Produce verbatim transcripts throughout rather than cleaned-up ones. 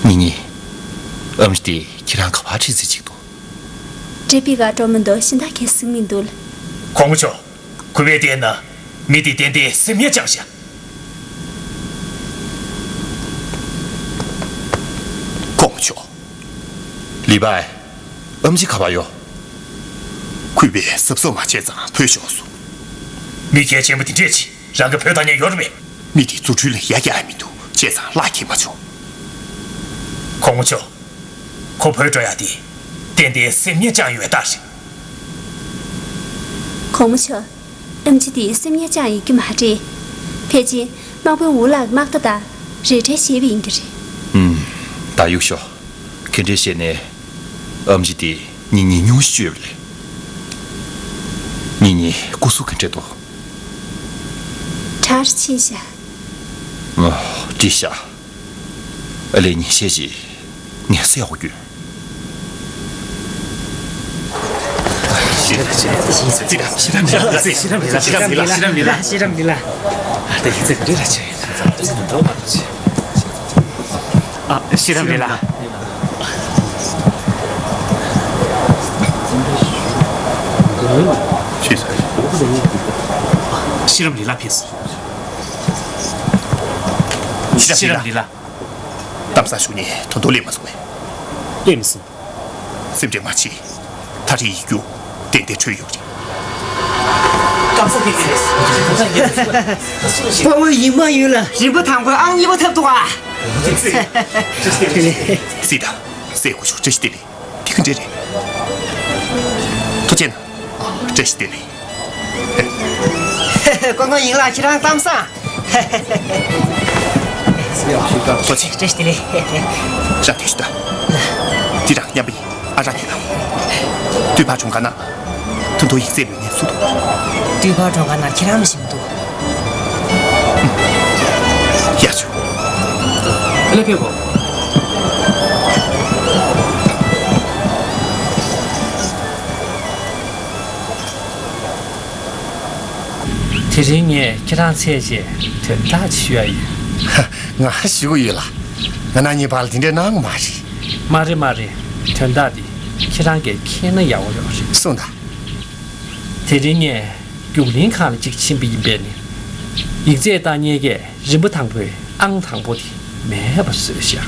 ཉི་ཉི། ཨེམ་ཆི་དེ་ཁྱེད་རང་ག་པར་ཁྲིད་ཟེར་ཅིག་འདུག་འདྲེ་པི་ག་འགྲོ་མི་འདུག་གཞན་དག་གིས་གཟིགས་མི་འདུག་གོང་མ་མཆོག་གུས་པས་བལྟས་ན་མི་དེ་ཏན་ཏན་སེམས་ངན་བཅངས་ཤག་གོང་མ་མཆོག་ལི་པའི་ཨེམ་ཆི་ག་པར་ཡོད། གུས་པས་གཟབ་གཟབ་མ་བྱས་ཙང་བུད་ཤོར་སོང་། མི་གལ་ཆེན་པོ་དེ་འདྲས་ཅིག་རང་གི་བུ་དང་ཉེ་ཡོད་རེད་པས། མི་དེ་རྫུ་འཕྲུལ་ལ་ཡ་རྒྱག་ཡ་མི་འདུག་བྱས་ཙང་གླགས་འཁེལ་མ་བྱུང་། གོང་མ་མཆོག་ཁོ་བུད་འགྲོ་ཡ་དེ་ཏན་ཏན་སེམས་ངན་བཅངས་ཡོད་རྟགས་རེད། གོང་མ་མཆོག་ཨེམ་ཆི་དེ་སེམས་ངན་བཅངས་ཡོད་ཀྱི་མ་རེད། ཕལ་ཆེར་དམག་དཔོན་ཝུ་ལག་གི་དམག་རྟ་དང་རེ་ཁྲལ་བཞེས་པ་ཡིན་གྱི་རེད། ཨུམ། ད་གཡུག་ཤོག་ག་འདྲས་བྱས་ནས་ཨེམ་ཆི་དེ་ཉི་ཉི་སྙུང་གཞི་བཅོས་པ་ལས། ཉི་ཉི་སྐུ་གཟུགས་ག་འདྲས་འདུག་དྲག་ཕྱིན་ཤག་ཨོ། འགྲིག་ཤག་ཨ་ལས། ཉིན་ཤས་ཤིག་ངས་གསལ་པོ་སྐྱོན། ཤེས་རབ་ལི་ལ། ཤེས་རབ་ལི་ལ། ཤེས་རབ་ལི་ལ། ཤེས་རབ་ལི་ལ། ཤེས་རབ་ལི་ལ། ཨ། ད་ཡིག་ཚད་ག་འདྲས་ལ་བྱས་ཡོད་ན། ཨ། ཤེས་རབ་ལི་ལ། ཤེས་རབ་ལི་ལ་ཕེབས་སོང་། ཤེས་རབ་ལི་ལ། གཏམ་བཟང་ཞུ་མཁན་ད་དུང་སླེབས་མ་སོང་བས། སླེབས་མི་སོང་། སེམས་ཁྲལ་མ་བྱེད། ད་རེས་ཡིག་རྒྱུགས་ཏན་ཏན་འཕྲོད་ཡོད་རེད། དཔའ་བོ་ཡིག་མང་ཡུལ་ལ་རིམ་པ་དང་པོའི་ཨང་གཉིས་པ་ཐོབ་འདུག་ཨ། སྲིད་དང་སྲས་སྐུ་ཞབས་བཀྲ་ཤིས་བདེ་ལེགས། དེ་ག་འདྲས་རེད། ཐུགས་རྗེ་གནང་། བཀྲ་ཤིས་བདེ་ལེགས། སྐུ་ངོ་ཡིན་ལགས། ཁྱེད་རང་གཏམ་བཟང་། ཐུགས་རྗེ་ཆེ། བཀྲ་ཤིས་བདེ་ལེགས། རང་དེ་ཞུ་ད། འདི་རང་མཉམ་པ་ཡིན། ཨ། རང་དེ་ལ། འདུས་པ་གྲོང་ཁྱེར་ནང་ད་དུང་ཡིག་ཚད་ལོན་མཁན་སུ་འདུག་འདུས་པ་གྲོང་ཁྱེར་ནང་ཁྱེད་རང་མ་ཤེས་མི་འདུག་ཡར་ཞུ། ཨ་ལས། ཕེབས་གོ། དེ་རིང་ངས་ཁྱེད་རང་འཚོལ་བྱས་དོན་དག་ཅིག་ཞུ་ཡ་ཡོད། ཧ། ང་ཞུ་གི་ཡོད་ལགས། ང་རང་གཉིས་བར་ལ་དེ་འདྲའི་གནང་གི་མ་རེད། མ་རེད་མ་རེད། དོན་དག་འདི་ཁྱེད་རང་གིས་མཁྱེན་ན་ཡག་པོ་ཡོད་རེད། གསུངས་དང་། དེ་རིང་ངས་རྒྱུགས་ལེན་ཁང་ལ་གཅིག་ཕྱིན་པ་ཡིན་པས་ནི། ཡིག་ཚད་བཏང་མཁན་གྱིས་རིམ་པ་དང་པོའི་ཨང་དང་པོ་དེ་མེད་པ་བཟོས་ཤག་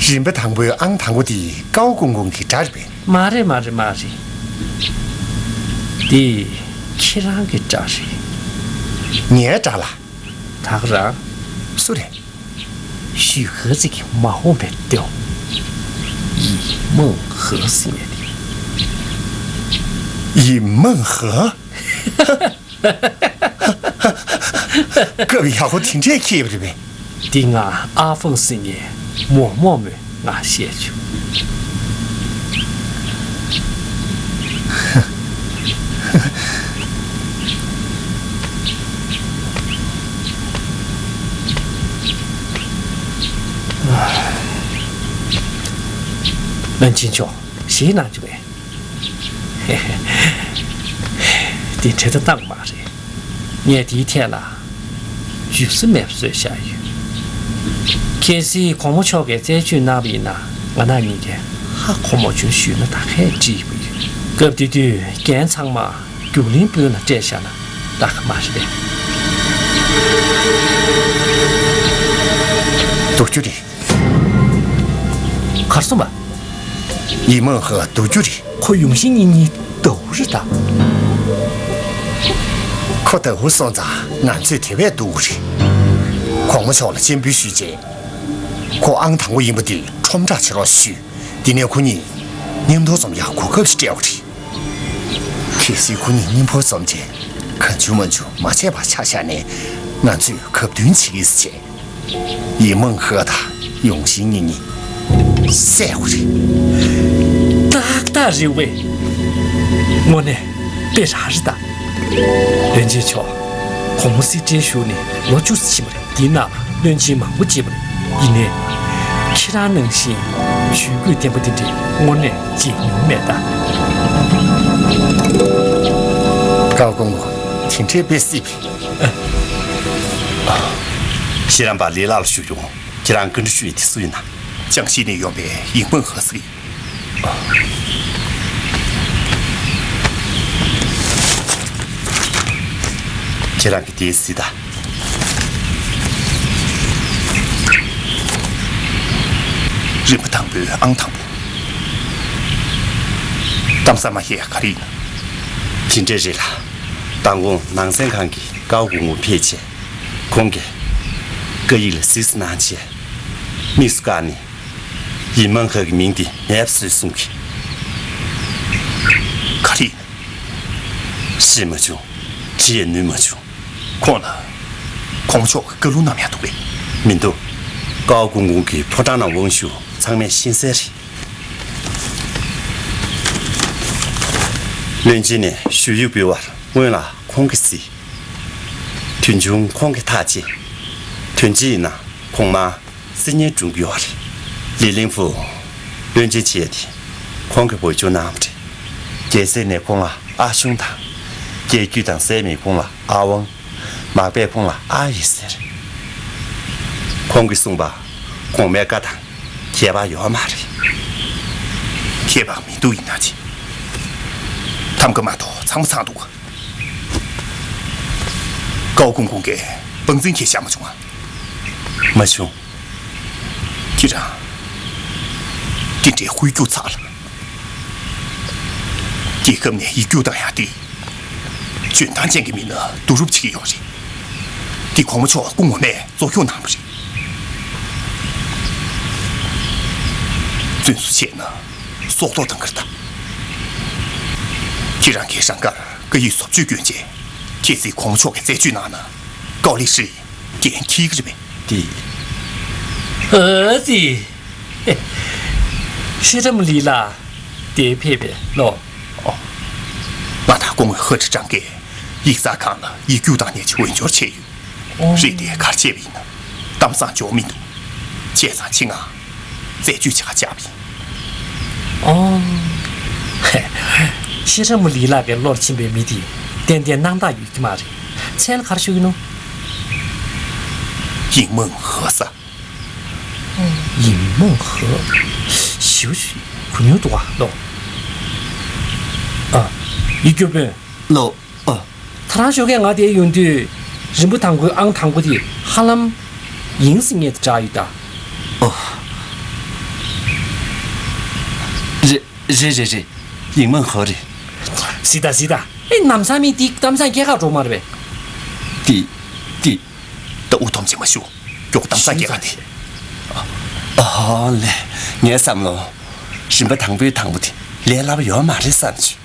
རིམ་པ་དང་པོའི་ཨང་དང་པོ་དེ་ཀའོ་ཀུང་ཀུང་གི་དགྲ་རེད་པས། མ་རེད་མ་རེད་མ་རེད། འདི་ཁྱེད་རང་གི་དགྲ་རེད། ངའི་དགྲ་ལ། ད་ག་རང་། སུ་རེད། ཞུས་ཧེ་ཙི་གི་མ་འོངས་པའི་སྡེ་བ། ཡི་མང་ཧེ་ཟེར་མཁན་དེ། ཡི་མང་ཧེ། སྐབས་ཡག་པོ་དེ་འདྲས་འཁེལ་བ་རེད་པས། འདི་ང་ཨ་ཧྥང་ཟེར་མཁན་མོག་མོག་མོས་ང་བཤད་བྱུང་། བློན་ཆེན་མཆོག། ཞེད་སྣང་བྱུང་བས། འདི་འདྲ་ད་བཏང་མ་རེད། ངས་དེའི་ཐད་ལ་འཇུ་ས་མེད་པ་བཟོས་བཞག་ཡོད། གལ་སྲིད་གོང་མ་མཆོག་གིས་རྩད་གཅོད་གནང་བ་ཡིན་ན། ང་རང་གཉིས་ཀས་ཧ་གོ་མ་བྱུང་ཞུས་ན་ད་གས་འགྲིག་པ་ཡོད། སྐབས་དེ་དུས་རྒན་ཚང་མ་རྒྱུགས་ལེན་དཔོན་ལ་སྤྲད་བཞག་ན་ད་ག་མ་རེད་པས། སྡུག་རྒྱུ་རེད། གར་སོང་བ། ཡི་མང་ཧེ་སྡུག་རྒྱུ་རེད། ཁོ་ཡུང་ཤིང་གཉིས་གཉིས་ལྟ་བུ་རེད་ད། ཁོ་ལྟ་བུ་སོང་ཙང་ང་ཚོས་དེ་བས་སྡུག་རེད། གོང་མ་མཆོག་ལ་སྤྱན་འབུལ་ཞུས་རྗེས། ཁོ་ཨང་དང་པོ་ཡིན་པ་དེ་ཁྲོམ་བསྒྲགས་བྱེད་རོགས་ཞུས། དེ་ནས་ཁོ་གཉིས་མཉམ་དུ་འཛོམས་ཡག་གོ་སྐབས་ཤིག་སྤྲད་པ་རེད། གལ་སྲིད་ཁོ་གཉིས་མཉམ་པོ་འཛོམས་རྗེས་གང་བྱུང་མང་བྱུང་མ་བྱས་པ་ཆ་བཞག་ནས་ང་ཚོས་གབ་མདུན་བྱེད་ཀྱི་ཟེར་བྱས། ཡི་མང་ཧེ་དང་ཡུང་ཤིང་གཉིས་གཉིས་བསད་དགོས་རེད། ཏག་ཏག་རེད་པས། དངོས་གནས་དཔེ་རང་རེད་ད། བློན་ཆེན་མཆོག། གོང་མ་སྲིད་བྲོས་བཞུགས་ནས་ལོ་བཅུ་ཙམ་ཕྱིན་པ་རེད། འདིའི་ནང་ལ་བློན་ཆེན་མང་པོ་བརྗེས་པ་རེད། ཡིན་ནའི། ཁྱེད་རང་ནང་བཞིན་ཇུས་འགོད་ལྡན་པ་དེ་འདྲ་དངོས་གནས་མཇལ་མྱོང་མེད་ད། ཀའོ་ཀུང་ཀུང་། དེ་འདྲའི་དཔེ་སྲིད་པས། ཤེས་རམས་པ་ལི་ལགས་ལ་ཞུ་རྒྱུ། ཁྱེད་རང་བཀའ་འདྲི་ཞུ་ཡས་དེ་སུ་ཡིན་ན། ཅང་ཞི་ནས་ཡོང་པའི་ཡིག་མང་ཧ་སི་ཡིན། ཁྱེད་རང་གིས་དེ་གཟིགས་དང་། རིམ་པ་དང་པོའི་ཨང་དང་པོ། གཏམ་བཟང་མ་བཤད་ཡ་ག་རེ་ཡིན། དེ་འདྲས་རེད་ལགས། མདང་དགོང་ནང་སེམས་ཁང་གི་ཀའོ་ཀུང་ཀུང་ཕེབས་བྱས། ཁོང་གིས་བཀའ་ཡིག་ལ་གཟིགས་གནང་བྱས། དམིགས་སུ་བཀར་ནས། ཡིན་མང་ཧེ་གི་མིང་དེ་མེད་པ་བཟོས་གསུང་གི། ག་རེ་ཡིན། ཤེས་མ་བྱུང་། དྲི་ཡང་ནུས་མ་བྱུང་། ཁོང་ལ་གོང་མ་མཆོག་གི་བཀའ་ལུང་གནང་ཡ་འདུག་གས། མི་འདུག། ཀའོ་ཀུང་ཀུང་གི་ཕོ་བྲང་ནང་དབང་ཞུ་ཚང་མས་ཤེས་གསལ་རེད། བློན་ཆེན་ནས་ཞུ་ཡིག་འབུལ་བར་སྔོན་ལ་ཁོང་གིས་གཟིགས། དོན་ཆུང་ཁོང་གིས་ཐག་བཅད། དོན་གཅིག་ཡིན་ན་གོང་མ་སྲིད་ཉེན་སྒྲུང་གི་ཡོད་རེད། ལི་ལིང་ཧྥུ། བློན་ཆེན་བྱས་ཏེ་ཁོང་གི་བུ་ཆུང་རྣམས་རེད། རྒྱལ་སྲས་ནས་ཁོང་ལ་ཨ་ཞུང་དང་། རྒྱལ་རྒྱུད་དང་སྲས་མོས་ཁོང་ལ་ཨ་ཝང་། མག་པས་ཁོང་ལ་ཨ་ཡེ་ཟེར། ཁོང་གིས་གསུངས་པ་གོང་མའི་བཀའ་དང་ཁྱད་པར་ཡོད་མ་རེད། ཁྱད་པར་མི་འདུག་ཡིན་ན་ཅི། ཐམ་ག་མ་གཏོགས་ཚང་མ་ཚང་འདུག། ཀའོ་ཀུང་ཀུང་གིས་དཔང་འཛིན་བྱས་བཞག་མ་བྱུང་ང་། མ་བྱུང་། ཁྱེད་རང་། དེ་འདྲའི་དབུལ་སྐྱོར་ཚགས་ལ། རྒྱལ་ཁབ་ནས་ཡིག་རྒྱུགས་བཏང་ཡག་དེ། འཇོན་ཐང་ཅན་གྱི་མི་སྣ་བསྡུ་རུབ་བྱེད་ཀྱི་ཡོད་རེད། དེ་གོང་མ་མཆོག་སྐུ་ངོ་མས་གཙོ་སྐྱོང་གནང་བ་རེད། བཙོན་བཟུང་བྱས་ན་སྲོག་ཐོག་བཏང་གི་རེད་ད། ཁྱེད་རང་གིས་རང་དགར་བཀའ་ཡིག་བཟོ་བཅོས་བསྐྱོན་རྗེས་ཁྱེད་ཚོས་གོང་མ་མཆོག་གི་རྩད་གཅོད་གནང་ན་ཀའོ་ལི་ཧྲི་འགན་འཁྱེར་གྱི་རེད་པས། དེ། ཨ་ཙི། ཤེས་རམས་ལི་ལ་དེ་ཕེབས་པས་ལོ། ང་དང་སྐུ་ངོ་ཧི་ཁྲི་ཀྲང་གིས་ཡིག་ཚང་ཁང་ལ་ཡིག་རྒྱུགས་བཏང་མཁན་ཅིག་འོས་སྦྱོར་བྱས་ཡོད། ཨོ། རེད་དེ་ག་རེ་བྱས་པ་ཡིན་ན་གཏམ་བཟང་འཇོག་མི་འདུག། བྱས་ཙང་ཁྱེད་ང་རྩད་གཅོད་བྱེད་ག་བཅར་བ་ཡིན། ཨོ། ཤེས་རམས་ལི་ལགས་ཀྱི་བློར་ཕྱིན་པའི་མི་དེ་ཏན་ཏན་སྣང་དག་ཡོད་ཀྱི་མ་རེད། མཚན་ལ་ག་རེ་ཞུ་གི་ནོ། ཡིག་མང་ཧ་ས། ཡིག་མང་ཧ། ཞིའུ་ཞིའུ་གུ་ཉུང་འདུག་ཨ་ལོ། ཨ། ཡིག་སྐྱོར་དཔོན། ལོ། ཨ། ད་རང་ཞོགས་ཀས་ང་དེར་ཡོང་དུས་རིམ་པ་དང་པོའི་ཨང་དང་པོ་དེ་ཧ་ལམ་ཡིན་ཟིན་ངེས་དེ་འདྲ་ཡོད་ད། ཨོ། རེད་རེད་རེད་རེད། ཡིག་མང་ཧ་རེད། གཟིགས་ད་གཟིགས་ད། ཨེ་ནམ་སང་མི་དེ་གཏམ་བཟང་སྐྱེལ་ག་འགྲོ་མ་རེད་པས། དེ་དེ། ད་འུ་ཐོམ་ཅིག་མ་ཞུ། མགྱོགས་གཏམ་བཟང་སྐྱེལ་ག་དེ། ཨ་ལེ། ངའི་བསམ་བློ། རིམ་པ་དང་པོའི་དང་པོ་དེ་ལས་སླ་པོ་ཡོད་མ་རེད་བསམ་བྱུང་།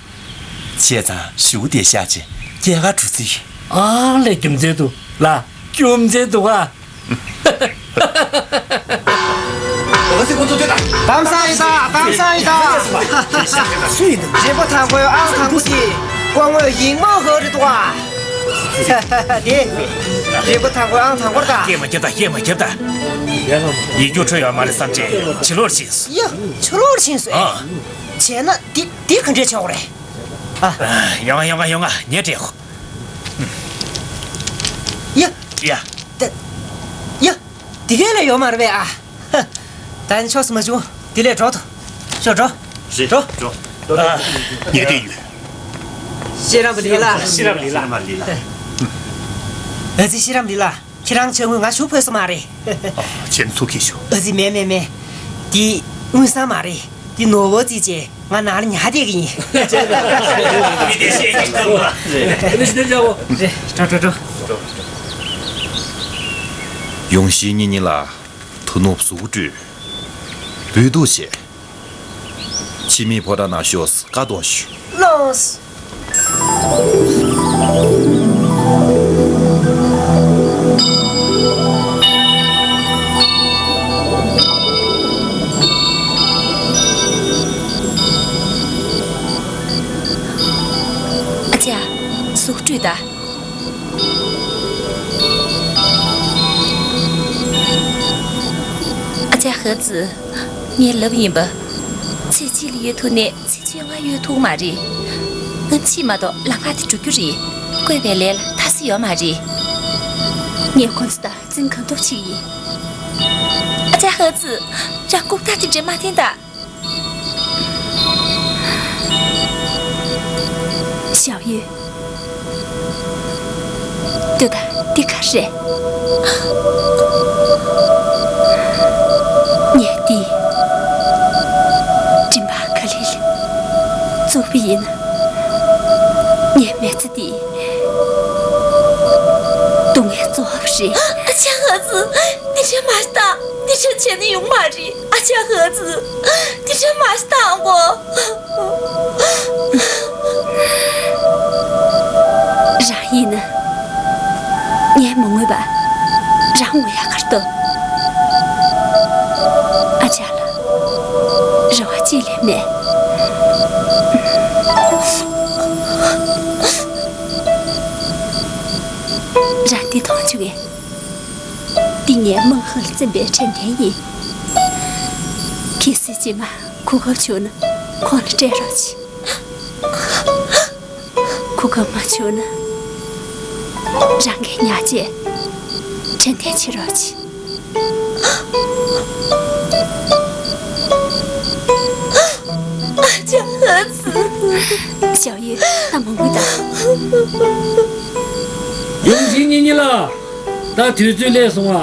བྱས་ཙང་ཞུ་དེ་བཞག་བྱས་སྐྱེལ་ག་འགྲོ་རྩིས་ཡིན། ཨ་ལེ་རྒྱུ་མཚན་འདུག་ལ། རྒྱུ་མཚན་འདུག་ཨ། གཏམ་བཟང་ཡིན་ད། གཏམ་བཟང་ཡིན་ད། སུ་ཡིན་འདུག། རིམ་པ་དང་པོའི་ཨང་དང་པོ་དེ་སྐུ་ངོ་ཡིག་མང་ཧ་རེད་འདུག་ཨ། དེ་རིམ་པ་དང་པོའི་ཨང་དང་པོ་རེད་ད། སྐད་མ་རྒྱབ་ད། སྐད་མ་རྒྱབ་ད། ཡིག་རྒྱུགས་འཕྲོད་ཡོད་མ་རེད་བསམ་བྱས་ཕྱི་ལོགས་ཕྱིན་སོང་། ཡ། ཕྱི་ལོགས་ཕྱིན་སོང་། ཨ། བྱས་ན་འདི་འདི་ག་འདྲས་བྱེད་དགོས་རེད། ཨ། ཡོང་ང་ཡོང་ང་ཡོང་ང་ངས་སྤྲད་ཡོང་། ཡ། ཡ། ད། ཡ། འདི་གས་ལས་ཡོད་མ་རེད་པས་ཨ། ཧ། ད་ནི་ཕྱོགས་སུ་མ་བྱུང་། དེ་ལས་འགྲོ་ཐུབ། ཤོག་འགྲོ། རེད། འགྲོ། འགྲོ། ཨ། ངས་བལྟས་ཡོད། ཤེས་རམས་པ་ལི་ལགས། ཤེས་རམས་ལི་ལགས། ཨ་ཙི་ཤེས་རམས་ལི་ལགས། ཁྱེད་རང་ཆ་དངུལ་ང་ཞུ་ཕོད་ས་མ་རེད། ཨ། ཁྱེད་ཚུར་ཁྱེར་ཤོག། ཨ་ཙི་མེད་མེད་མེད། འདི་དངུལ་སྲང་མ་རེད། འདི་ནོར་བུ་རྩིས་བྱས་ང་ནང་ལ་ཉར་བསྡད་ཀྱི་ཡིན། མི་དེ་ཤེས་ཀྱི་འདུག་པ། རེད། འགྲོ་འགྲོ་འགྲོ། ཡོང་ཤིང་གཉིས་གཉིས་ལ། དོ་ནུབ་གཟུགས་སྤྲུལ། འབུལ་གཏུག་བྱས། ཕྱི་མིའི་ཕོ་བྲང་ནང་ཤོག་བཀའ་གཏོང་ཞུ། ལགས། ཨ་ཅག་གཟུགས་སྤྲུལ་ད། ཨ་ཅག་ཧི་ཙི། ངས་ལབ་ཡིན་པ། ཚེ་གཅིག་ལ་ཡོད་ཐུབ་ནས་ཚེ་བཅོ་ལྔ་ཡོད་ཐུབ་མ་རེད། ང་ཕྱིས་མ་གཏོགས་ལམ་ཁ་དེ་འགྲོ་རྒྱུ་རེད། བསྐོས་པའི་ལས་ལ་མཐའ་གསལ་ཡོད་མ་རེད། ངས་ཁོ་ཚོ་དང་འཛིང་གང་ཐུབ་བྱེད་ཀྱི་ཡིན། ཨ་ཅག་ཧི་ཙི། རང་ལྐུགས་རྟགས་དེ་འདྲ་མ་འཐེན་ད། ཞའོ་ཡུས། ལྟོས་དང་། འདི་ག་རེད། ངས་འདི་མགྲིན་པ་ག་ལེ་ལ་བཙུགས་པ་ཡིན་ན། ངའི་མི་ཚེ་འདི་སྡུག་བསྔལ་རྫོགས་པ་རེད། ཨ་ཅག་ཧི་ཙི། འདི་འདྲ་མ་བཏང་། འདི་འདྲ་བྱས་ན་ཡོང་མ་རེད། ཨ་ཅག་ཧི་ཙི། འདི་འདྲ་མ་བཏང་གོ། རང་ཡིན་ན། ངས་མ་ངུས་པ་རང་ངུ་ཡག་ག་རེད་དོ། ཨ་ཅག་ལ་རེ་བ་གཅིག་ལས་མེད། རང་འདི་མཐོང་བྱུང་ངས། འདི་ངའི་རྨང་ཧ་ལ་འཛིན་པའི་དྲན་རྟེན་ཡིན། གལ་སྲིད་རྗེས་མ་གོ་སྐབས་བྱུང་ན་ཁོང་ལ་སྤྲད་རོགས་གྱིས། གོ་སྐབས་མ་བྱུང་ན་རང་གི་ཉག་ཅེས་དྲན་རྟེན་བྱེད་རོགས་གྱིས། ཨ་ཅག་ཧི་ཙི། ཞའོ་ཡུས། ད་མ་ངུས་དང་། ཡུམ་ཆེན་གཉེན་ཉེ་ལགས། ད་དུས་ཚོད་སླེབས་སོང་ཨ།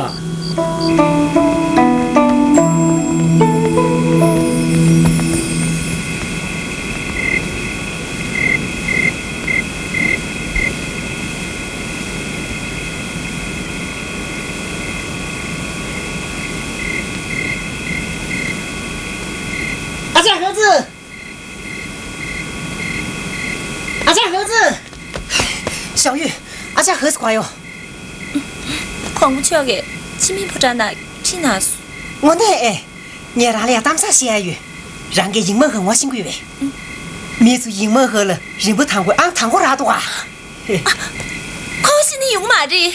ཨ་ཅག་ཧི་ཙི། ཨ་ཅག་ཧི་ཙི། ཞའོ་ཡུས། ཨ་ཅག་ཧི་ཙི་ག་ཡོད། གོང་མ་མཆོག་གིས་ཅི་མིན་ཕོ་བྲང་ནང་ཁྲིད་གནང་སོང་། དངོས་གནས་ཨེ། ངས་རང་ལ་ཡང་གཏམ་བཟང་བཤད་ཡ་ཡོད། རང་གིས་ཡིང་མ་ཧི་ངོ་ཤེས་ཀྱི་ཡོད་པས། མི་ཚོས་ཡིང་མ་ཧི་ལ་རིན་པོ་དང་པོའི་ཨང་དང་པོ་རག་འདུག་ག། ཁོང་ཤི་ནི་ཡོང་མ་རེད།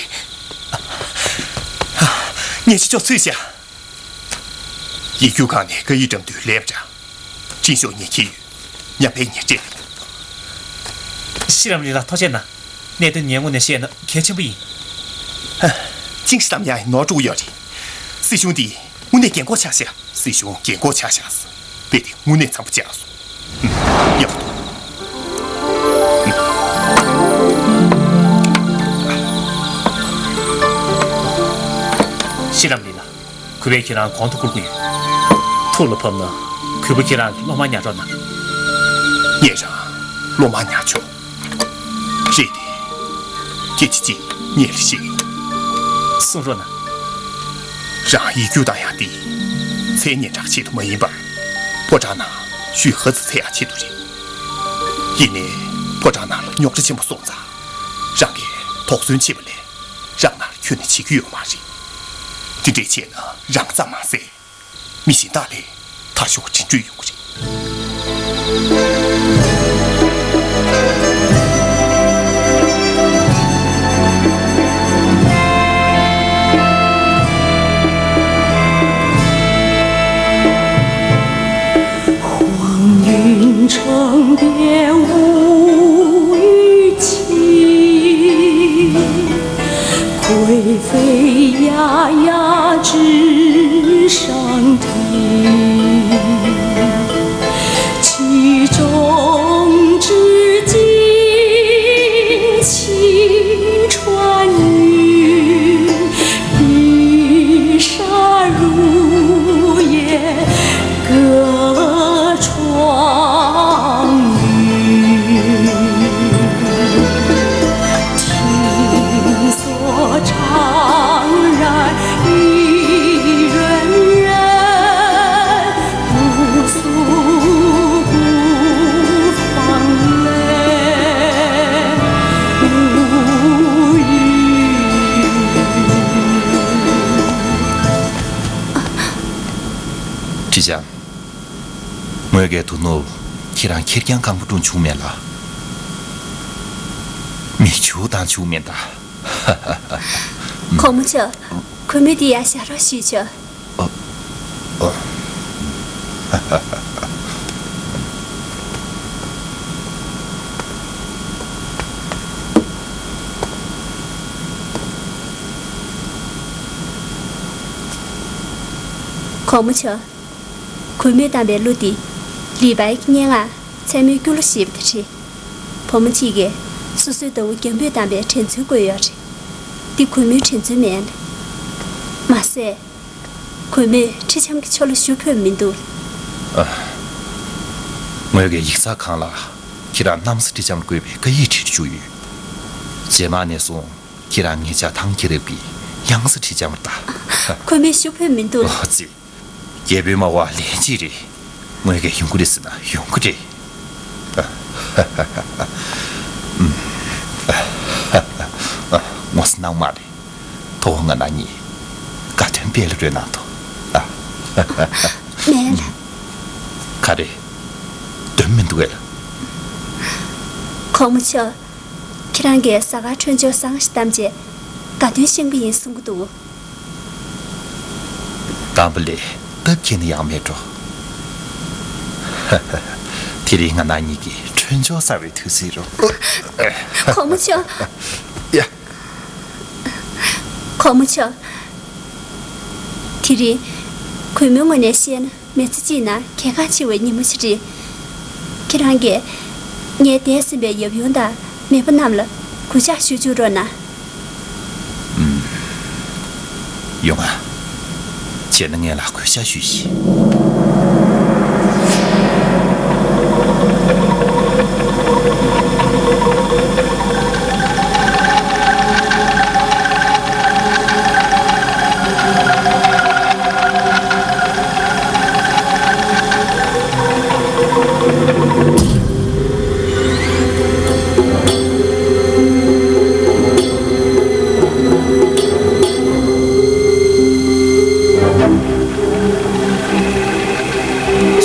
ངས་ཅི་ལྕོགས་ཚུད་བྱ། ཡིག་རྒྱུགས་ཁང་ནས་སྐད་ཡིག་འགྲམ་དུ་སླེབས་འདྲ། ཅིན་ཞོ་ཉེ་ཁྱི་ཡོད། མཉམ་པའི་ཉེ་འབྲེལ། ཤི་རམ་ལི་ལགས་ཐུགས་རྗེ་གནང་། གནད་དོན་ངས་དངོས་གནས་བཤད་ན་གལ་ཆེན་པོ་ཡིན། ཅིང་ཤི་དམ་ཡང་ནོར་འགྲོ་ཡོད་རེད། སྲིད་གཞུང་འདི་དངོས་གནས་རྒན་གོག་ཆགས་ཤག་སྲིད་གཞུང་རྒན་གོག་ཆགས་ཤག་དཔེ་དེ་དངོས་གནས་འཚམ་པོ་ཆགས་སོང་། ཡག་པོ་འདུག་ཤི་རམ་ལི་ལགས། གུས་པས་ཁྱེད་རང་གོང་དུ་བཀུར་གྱི་ཡོད། ཐུགས་ལ་བབས་ན་གུས་པ་ཁྱེད་རང་གི་སློབ་མ་ཉར་རོགས་གནང་། ངས་རང་སློབ་མ་ཉར་ཆོག་རེད་དེ། སྐད་ཆ་གཅིག་ངས་ལ་བཤད། གསུང་རོགས་གནང་། རང་ཡིག་རྒྱུགས་བཏང་ཡག་འདི་མཚན་སྙན་གྲགས་ཆེད་དུ་མ་ཡིན་པར། ཕོ་བྲང་ནང་ཞུ་ཧི་ཙི་འཚོལ་ཡག་ཆེད་དུ་རེད། ཡིན་ནའི་ཕོ་བྲང་ནང་ལ་རྙོག་དྲ་ཆེན་པོ་སོང་ཙང་རང་གིས་དོགས་ཟོན་བྱེད་པ་ལས་རང་ནང་ལ་ཁྱོན་ནས་བྱེད་རྒྱུ་ཡོད་མ་རེད། དེ་འདྲས་བྱས་ན་རང་ཙམ་མ་ཟད། མི་གཞན་དག་ལ་ཐར་ཤུགས་ཆེན་པོ་ཡོང་གི་རེད། ཁྲི་བྱང་། ངོས་ཀྱི་དོ་ནུབ་ཁྱེད་རང་ཁེར་རྐྱང་ཁང་པ་སྲུང་བྱུང་མེད་ལ། མི་ཆུ་དང་ཆུ་མེད་ད། གོང་མ་མཆོག་གུས་མོས་འདི་ཡར་བཞག་རོགས་ཞུས་ཆོག་གོང་མ་མཆོག་གུས་མོས་བཏང་པའི་གླུ་འདི་ལི་པའི་སྙན་ངག་མཚན་མོའི་སྐྱུག་ལོ་ཞེས་པ་དེ་རེད། བུ་མོ་གཅིག་གིས་སོ་སོའི་ཟླ་བོ་རྒན་པོས་བཏང་པའི་དྲན་ཚུལ་བཀོད་ཡོད་རེད། འདི་གུས་མོའི་དྲན་ཚུལ་མིན། མ་ཟད། གུས་མོས་ཁྲི་ལྕམ་གྱི་ཕྱོགས་ལ་ཞུ་ཕོད་མི་འདུག་ཨ། ངོས་ཀྱི་ཡིག་ཚང་ཁང་ལ་ཁྱེད་རང་གནམ་ས་ཁྲི་ལྕམ་ལ་བསྐོས་པའི་བཀའ་ཡིག་བྲིས་བཅུག་ཡོད། རྗེས་མ་ནས་བཟུང་ཁྱེད་རང་ངེད་ཅག་ཐང་སྐྱ་རབས་ཀྱི་གཡང་ས་ཁྲི་ལྕམ་ལ་ལྟ། གུས་མོས་ཞུ་ཕོད་མི་འདུག་ཨོ་ཙི། རྒྱལ་པོའི་སྨྲ་བ་ལན་གཅིག་རེད། ངོས་ཀྱིས་ཡོང་གི་རེད་ཟེར་ན་ཡོང་གི་རེད། ངོ་སྣང་མ་རེད། ཐོག་ང་ན་གཉིས་དགའ་སྟོན་དཔལ་ལ་རོལ་གནང་དོ། མེད། ག་རེ། འདོན་མི་འདུག་གས། གོང་མ་མཆོག་ཁྱེད་རང་གིས་གཟའ་སྐར་འཕྲོད་སྦྱོར་བཟང་ཞིག་བདམས་རྗེས་དགའ་སྟོན་ཤེས་ཀྱི་ཡིན་གསུང་གི་འདུག་དང་པོ་ལས་སྟབས་ཁྱེད་ནི་ཡང་མེད་འགྲོ། དེ་རིང་ང་ན་གཉིས་ཀྱི་འཕྲོད་སྦྱོར་གསར་བའི་དུས་ཚོད་རོ། གོང་མ་མཆོག་ཡ། གོང་མ་མཆོག་དེ་རིང་གུས་མོའི་ངོས་ནས་བཤད་ན། མི་ཚེ་གཅིག་ན་གལ་འགངས་ཆེ་བའི་ཉིན་མོ་ཞིག་རེད། ཁྱེད་རང་གིས་ངའི་འདས་ཟིན་པའི་ཡབ་ཡུམ་དང་མེས་པོ་རྣམས་ལ་གུས་ཕྱག་ཞུ་བཅུག་རོགས་གནང་། ཨུམ། ཡོང་ང་། བྱས་ན་ངེད་ལ་གུས་ཕྱག་ཞུས་ཤིག་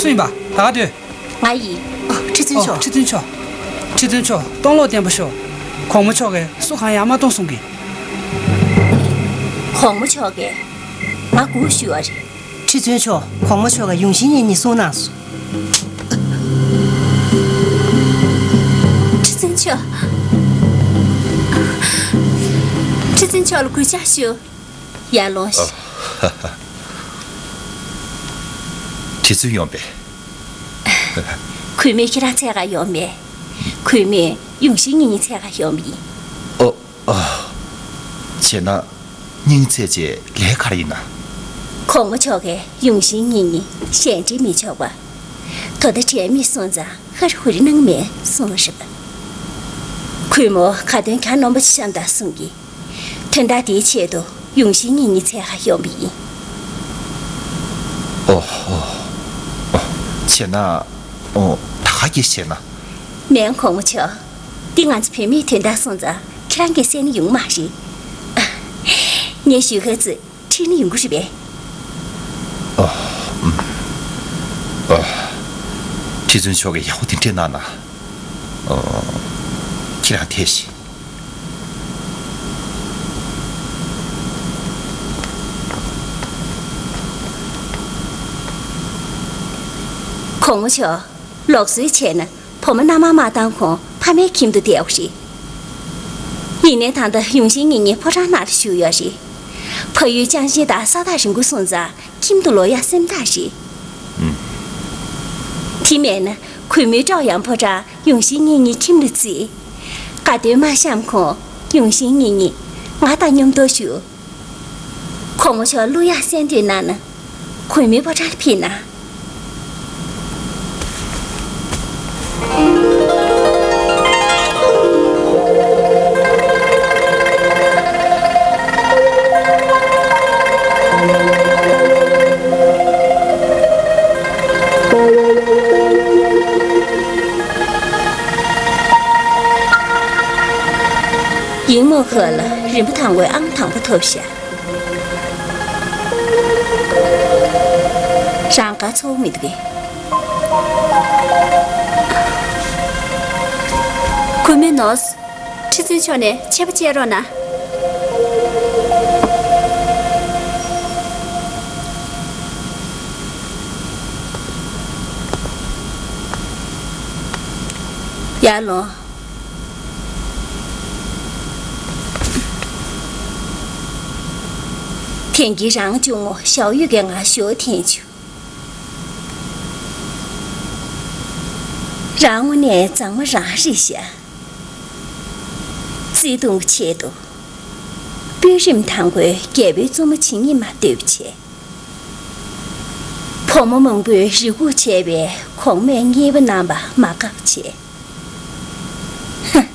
སུ་ཡིན་པ། ད་ག་དུས། ང་ཡིན། ཨ། ཁྲི་བཙུན་མཆོག་ཨ། ཁྲི་བཙུན་མཆོག་ཁྲི་བཙུན་མཆོག་སྟོང་ལོག་བརྟན་པ་ཤོག་གོང་མ་མཆོག་གིས་སུ་གང་ཡང་མ་གཏོང་གསུང་གི། གོང་མ་མཆོག་གིས་ང་སྒུག་ཞུ་བ་རེད། ཁྲི་བཙུན་མཆོག་གོང་མ་མཆོག་གིས་ཡོང་བཞིན་ཉིན་ཉིན་གསུང་གནང་སོང་། ཁྲི་བཙུན་མཆོག་ཁྲི་བཙུན་མཆོག་ལ་གུས་ཕྱག་ཞུ། ཡར་ལོངས་ཤིག་ཁྲི་བཙུན་ཡོང་པས། གུས་མོས་ཁྱེད་རང་འཚོལ་ག་ཡོང་མེད། གུས་མོས་ཡོང་བཞིན་ཉིན་ཉིན་འཚོལ་ག་ཡོང་བ་ཡིན། ཨོ། ཨ། བྱས་ན། སྙིང་བརྩེ་བཅས་ལས་ག་རེ་ཡིན་ན། གོང་མ་མཆོག་གིས་ཡོང་བཞིན་ཉིན་ཉིན་གཞན་འདྲིས་མི་ཆོག་པ། དོ་ཟླ་གྲལ་མི་སོང་ཙང་ཧ་རི་ཧུ་རི་གནང་མེད་གསུང་བ་རེད་པ། གུས་མོ་ཁ་འདོན་གྱང་རྣོན་པོ་ཅིག་བཤམས་དང་གསུང་གི། དོན་དག་དེའི་ཆེད་དུ་ཡོང་བཞིན་ཉིན་ཉིན་འཚོལ་ག་ཡོང་བ་ཡིན། ཨོ་ཧོ། ཨོ། བྱས་ན། ཨོ། ད་ག་གིས་བྱས་ན། མེན་གོང་མ་མཆོག་འདི་ང་ཚོ་བུད་མེད་དོན་དག་སོང་ཙང་ཁྱེད་རང་གིས་གསན་ན་ཡོང་མ་རེད། ངས་ཞུ་ཁ་ཚོས་ཁྲིད་ནས་ཡོང་གི་རེད་པས། ཨ། ཨ། ཁྲི་བཙུན་མཆོག་གིས་ཡག་པོ་དེ་འདྲས་གནང་ན། ཨ། ཁྱེད་རང་ཐད་ཤིག་གོང་མ་མཆོག་ལོག་སྲོལ་བྱས་ན། བུ་མོ་མནའ་མར་མ་བཏང་གོང་ཕ་མའི་ཁྱིམ་དུ་བསྡད་དགོས་རེད། ཡིན་ནའི་ད་ལྟ་ཡོང་བཞིན་ཉིན་ཉིན་ཕོ་བྲང་ནང་ལ་བཞུགས་ཡོད་རེད། ཕ་ཡུལ་ཅང་ཤིང་དང་ས་ཐག་རིང་པོ་སོང་ཙང་ཁྱིམ་དུ་ལོག་ཡག་སེམས་ཐག་རེད། ཨུམ། དེ་མེད་ན་གུས་མོའི་ཀྲོའུ་ཡང་ཕོ་བྲང་ཡོང་བཞིན་ཉིན་ཉིན་ཁྱིམ་ལ་བརྩིས། དགའ་སྟོན་མ་བཤམས་གོང་ཡོང་བཞིན་ཉིན་ཉིན་ང་དང་མཉམ་དུ་བཞུགས། གོང་མ་མཆོག་གླུ་ཡག་གསན་འདོད་གནང་ན། གུས་མོའི་ཕོ་བྲང་ལ་ཕེབས་ན། ཡིག་མོ་ཁ་ལ་རིན་པོ་དང་པོའི་ཨང་དང་པོ་ཐོབ་ཤག་རང་དགའ་ཚོར་མི་འདུག་གས། གུས་མོའི་ནོར། ཁྲི་བཙུན་མཆོག་ནས་ཆད་པ་བཅད་རོགས་གནང་། ཡར་ལོངས། དེང་གི་རང་གཅུང་མོ་ཞའོ་ཡུས་ཀྱིས་ང་ཞོ་འཐེན་བྱུང་། རང་དངོས་གནས་མཛངས་མ་རང་རེད་ཤག་བརྩེ་དུང་གི་ཆེད་དུ། དཔོན་རིམ་དང་པོའི་རྒྱལ་པོའི་བཙུན་མོ་བྱེད་སྙིང་མ་འདོད་པ་བྱས། བུ་མོ་མང་པོས་རེ་སྒུག་བྱས་པའི་གོང་མས་མཉེས་པོ་གནང་བ་མ་བཀག་བྱས། ཧ།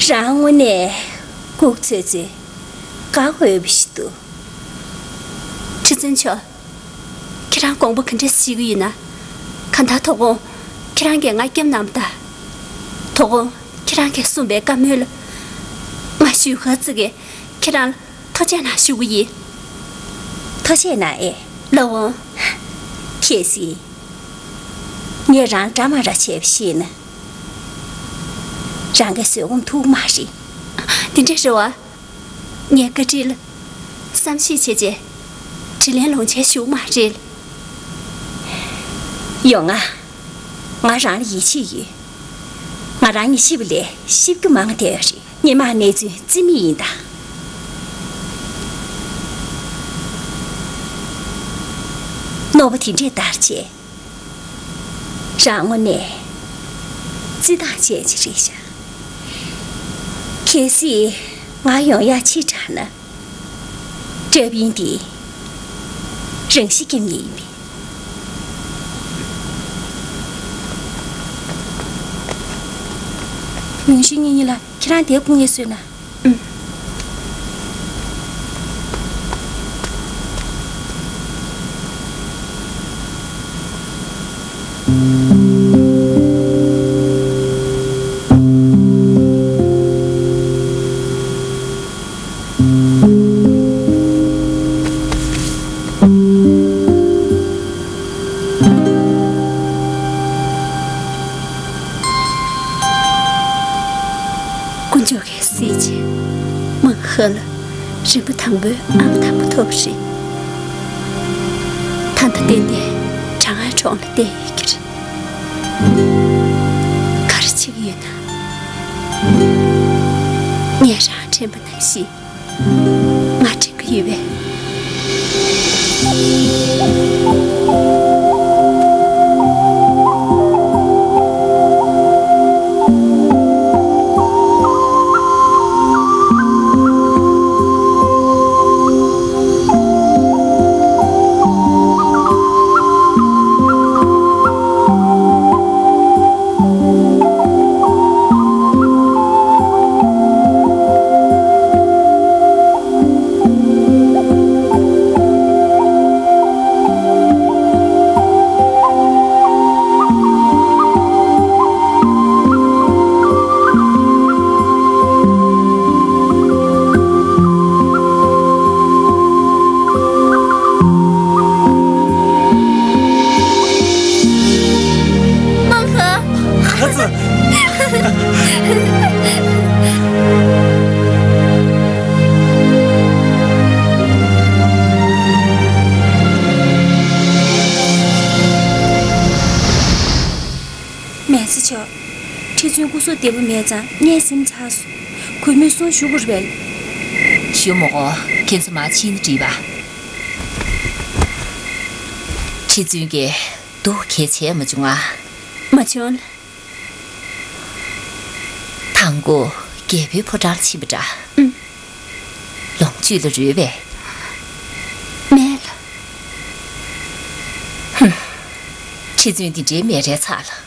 རང་དངོས་གནས་སྒུག་ཚོད་ཚོད་དགའ་འོས་པ་ཞིག་འདུག་ཁྲི་བཙུན་མཆོག་ཁྱེད་རང་དགོངས་པ་ག་འདྲས་བཞེས་ཀྱི་ཡོད་ན། གང་ལྟར་དོ་དགོང་ཁྱེད་རང་གིས་ང་སྐྱབས་གནང་བ་དང་། དོ་དགོང་ཁྱེད་རང་གིས་གསུངས་པའི་བཀའ་མོལ་ལ། ང་ཞུ་ཁ་ཙི་གིས་ཁྱེད་རང་ལ་ཐུགས་རྗེ་གནང་ཞུ་གི་ཡིན། ཐུགས་རྗེ་གནང་ཨེ། ལགས་འོང་། གལ་སྲིད་ངས་རང་འདྲ་མ་འདྲ་བྱས་པ་ཤེས་ན། རང་གི་བཟོད་སྒོམ་ཐུབ་མ་རེད། དེ་འདྲས་རེད་བ། ངས་བཀའ་ཁྲིད་ལ་བསམ་ཤེས་བྱས་རྗེས། དྲིན་ལན་ལོག་འཇལ་ཞུ་མ་རེད། ཡོང་ང་། ང་རང་ལ་ཡིད་ཆེས་ཡོད། ང་རང་གཉིད་ཤི་བ་ལས་ཤི་རྒྱུ་མང་བསྡད་ཡོད་རེད། སྔོན་མ་གནས་ཚུལ་རྩིས་མེད་ཡིན་ད། རྣོ་པོ་དེ་འདྲས་བསྡད་བྱས། རང་དངོས་གནས་བརྩི་བདག་ཅན་ཅིག་རེད་ཤག་གལ་སྲིད་ང་ཡོང་ཡག་ཕྱི་དྲགས་ན། སྐྲ་བིན་འདི་རང་ཤི་སྐྱེམ་ཉེ་ཡིན་པས། ཡོང་ཤི་ཉེ་ཉེ་ལ་ཁྱེད་རང་དེ་ཀུང་ངེ་སོས་ན། ཨུམ། དཀོན་མཆོག་གིས་གཟིགས་བྱས། མང་ཧ་ལ་རིམ་པ་དང་པོའི་ཨ་མ་དང་པོ་ཐོབ་རེད། ད་ལྟ་ཏན་ཏན་གྲང་ངར་གྲོང་ལ་བསྡད་ཡོད་ཀྱི་རེད། ག་རེ་བྱེད་ཀྱི་ཡོད་ན། ངས་རང་དྲན་པ་ནང་བཞིན། ང་དྲན་གྱི་ཡོད་པས། མང་ཧ། ཧ་ཙི། མེ་ཚེ་མཆོག་ཁྲི་བཙུན་སྐུ་གཟུགས་བདེ་པོ་མེད་ཙང་སྙན་སེམས་ཚར་སོང་། གུས་མོས་གསུང་ཞུ་དགོས་རེད་པས། ཞུ་མི་དགོས། ཁྱེད་ཚོ་མར་ཕྱིན་ནས་དྲིས་པ། ཁྲི་བཙུན་གྱིས་སྡུག་གེ་བྱས་མ་བྱུང་ང་། མ་བྱུང་། དང་པོ་རྒྱལ་པོའི་ཕོ་བྲང་ལ་ཕྱིན་པ་འདྲ། ཨུམ། ལོངས་སྤྱོད་ལ་རོལ་བས། མེད་ལ། ཧུམ། ཁྲི་བཙུན་འདི་འདྲའི་མེད་རའི་ཚགས་ལ།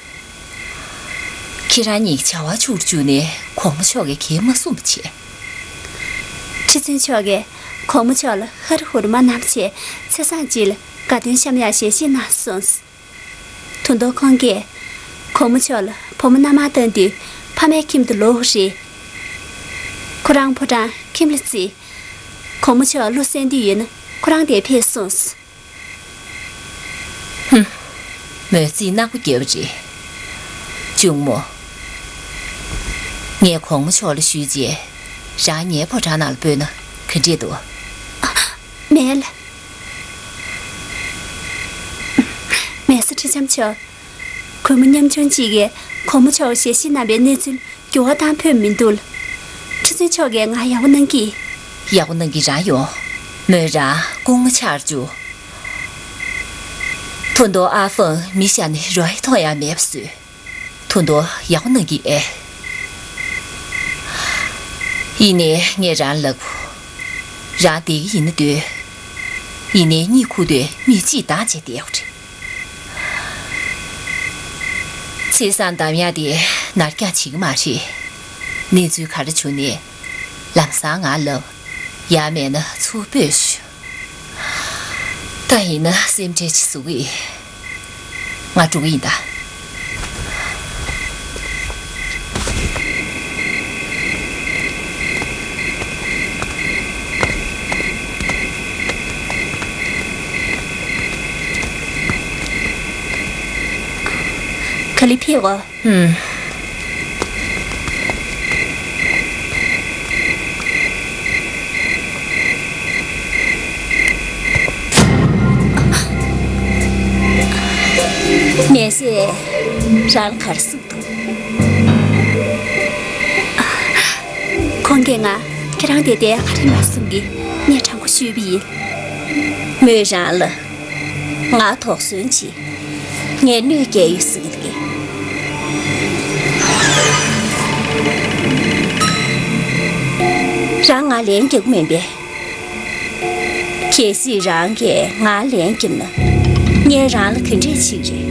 ཁྱེད་རང་གཉིས་བྱ་བ་ཆུང་རུ་བཅུག་ནས་གོང་མ་མཆོག་གིས་གང་མ་གསུངས་པ་བྱས། ཁྲི་བཙུན་མཆོག་གིས་གོང་མ་མཆོག་ལ་ཧ་རི་ཧུ་རི་མ་གནང་བྱས་ཚེས་བཟང་ཅིག་ལ་དགའ་སྟོན་བཤམས་ཡག་ཞལ་བཞེས་གནང་སོང་། ད་དུང་ཁོང་གིས་གོང་མ་མཆོག་ལ་བུ་མོ་མནའ་མར་བཏང་དུས་ཕ་མའི་ཁྱིམ་དུ་ལོག་རེད། ཁོ་རང་ཕོ་བྲང་ཁྱིམ་ལ་བརྩིས། གོང་མ་མཆོག་བློ་གསལ་འདོད་ཡོད་ན་ཁོ་རང་དེར་ཕེབས་གསུངས། ཧུམ། མོས་རྩིས་རྣག་པ་རྒྱབ་པ་རེད། གཅུང་མོ། ངས་གོང་མ་མཆོག་ལ་ཞུས་རྗེས། རང་ངའི་ཕོ་བྲང་ནང་ལ་སྤོས་ན་ག་འདྲས་འདུག་མེད་ལ། མེ་ཚེ་ཁྲི་ལྕམ་མཆོག་གུས་མོ་ཉམ་ཆུང་གཅིག་གིས་གོང་མ་མཆོག་ཞལ་བཞེས་གནང་བའི་གནས་ཚུལ་འགྱུར་བ་བཏང་ཕོད་མི་འདུག་ཁྲི་བཙུན་མཆོག་གིས་ང་ཡག་པོ་གནང་གི། ཡག་པོ་གནང་གི་རང་ཡོང་། མོས་རང་སྐུ་ངོ་ཆགས་རྒྱུ། ཐུང་ཐུང་ཨ་ཧྥང་མི་ཤ་ནི་རོ་ཧེ་ཐོང་ཡང་མེད་པ་བཟོས། ཐུང་ཐུང་ཡག་པོ་གནང་གི་ཨེ། ཡིན་ནའི་ངས་རང་ལབ། རང་བསྡད་ཀྱི་ཡིན་ན་འདོད། ཡིན་ནའི་གཉིད་ཁུག་དུས་མིག་གཅིག་གདངས་བྱས་བསྡད་ཡོད་རེད། ཚེས་བཟང་འདམ་ཡག་དེ་ནར་འགྱངས་བྱེད་ཀྱི་མ་རེད། གནས་ཚུལ་ག་རེ་བྱུང་ནའི་ལམ་སང་ང་ལབ། ཡང་མེད་ན་ཚུར་སྤོས་ཤོག་ད་ཡིན་ན་སེམས་ཁྲལ་བྱེད་བཟོ་གི། ང་འགྲོ་གི་ཡིན་ད། ག་ལེ་ཕེབས་འོ། ཧུམ། མེ་སེ། རང་གར་སུ། ཁོང་གིས་ང་ཁྱེད་རང་དེ་ལྟའི་ཨ་རི་མ་སུམ་གྱི་ངས་དྲང་པོ་ཞུས་པ་ཡིན། མོས་རང་ལ་ང་དོགས་ཟོན་བྱེད། ངས་གནོད་སྐྱེལ་ཡོད་ཟེར་གྱི་འདུག་རང་ང་ལན་རྒྱག་གི་མིན་པས། གལ་སྲིད་རང་གིས་ང་ལན་བརྒྱབ་ན། ངས་རང་ལ་ག་འདྲས་བྱེད་ཀྱི་རེད།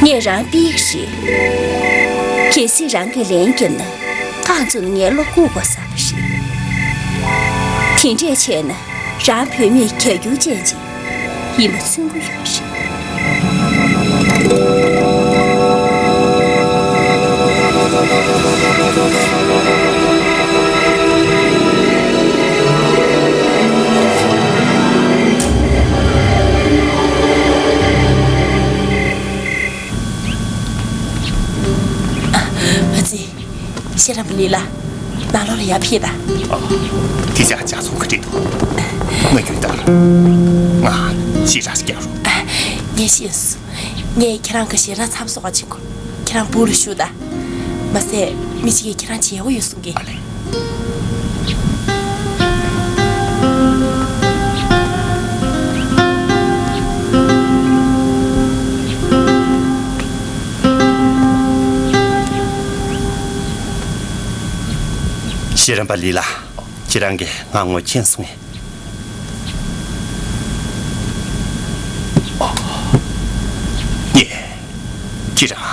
ངས་རང་ཕུད་ཀྱི་རེད། གལ་སྲིད་རང་གིས་ལན་བརྒྱབ་ན། རྐང་བཙུགས་ནས་ངའི་བློ་འགུག་དགོས་བསམ་པ་རེད། དེ་འདྲས་བྱས་ན། རང་བུད་མེད་རྒྱ་སྒྱུར་ཅན་ཅིག་ཡིན་པ་མཚོན་གྱི་ཡོད་རེད། ཨ་ཙི། ཤེས་རབ་ལི་ལ། ནང་ལོགས་ལ་ཡར་ཕེབས་དང་། ཨ། དེ་ཅག་ཇག་ཚོགས་ཀྱི་རེད་འདུག་ང་རྒྱུན་ལྟར། ང་ཞེ་དྲག་ཞིག་རྒྱག་རོགས། ངས་ཤེས་སོང་། ངས་ཁྱེད་རང་གི་ཞེ་དྲག་འཚབ་སོང་བ་བྱེད་དགོས། ཁྱེད་རང་སྦུག་ལ་བཞུགས་དང་། མ་ཟད་མི་གཅིག་གིས་ཁྱེད་རང་མཇལ་དགོས་ཡོད་གསུང་གི། ཨ་ལེ། ཤེས་རམས་པ་ལི་ལ། ཁྱེད་རང་གིས་ང་ངོ་མཁྱེན་སོང་ངས། ངས་ཁྱེད་རང་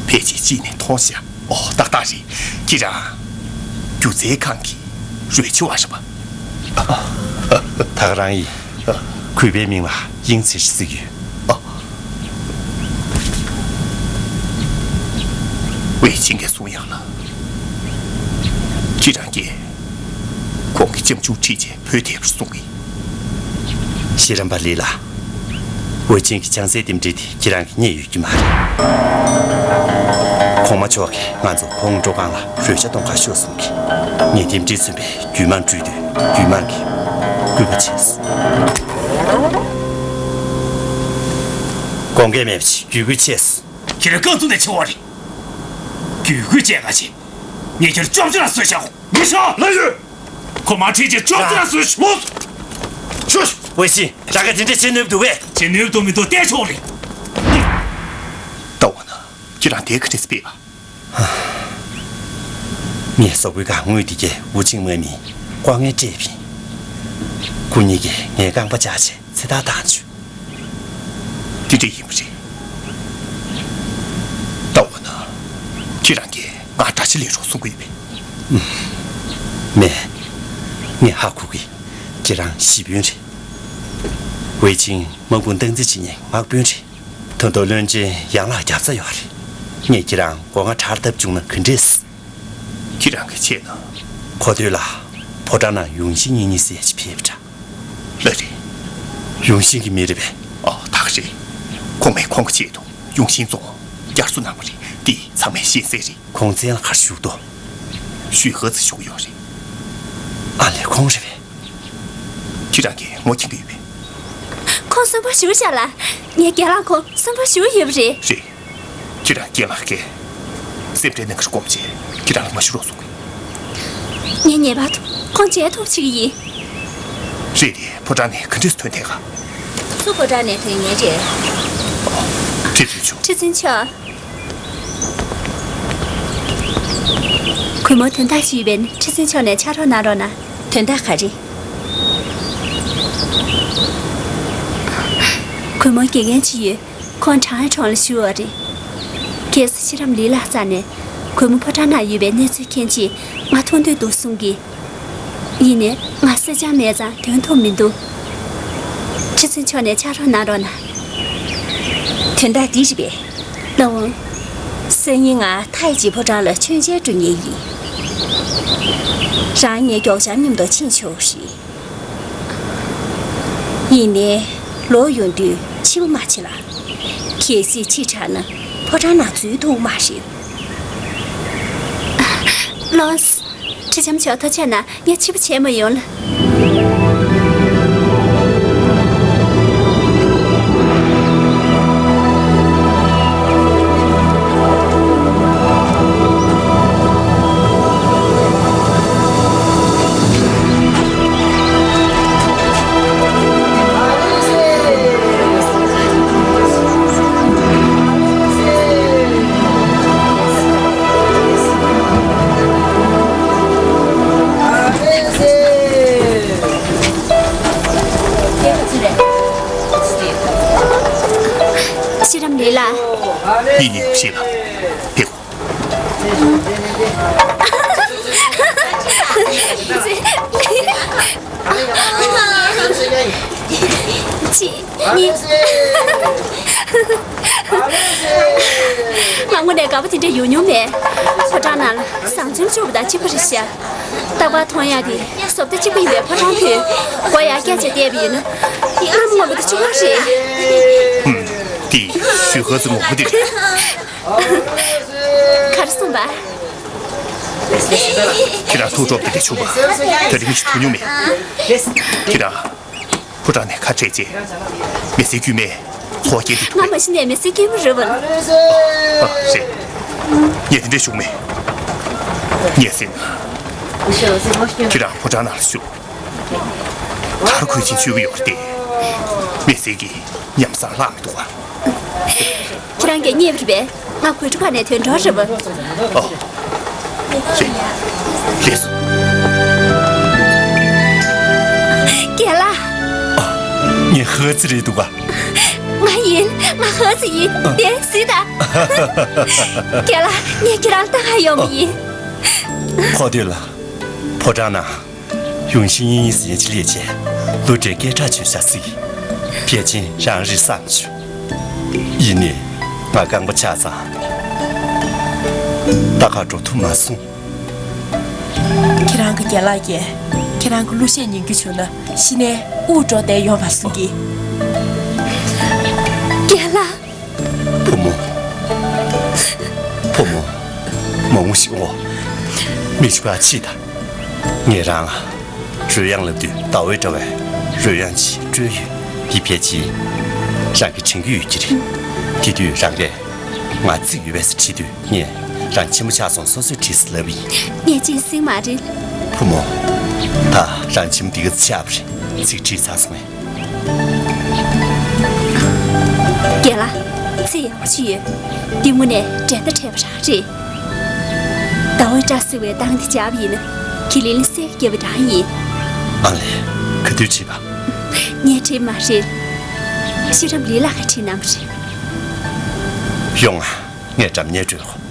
ཕལ་ཆེར་ཅིག་ནས་མཐོང་ཤག་ཨོ། ཏག་ཏག་རེད། ཁྱེད་རང་སྒྱུ་རྩལ་ཁང་གི་རོལ་ཆ་བ་རེད་པ། ད་ག་རང་ཡིན། གུས་པའི་མིང་ལ་དབྱིངས་ཚེ་ཞེས་ཟེར་གྱི་ཡོད། ཨ། ཝེ་ཆིང་གིས་གསུང་ཡག་ལ། ཁྱེད་རང་གིས་ཁོང་གི་ལྕམ་ཆུང་ཁྲིད་བྱས་བུད་ཐལ་བར་གསུང་གི། ཤེས་རམས་པ་ལི་ལ། ཝེ་ཆིང་གི་ཆང་སའི་རྟེན་འབྲེལ་དེ་ཁྱེད་རང་གིས་རྙེད་ཡོད་ཀྱི་མ་རེད། གོང་མ་མཆོག་གིས་ང་ཚོ་ཁོང་སྤྲོ་ཁང་ལ་རོལ་ཆ་གཏོང་གར་ཤོག་གསུང་གི། ངས་རྟེན་འབྲེལ་མཚོན་པའི་རྒྱུད་མང་སྤྲོད་དུས་རྒྱུད་མང་གིས་གུས་པ་བྱས་སོང་། དགོངས་འགལ་མེད་པ་ཞིག་བརྒྱུད་སྐུལ་བྱས་སོང་། ཁྱེད་རང་རྐང་བཙུགས་ནས་ཆེ་བ་རེད། བརྒྱུད་སྐུལ་བྱས་ག་བྱེད། ངས་ཁྱེད་རང་བཅོམ་ཆུ་ལ་བཟོས་བཞག་མི་ཤོག་ལབ་ཡོད། ཁོ་མ་ཁྲིད་ཅིག་བཅོམ་ཆུ་ལ་བཟོས་ཤོག་ཤོག་ཝེ་ཤིན། རང་ག་དེ་འདྲས་བྱེད་ནུས་འདུག་བས། བྱེད་ནུས་འདུག་མི་འདུག་བལྟས་ཆོག་རེད། ད་འོ་ན་ཁྱེད་རང་དེ་ག་འདྲས་སྤེལ་བ། ངས་སོག་པོའི་གང་ངོས་དེ་གའི་ཝུ་ཆིང་དམག་མིས་ལྐོག་རྔན་སྤྲད་པ་ཡིན། ཁོ་གཉིས་ཀྱིས་ངའི་རྐང་པ་བཅག་བྱས་ཚེ་ཐར་བཏང་བྱུང་། དེ་འདྲ་ཡིན་པ་རེད། ད་འོ་ན་ཁྱེད་རང་གིས་ང་དགྲ་ཤ་ལེན་རོགས་གསུང་གི་ཡོད་པས། མེད། ངས་ཧ་གོ་གི། ཁྱེད་རང་གཞིས་དཔོན་རེད། ཝེ་ཆིང་དམག་དཔུང་སྟངས་འཛིན་བྱེད་མཁན་དམག་དཔོན་རེད། ད་དུང་བློན་ཆེན་ཡང་ལགས་རྒྱབ་རྩ་ཡོད་རེད། ངས་ཁྱེད་རང་སྒོ་ང་གྲལ་བཏབ་བཅུག་ན་ག་འདྲས། ཁྱེད་རང་གི་ཆེད་ན། གོ་ཐོས་ལ་ཕོ་བྲང་ནང་ཡུང་ཤིང་གཉེན་ཉེ་ཟེར་ཞིག་ཕེབས་འདྲ། ལགས་རེད། ཡུང་ཤིང་གི་མི་རེད་པས། ཨ། ད་ག་རེད། ཁོང་མས་ཁོང་གི་ཆེད་དུ་ཡུང་ཤིང་རྫོང་བསྐྱར་གསོ་གནང་བ་རེད། འདི་ཚང་མས་ཤེས་གསལ་རེད། ཁོང་བཙན་ལ་ག་རེ་ཞུགས་འདུག་ཞུས་ཧ་ཙི་ཞུ་གི་ཡོད་རེད། ཨ་ལས། ཁོང་རེད་པས། ཁྱེད་རང་གིས་ངོ་མཁྱེན་གྱི་ཡོད་པས། ཁོང་གསོན་པོ་བཞུགས་བཞག་ལ། ངའི་རྒན་ལགས་ཁོང་གསོན་པོ་བཞུགས་ཡོད་པ་རེད། རེད། ཁྱེད་རང་རྒན་ལགས་ཀྱིས་སེམས་ཁྲལ་གནང་གི་རེད་དགོངས་བྱས་ཁྱེད་རང་ལ་མ་ཞུ་རོགས་གསུང་གི། ངས་ངེས་པར་དུ་ཁོང་མཇལ་ཐུབ་པ་བྱེད་ཀྱི་ཡིན། རེད་དེ། ཕོ་བྲང་ནས་ག་འདྲས་སུ་ཐོན་བསྡད་ག་སུ་ཕོ་བྲང་ནས་ཐོན་ངེས་རེད། ཁྲི་བཙུན་མཆོག་ཁྲི་བཙུན་མཆོག་གུས་མོ་དོན་དག་ཅིག་ཡོད་པས་ན། ཁྲི་བཙུན་མཆོག་ནས་ཕྱག་རོགས་གནང་རོགས་གནང་། དོན་དག་ག་རེ། གུས་མོ་དགེ་རྒན་ཅིག་ཡོད། ཁོང་ཁྲང་ཨན་གྲོང་ལ་བཞུགས་པ་རེད། གལ་སྲིད་ཤེས་རམ་ལི་ལགས་རྩ་ནས་གུས་མོ་ཕོ་བྲང་ནང་ཡོད་པའི་གནས་ཚུལ་མཁྱེན་རྗེས་ང་མཐོང་འདོད་འདུག་གསུང་གི། ཡིན་ནའི་ང་གསེར་སྦྱངས་མེད་ཙང་འདོན་ཐུབ་མི་འདུག་ཁྲི་བཙུན་མཆོག་ནས་ཕྱག་རོགས་གནང་རོགས་གནང་། དོན་དག་འདི་རེད་པས། ལགས་འོང་། སང་ཉིན་ང་ཐའི་ཇི་ཕོ་བྲང་ལ་མཆོད་མཇལ་འགྲོ་མཁན་ཡིན། རང་ངའི་མགྱོགས་བྱང་མཉམ་དུ་ཕྱིན་ཆོག་རེད། ཡིན་ནའི་ལོག་ཡོང་དུས་ཕྱི་པོ་མ་ཕྱིན་ལ། གལ་སྲིད་ཕྱི་དྲགས་ན་ཕོ་བྲང་ནང་འཛུལ་ཐུབ་མ་རེད། ལགས་སོ། ཁྲི་ལྕམ་མཆོག་ཐུགས་རྗེ་གནང་། ངས་ཕྱི་པོ་བྱས་མ་ཡོང་ལ། ཤེས་རམ་ལི་ལགས། ཡིན་ཡིན། ཤེས་ལ། དེ། གཅིག་གཉིས། ང་དངོས་གནས་དགའ་པོ་དེ་འདྲ་ཡོང་མྱོང་མེད། ཕོ་བྲང་ནང་ལ་བཟང་བཙོན་བཅུག་པ་དང་གཅིག་པ་རེད་ཤག་རྟག་པར་མཐོང་ཡག་དེ་བཟོ་ལྟ་གཅིག་པ་ཡིན་པའི་ཕོ་བྲང་དེ་སྒོ་ཡར་བཀྱག་བྱས་བསྡད་པ་ཡིན་ན། ལམ་ངོ་མ་དེ་ཆུང་བ་རེད། ཧུམ། དེ་ཞུ་ཧ་ཙི་ངོ་མ་དེ་རེད། ག་རེ་གསུངས་པ། ཁྱེད་རང་ཐུགས་སྤྲོ་པོ་དེ་འདྲ་བྱུང་བ་ད་རིང་ཞིག་ཐུག་མྱོང་མེད། ཁྱེད་རང་ཕོ་བྲང་ནས་ཁ་བྲལ་རྗེས་མི་ཚེ་དཀྱུས་མའི་འཚོ་བ་སྐྱེལ་དུས་ཐུག་ང་མ་གཞི་ནས་མི་ཚེ་དཀྱུས་མ་རེད་པ། ཨ། རེད། ངས་དེ་འདྲ་ཞུ་མེད། ངས་ཟེར་ན། ཁྱེད་རང་ཕོ་བྲང་ནང་ལ་བཞུགས། གར་ཁོས་ཕྱིན་བཅུག་གི་ཡོད་རེད་དེ། མི་ཚེ་གི་ཉམས་བཟང་ལྷག་མི་འདུག་བ། ཁྱེད་རང་གིས་རྙེད་པ་རེད་པས། ང་གོས་ཁྲི་ཁ་ནས་ཐོན་འགྲོ་རེད་པ། ཨོ། རེད། ལགས་སོ། རྒན་ལགས། ཨ། ངས་ཧ་ཙི་རེད་འདུག་ག་ང་ཡིན། ང་ཧ་ཙི་ཡིན། ཨ། དེ་གཟིགས་དང་། རྒན་ལགས། ངས་ཁྱེད་རང་ལ་ལྟ་ག་ཡོང་བ་ཡིན། ཁོ་དེ་ལ་ཕོ་བྲང་ནང་། ཡུང་ཤིང་དབྱིན་ཡིག་ཟིན་ཆི་ལས་བྱས་ལུ་འདྲེ་སྐད་གྲགས་ཆོད་ཤག་ཟིག་ཕལ་ཆེར་རང་རེད་བསམ་བྱུང་། ཡིན་ནའི་ང་རྐང་པ་ཆག་ཙང་ད་ག་འགྲོ་ཐུབ་མ་སོང་། ཁྱེད་རང་གི་རྒན་ལགས་ཀྱིས་ཁྱེད་རང་གི་གླུ་གཞས་ཉན་རྒྱུ་བྱུང་ན་གཞི་ནས་དབུགས་འགྲོ་བསྡད་ཡོང་བ་གསུང་གི། རྒན་ལགས། བུ་མོ། བུ་མོ། མ་ངུ་ཞིག་འོ། མི་ཞིག་པ་ཕྱིས་དང་། ངས་རང་རོལ་དབྱངས་ལབ་དུས་ཟླ་འོད་འདྲ་བའི་རོལ་དབྱངས་ཅིག་དཀྲོལ་ཡོད། འདི་ཕལ་ཆེར་རང་གིས་དྲན་གྱི་ཡོད་ཀྱི་རེད། དེ་དུས་རང་གིས་ང་རྩིག་ཡོད་པས་ཟེར་དྲིས་དུས་ངས་རང་ཆེན་པོ་ཆགས་སོང་། སོ་སོས་བྲིས་ཟེར་ལབ་ཡིན། ངས་ཅི་ཟིག་མ་རེད། བུ་མོ། ད་རང་ཆེན་པོ་འདི་ག་ཚོད་ཆགས་པ་རེད། ཚིག་བྲིས་ཚར་སོང་ངས། རྒན་ལགས། ཚེ་ཡག་པོ་ཅིག་ཡོད། འདི་དངོས་གནས་འགྲན་ཟླ་བྲལ་བ་རང་རེད། ཟླ་བའི་སྐྲ་བསིལ་བའི་མདངས་འདི་འཇགས་པ་ཡིན་ན། གྱི་ལིན་ལ་གསེར་བརྒྱབ་པ་རང་ཡིན། ཨ་ལས། ག་དུས་བྲིས་པ། ངས་བྲིས་མ་རེད། ཤེས་རམ་ལི་ལགས་ཀྱིས་བྲིས་གནང་བ་རེད། ཡོང་ང་། ངས་འགྲམ་ཉལ་སྤྲོད་གོ།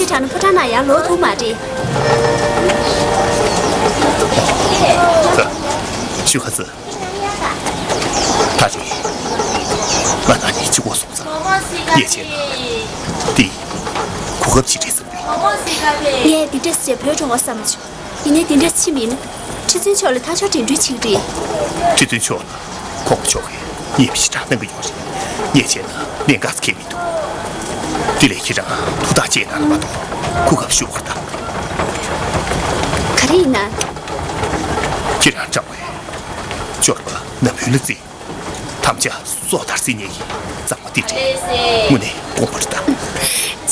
ཅི་དྲག་ན་ཕོ་བྲང་ནང་ཡར་ལོག་ཐུབ་མ་རེད། ཤུ་ཁ་ཙི། ད་རེས་ང་དང་གཉིས་གཅིག་པོ་སོང་ཙང་ཡིད་ཆེས་ན་འདི་གོ་སྐབས་ཅིག་རེད་བསམ་གྱི། ངས་འདི་འདྲ་ཟེར་བོད་འགྲོ་བ་བསམ་བྱུང་། ཡིན་ནའི་འདི་འདྲ་ཕྱིན་མིན། ཁྲི་བཙུན་མཆོག་ལ་ཐག་གཅོད་འགྲན་བསྡུར་བྱེད་ཀྱི་རེད། ཁྲི་བཙུན་མཆོག་ལ་ཁོང་མཆོག་གིས་ཡིད་མི་ཞིག་དྲག་གནང་གི་ཡོད་རེད། ངས་བྱས་ན་གནད་འགག་ཁེལ་མི་འདུག་དེ་ལས་ཁྱེད་རང་ཐུགས་ཐག་བཅད་གནང་ན་མ་གཏོགས་གོ་སྐབས་ཞུ་བར་གདའ། ག་རེ་ཡིན་ན། ཁྱེད་རང་དྲང་བའི་འབྱོར་པ་ནམ་ཡུན་ལ་བརྩི། དམ་བཅའ་སྲོག་ལྟར་བརྩི་མཁན་གྱི་གཙང་མ་འདི་འདྲ་དངོས་གནས་དགོངས་པ་རེད་ད།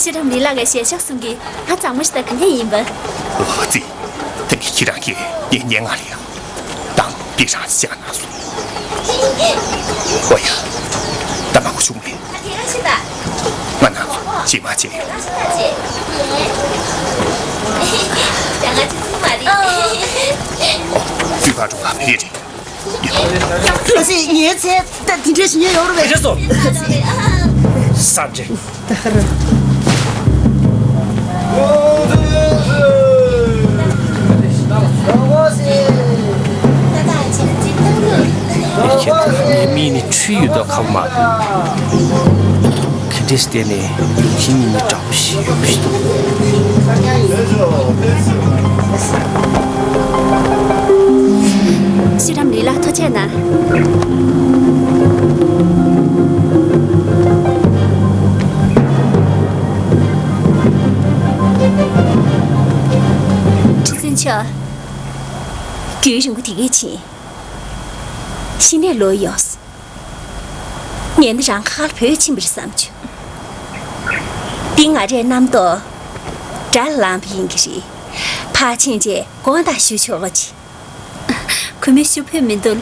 ཤེས་རབ་ལི་ལགས་ཀྱིས་ཞལ་ཕྱག་གསུང་གིས་ང་གཙང་མ་ཞིག་དང་ག་འདྲ་ཡིན་པ། ཨོ་ཙི། ད་ནི་ཁྱེད་རང་གིས་ངའི་སྙན་ངག་ལ་ཡང་དང་པོ་རང་བཞག་གནང་སོང་། ཨོ་ཡ། ད་མང་པོ་བྱུང་མེད། ང་རང་ཚོ་རྗེས་མ་མཇལ་ཡོང་། ཨོ། སྤྲུལ་པ་འགྲོ་ག་བས་རེད། ལགས་སེ། ངའི་ཚེ་ད་དེ་འདྲའི་ཞིག་ཉན་ཡོང་རུང་བས། རེད་སོ། ས་འདྲེ། ད་ཧ་ར། ཁྱེད་ངའི་མིག་ནི་འཁྲུལ་ཡོད་མདོག་ཁ་པོ་མ། ག་འདྲས་བལྟས་ནས་ཡུམ་ཤིང་གཉིས་ནི་འདྲ་པོ་ཞིག་ཡོད་པ་ཞིག་འདུག་ཤེས་རབ་ལི་ལགས་ཐུགས་རྗེ་གནང་། ཁྲི་བཙུན་མཆོག་རྒྱུན་རིང་པོ་དེ་གས་ཕྱིན། གཞི་ནས་ལོག་ཡོང་སོང་། ངས་ནི་རང་ཁ་ཁར་བུད་ཕྱིན་པ་རེད་བསམ་བྱུང་། འདི་ང་རའི་རྣམ་རྟོག་དགྲ་ལ་ལངས་པ་ཡིན་གྱི་རེད། ཕར་ཕྱིན་རྗེས་དགོངས་དག་ཞུ་ཆོག་ལ་ཅི། ཁོ་མོས་ཞུ་ཕོད་མི་འདུག་ལ།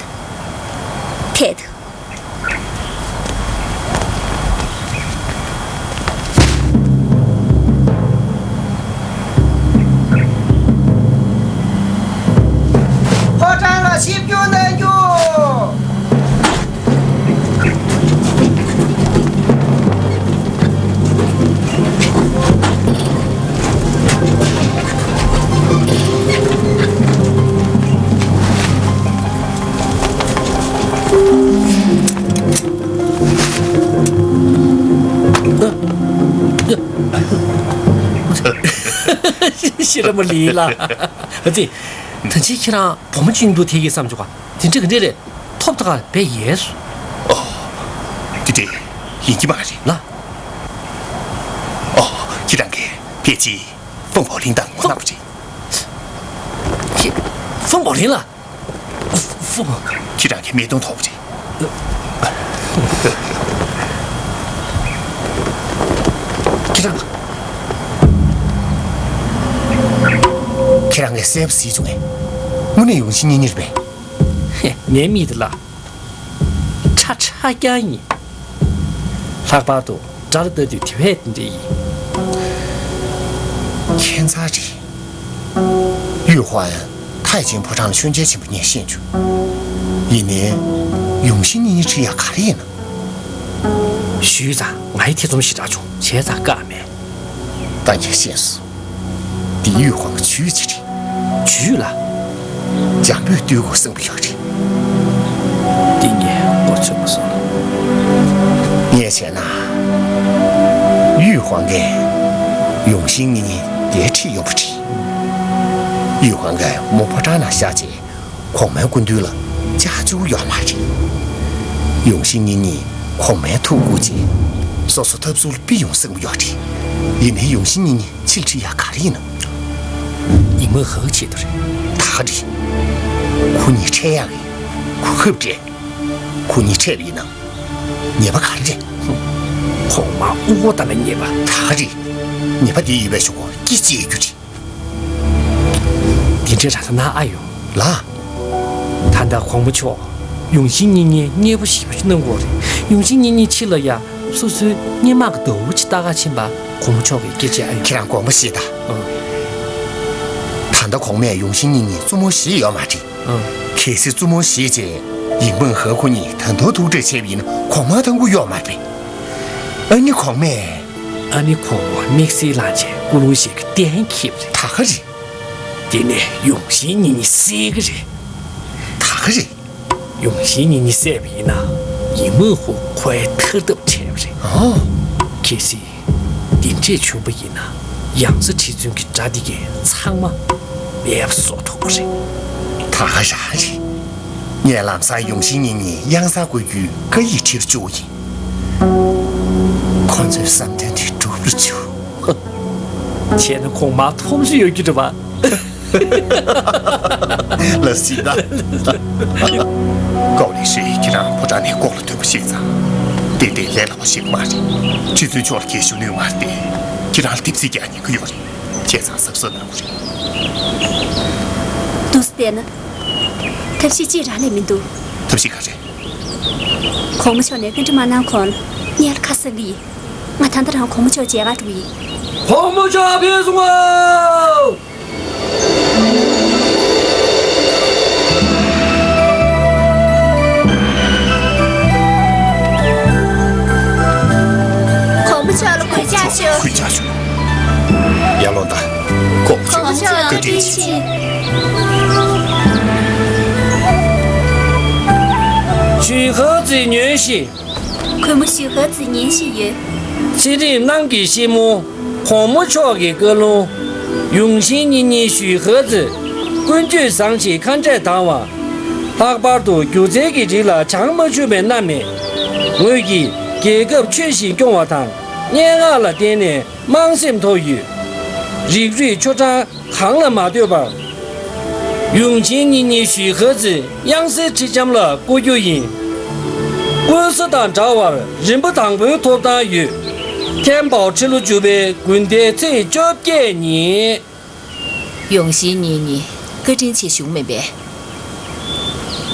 ཐད་དུ། ཕོ་བྲང་ལ་ཆིབས་བསྒྱུར་གནང་རྒྱུ། ཤེས་རབ་མོ་ལི་ལགས། ཨ་ཙི། ད་ཅི་ཁྱེད་རང་བུ་མོ་གཅིག་འདུག་དེ་གི་བསམ་བྱུང་ག་དེ་འདྲ་ག་འདྲ་རེད། ཐོབ་ཐག་བས་ཡས་སུ། ཨོ། དེ་འདྲ་ཡིན་གྱི་མ་རེད་ལ། ཨོ། ཁྱེད་རང་གིས་ཕལ་ཆེར་ཧྥང་པའོ་ལིན་དང་ངོ་ན་པ་རེད། ཧྥང་པའོ་ལིན་ལ། ཧྥང་། ཁྱེད་རང་གིས་མེ་དོང་ཐོག་པ་རེད། ཁྱེད་རང་། ཁྱེད་རང་གིས་གསལ་པོ་གཟིགས་བྱུང་ངས། དངོས་གནས་ཡུམ་ཆེན་གཉིས་གཉིས་རེད་པས། ངའི་མིག་དེ་ལ། ཁྲ་ཁྲ་རྐྱང་ཡིན། ལྷག་པར་དུ་དགྲ་ལ་ལྟ་དུས་དེ་བས་དེ་འདྲ་ཡིན། ཁྱད་མཚར་རེད། ཡུས་ཧུའང་ཐའི་ཅིན་ཕོ་བྲང་ལ་མཆོད་མཇལ་ཕྱིན་པ་ངས་ཤེས་བྱུང་། ཡིན་ནའི། ཡུམ་ཆེན་གཉིས་གཉིས་ཁྲིད་ཡག་ག་རེ་ཡིན་ན། ཞུས་ཙང་ང་ཡི་ཐེ་ཚོམ་ཞེ་དྲག་བྱུང་བྱས་ཙང་བཀག་མེད། ད་ངས་ཤེས་སོང་། འདི་ཡུས་ཧུའང་ཇུས་ཅིག་རེད། ཇུས་ལ། འཇམ་པོས་བཏུལ་དགོས་བསམ་གྱི་ཡོད་རེད། འདི་ངས་མགོ་ཚོད་མ་སོང་། ངས་བྱས་ན། ཡུས་ཧུའང་གིས་ཡུམ་ཆེན་གཉིས་གཉིས་འདིར་ཁྲིད་ཡོང་པ་རེད། ཡུས་ཧུའང་གིས་མོ་ཕོ་བྲང་ནང་བཞག་རྗེས། གོང་མའི་སྐུ་མདུན་ལ་ཅག་ཅུ་ཡོད་མ་རེད། ཡུམ་ཆེན་གཉིས་གཉིས་གོང་མའི་ཐུགས་དགོངས་རྗེས། སོ་སོ་འཐབ་རྩོད་ལ་ཕུད་ཡོང་བསམ་གྱི་ཡོད་རེད། ཡིན་ནའི་ཡུམ་ཆེན་གཉིས་གཉིས་ཕྱིར་ཁྲིད་ཡག་ག་རེ་ཡིན་ནམ། ཡིན་མོ་ཧེའུ་ཆེད་དུ་རེད། ད་ག་རེད། ཁོ་གཉིས་ཁྲིད་ཡག་གི་གོ་སྐབས་རེད། ཁོ་གཉིས་ཁྲིད་པ་ཡིན་ན་ཉེས་པ་ག་རེ་རེད། གོང་མ་དབུ་སྐོར་བཏང་བའི་ཉེས་པ། ད་ག་རེད། ཉེས་པ་དེ་ཡོད་པའི་གཞུག་གུ་སྐྱེ་ཅི་ཡོད་རྒྱུ་རེད། འདི་འདྲའི་ར་ས་ན་ཨ་ཡོང་། ལ། ད་ལྟ་གོང་མ་མཆོག་ཡུམ་ཆེན་གཉིས་གཉིས་མཉེས་པོ་ཞེ་པོ་ཅིག་གནང་གི་ཡོད་རེད། ཡུམ་ཆེན་གཉིས་གཉིས་ཕྱི་ལ་ཡ་སོ་སོའི་སྔས་མ་གི་ཟླ་བོ་ཅིག་ལྟ་ག་ཕྱིན་པ་གོང་མ་མཆོག་གིས་སྐད་ཆ་ཨ་ཡོང་། ཁྱེད་རང་དགོངས་པ་བཞེས་དང་། ཨང་། ད་ལྟ་གོང་མས་ཡུམ་ཆེན་གཉིས་གཉིས་བཙུན་མོ་བཞེས་ཡོད་མ་རེད། ཨང་། གལ་སྲིད་བཙུན་མོ་བཞེས་རྗེས་ཡིན་མོ་ཧེའུ་ཁོ་གཉིས་ད་དུང་ཐུག་འཕྲད་བྱས་པ་ཡིན་ན་གོང་མ་ཐང་གུ་གཡོག་མ་རེད་པས། ཨ་ནི་གོང་མས། ཨ་ནི་གོང་མ་དམིགས་བསལ་ལངས་རྗེས་ ཀུན་སློང་ཞིག་གི་གཏན་འཁེལ་བ་རེད། ད་ག་རེད། དེ་ནས་ཡོང་ཤིང་གཉེན་ཉེ་བསད་ཀྱི་རེད། ད་ག་རེད། ཡོང་ཤིང་གཉེན་ཉེ་བསད་པ་ཡིན་ན་ཡིན་མུག་ཧོ་ཁོའི་ཐར་ཐབས་བྲལ་བ་རེད། ཨོ། གལ་སྲིད་འདི་འདྲས་བྱུང་པ་ཡིན་ན་ཡང་ས་ཁྲི་བཙུན་གྱི་དགྲ་འདི་གས་ཚང་མ་མེད་པ་བཟོ་ཐུབ་ཀྱི་རེད། ད་ག་རང་རེད། ངས་ལམ་སང་ཡོང་ཤིང་གཉེན་ཉེ་གཡང་སར་བཀོད་རྒྱུའི་བཀའ་ཡིག་བྲིས་བཅུག་ཡིན། ཁོ་ཚོའི་བསམ་དོན་དེ་འགྲུབ་རུ་བཅུག་བྱས་ན་གོང་མ་ཐོབ་རྒྱུ་ཡོད་རྒྱུ་རེད་པ། ལགས་སོ། ཀའོ་ལི་ཧྲི་ཁྱེད་རང་ཕོ་བྲང་ནས་ལྐོག་ལ་ཐོན་པ་ཤེས་ཙང་། དེ་དེ་ལས་སླ་པོ་ཞིག་མ་རེད། ཁྲི་བཙུན་མཆོག་ལ་ཁྱེད་ཞུ་ནུས་མ་རེད་དེ། ཁྱེད་རང་ལ་དེབ་གཟིགས་རྒྱག་ཉན་གི་ཡོད་རེད། བྱས་ཙང་གཟབ་གཟབ་གནང་དགོས་རེད། འདུག་སེ་བལྟས་ན། ཐབས་ཤེས་གཅིག་རག་ལས་མི་འདུག་ཐབས་ཤེས་ག་རེ། གོང་མ་མཆོག་ནས་བཀའ་འདྲི་མ་གནང་གོང་ལ་སྔོན་ལ་ཁ་གསབ་གི་ཡིན། ང་ད་ལྟ་རང་གོང་མ་མཆོག་མཇལ་གར་འགྲོ་གི་ཡིན། གོང་མ་མཆོག་ཕེབས་སོང་ངོ་། གོང་མ་མཆོག་ལ་གུས་ཕྱག་ཞུ། གུས་ཕྱག་ཞུ། ཡར་ལོངས་དང་། གོང་མ་མཆོག་བཀའ་དྲིན་ཆེ། ཞུས་ཧོ་ཙི་ཉོན་ཞིག་གུས་མོ་ཞུས་ཧོ་ཙི་ཉན་བཞིན་ཡོད། ཚེ་རིང་རྣམས་ཀྱི་ཤི་མོ། གོང་མ་མཆོག་གི་བཀའ་ལུང་། ཡོང་ཤིང་གཉེན་ཉེ་ཞུས་ཧོ་ཙི། ཀུན་སྤྱོད་བཟང་ཞིང་ཁ་འབྲས་དྭངས་བ། ལྷག་པར་དུ་སྒྱུ་རྩལ་གྱི་རིགས་ལ་བྱང་མ་ཆུབ་པའི་རྣམ་སྨིན། ངོས་ཀྱིས་རྒྱལ་ཁབ་ཆོས་བཞིན་སྐྱོང་བ་དང་སྙན་ངག་ལ་བརྟེན་ནས་དམངས་སེམས་མཐོ་ཡོད། རིགས་རུས་ཆུ་གྲང་གང་ལ་མ་ལྟོས་པར། ཡོང་ཤིང་གཉེན་ཉེ་ཞུས་ཧོ་ཙི་གཡང་སའི་ཁྲི་ལྕམ་ལ་བསྐོ་རྒྱུ་ཡིན། ཀུན་བཟང་དང་འདྲ་བར་རིམ་པ་དང་པོའི་ཐོབ་ཐང་ཡོད། ཐེན་པའོ་ཁྲི་ལོ་བཅུ་པའི་དགུན་ཟླའི་ཚེས་བཅོ་བརྒྱད་ཉིན། ཡོང་ཤིང་གཉེན་ཉེ་བཀའ་དྲིན་ཆེ་ཞུ་མིན་པས།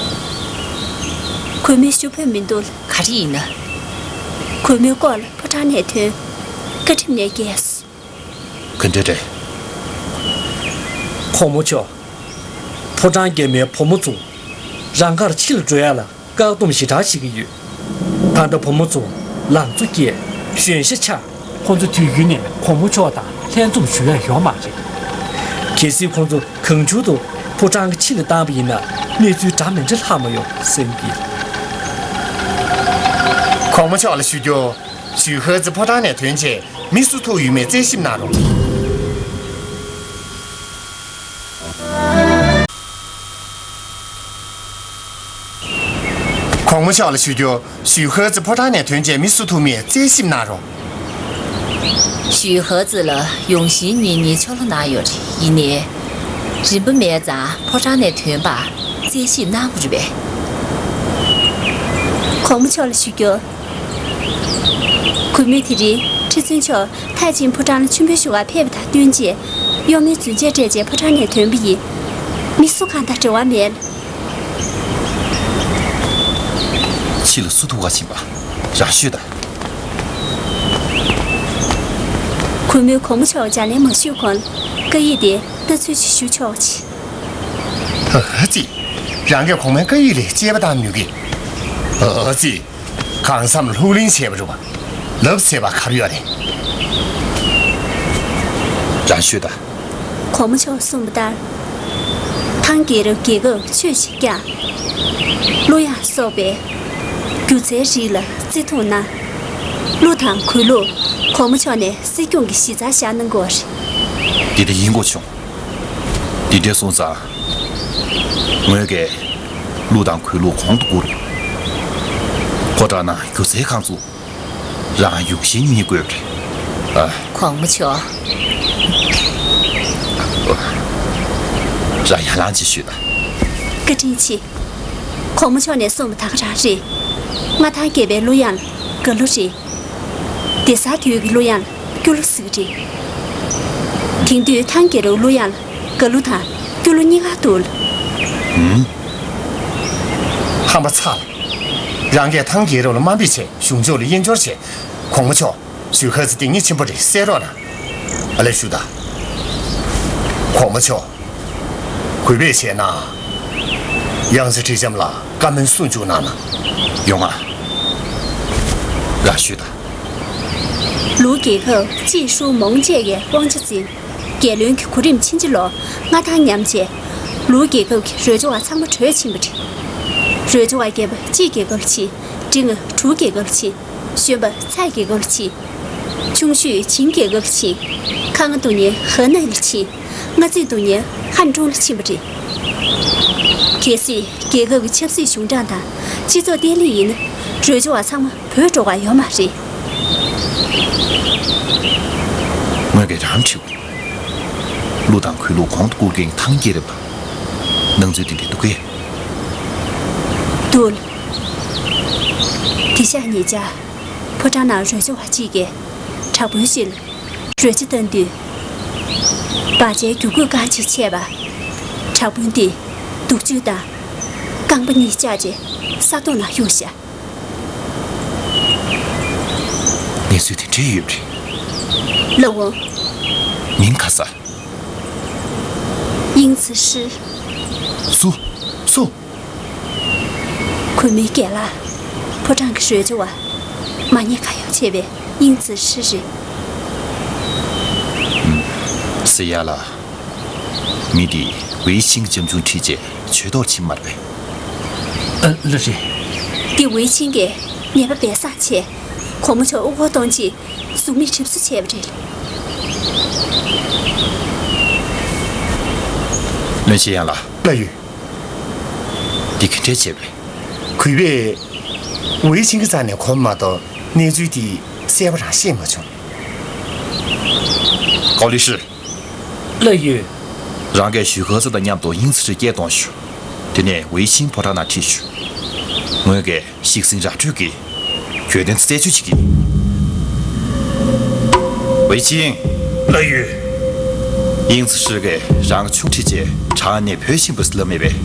གུས་མོས་ཞུ་ཕོད་མི་འདུག་ག་རེ་ཡིན་ན། གུས་མོའི་སྐོར་ལ་ཕོ་བྲང་ནས་ཐོན། བཀའ་ཁྲིམས་ནས་བརྒལ་སོང་། ག་འདྲ་རེད། གོང་མ་མཆོག་ཕོ་བྲང་རྒྱལ་མོའི་བུ་མོ་ཚོ་རང་གར་ཕྱིར་འགྲོ་ཡ་ལ་བཀག་སྡོམ་ཞེ་དྲག་བྱེད་ཀྱི་ཡོད། ད་ལྟ་བུ་མོ་ཚོ་ལང་ཚོ་སྐྱེས། གཞོན་ཤ་ཆགས། ཁོང་ཚོ་དུས་རྒྱུན་ནས་གོང་མ་མཆོག་དང་ལྷན་འཛོམས་ཞུ་ཡ་ཡོད་མ་རེད། གལ་སྲིད་ཁོང་ཚོ་གང་བྱུང་དུ་ཕོ་བྲང་གི་ཕྱི་ལ་བཏང་བ་ཡིན་ན་གནས་ཚུལ་འདྲ་མི་འདྲ་ལྷག་མ་ཡོང་བསམ་གྱི། གོང་མ་མཆོག་ལ་ཞུ་རྒྱུ། ཞུས་ཧོ་ཙི་ཕོ་བྲང་ནས་ཐོན་རྗེས་མི་སུ་ཐུག་ཡོད་མེད་རྩད་ཞིབ་གནང་རོགས། གོང་མ་མཆོག་ལ་ཞུ་རྒྱུ། ཞུས་ཧོ་ཙི་ཕོ་བྲང་ནས་ཐོན་རྗེས་མི་སུ་ཐུག་མེད་རྩད་ཞིབ་གནང་རོགས། ཞུས་ཧོ་ཙི་ལ་ཡོང་ཤིང་གཉེན་ཉེ་ཕྱིར་ལོག་གནང་ཡོད་རེད། ཡིན་ནའི། རིན་པ་མེད་ཙང་ཕོ་བྲང་ནས་ཐོན་པར་རྩད་ཞིབ་གནང་དགོས་རེད་པས། གོང་མ་མཆོག་ལ་ཞུ་རྒྱུ། གུས་མོས་དེ་རིང་ཁྲི་བཙུན་མཆོག་མཐར་ཕྱིན་ཕོ་བྲང་ལ་མཆོད་འབུལ་ཞུ་བར་ཕེབས་པ་དང་བསྟུན་རྗེས། གཡོག་མོའི་རྫུན་ཆས་སྤྲད་རྗེས་ཕོ་བྲང་ནས་ཐོན་པ་ཡིན། མི་སུ་གང་དང་འབྲེལ་བ་མེད། ཕྱི་ལ་སུ་ཐུག་ག་ཕྱིན་པ་རང་ཤོད་དང་། གུས་མོས་གོང་མ་མཆོག་ལ་ལྗགས་ལན་མ་ཞུས་གོང་ལ་བཀའ་ཡིག་དེ་ལྟ་ཚུལ་ཞིག་ཞུ་ཆོག་ཅིག་ཨ་ཙི། རང་གིས་གོང་མའི་བཀའ་ཡིག་ལ་དཔྱད་པ་བཏང་མི་དགོས། ཨ་ཙི། གང་བསམ་ལྷུག་གླེང་བྱས་པ་རེད་པ། ལབ་ཟེར་བ་ག་རེ་ཡོད་རེད། རང་ཤོད་དང་། གོང་མ་མཆོག་གསུངས་པ་ལྟར། ཐང་རྒྱལ་རབས་རྒྱལ་ཁབ་ཆོས་བཞིན་བསྐྱངས། གླུ་དབྱངས་སོགས་པའི་སྒྱུ་རྩལ་རིགས་ལ་བརྩི་མཐོང་གནང་། གླུ་དང་གུས་ལུགས་གོང་མ་མཆོག་ནས་སྲིད་སྐྱོང་གི་གཞི་རྩར་བཞག་གནང་དགོས་པ་རེད། འདི་འདྲ་ཡིན་དགོས་བྱུང་། འདི་འདྲ་སོང་ཙང་། ངོས་ཀྱིས་གླུ་དང་གུས་ལུགས་གོང་དུ་བཀུར། ཕོ་བྲང་ནང་སྒྱུ་རྩལ་ཁང་བཙུགས། རང་ཡོང་ཤིང་གཉེན་ཉེ་བསྐོས་པ་རེད། ཨ། གོང་མ་མཆོག་རང་ཡར་ལངས་ཅིག་ཞུས་དང་། བཀའ་དྲིན་ཆེ། གོང་མ་མཆོག་ནས་གསུངས་པ་ད་ག་རང་རེད། མངའ་ཐང་རྒྱས་པའི་གླུ་དབྱངས་ལ་དགའ་གླུ་རེད། སྡེ་གཟར་དུས་ཀྱི་གླུ་དབྱངས་ལ་སྐྱོ་གླུ་ཟེར་གྱི་རེད། དེང་དུས་ཐང་རྒྱལ་རབས་གླུ་དབྱངས་ལ་དགའ་གླུ་དང་སྐྱོ་གླུ་གཉིས་ཀ་འདུག་ལ། ཧམ་པ་ཚ། རང་གིས་ཐང་རྒྱལ་རབས་ལ་དམའ་འབེབས་བྱས། གཞུང་ཕྱོགས་ལ་དབྱེན་སྦྱོར་བྱས། གོང་མ་མཆོག་ཞུས་ཧོ་ཙི་དེ་ཉིད་ཆེན་པོ་རེད། གསན་རོགས་གནང་། ཨ་ལས་ཞུ་དང་། གོང་མ་མཆོག་གུས་པས་བྱས་ན། གཡང་ས་ཁྲི་ལྕམ་ལ་བཀའ་མོལ་གསུང་བཅུག་གནང་ན། ཡོང་ང་། རང་ཞུས་དང་། ལུའུ་རྒྱལ་ཁབ་ཅི་ཧྲུའུ་མོང་བཅས་ཀྱི་དབང་ཆ་འཛིན། རྒྱལ་བློན་གྱི་གོ་རིམ་ཕྱིན་ཅི་ལོ་ལྔ་དང་མཉམ་རྗེས། ལུའུ་རྒྱལ་ཁབ་ཀྱི་རོལ་ཆ་བ་ཚང་མ་བྲོས་ཕྱིན་པ་རེད། རོལ་ཆ་བ་རྒྱས་པ་ཅི་རྒྱལ་ཁབ་ལ་ཕྱིན། འབྲིང་བ་གྲུའུ་རྒྱལ་ཁབ་ལ་ཕྱིན། གཞོན་པ་ཚའི་རྒྱལ་ཁབ་ལ་ཕྱིན། ཆུང་ཤོས་ཆིང་རྒྱལ་ཁབ་ལ་ཕྱིན། ཁ་ང་སྡུག་མཁན་ཧེ་ནན་ལ་ཕྱིན། མངའ་ཚིག་སྡུག་མཁན་ཧན་ཀྲུང་ལ་ཕྱིན་པ་རེད། གལ་སྲིད་རྒྱལ་ཁབ་ཀྱི་ཆབ་སྲིད་གཞུང་དྲང་དང་སྤྱི་ཚོགས་བརྟན་ལྷིང་ཡིན་ན། རོལ་ཆ་བ་ཚང་མ་བྲོས་འགྲོ་ག་ཡོད་མ་རེད། ངོས་ཀྱིས་རང་དྲིས། ཀླུ་དང་གུས་ལུགས་གོང་དུ་བཀུར་མཁན་ཐང་རྒྱལ་རབས་དང་། སྣང་ཚུལ་དེ་འདྲ་འདུག་གས། འདུག་དེ་ཤག་ཉེ་ཆར་ཕོ་བྲང་ནང་རོལ་ཆ་བ་གཅིག་གིས་དྲག་དཔོན་ཞིག་ལ་རོལ་ཆ་བཏང་དུས། སྦ་ཆའི་རྒྱུ་གོས་རྐང་གཅིག་ཆད་པ། དྲག་དཔོན་དེས་གདུགས་ཚོད་དང་རྐང་པ་གཉིས་བཅག་རྗེས་ས་ཐོག་ན་གཡུགས་ཤག་གནས་ཚུལ་དེ་འདྲ་ཡོད་རེད། ལགས་འོང་། མིང་ག་ས། དབྱིངས་ཚེ་ཧྲི། སུ། སུ། གུས་མོའི་རྒན་ལགས། ཕོ་བྲང་གི་རོལ་ཆ་བ། མ་ཉེས་ཁ་གཡོག་བྱས་པའི་དབྱིངས་ཚེ་ཧྲི་རེད། ཟེར་ཡ་ལ། མི་དེས་ཝེ་ཆིང་གི་བྱམས་ཆུང་ཁྲིད་རྗེས་བྱོས་ཐོག་ཕྱིན་མ་རེད་པས། ཨ། ལགས་རེད། དེ་ཝེ་ཆིང་གིས་ཉེས་པ་སྦས་གསང་བྱས། གོང་མ་མཆོག་དབུ་འཁོར་གཏོང་ཆེད་གཟུགས་མེད་གྲིབ་བསུ་བྱས་པ་རེད། བློན་ཆེན་ཡང་ལགས། ལགས་ཡོད། འདི་ག་འདྲས་བྱས་པས། གུས་པས་ཝེ་ཆིང་གི་རྩ་ནས་གོ་མ་གཏོགས་གནས་ཚུལ་འདི་གསལ་པོ་རང་ཤེས་མ་བྱུང་། ཀའོ་ལི་ཧྲི། ལགས་ཡོད། རང་གིས་ཞུས་ཧེ་ཙི་དང་མཉམ་དུ་དབྱིངས་ཚེ་ཧྲི་སྐད་གཏོང་ཤོག་དེ་ནས་ཝེ་ཆིང་ཕོ་བྲང་ནང་ཁྲིད་ཤོག་ངོས་ཀྱིས་ཤིག་སིང་ར་སྤྲོད་ཀྱིས་གྱོད་དོན་རྩད་གཅོད་བྱེད་ཀྱི། ཝེ་ཆིང་། ལགས་ཡོད། དབྱིངས་ཚེ་ཧྲི་གིས་རང་ཆུང་ཁྲིད་རྗེས་བྲག་ནས་བྲོས་ཕྱིན་པ་ལབ་མེད་པས།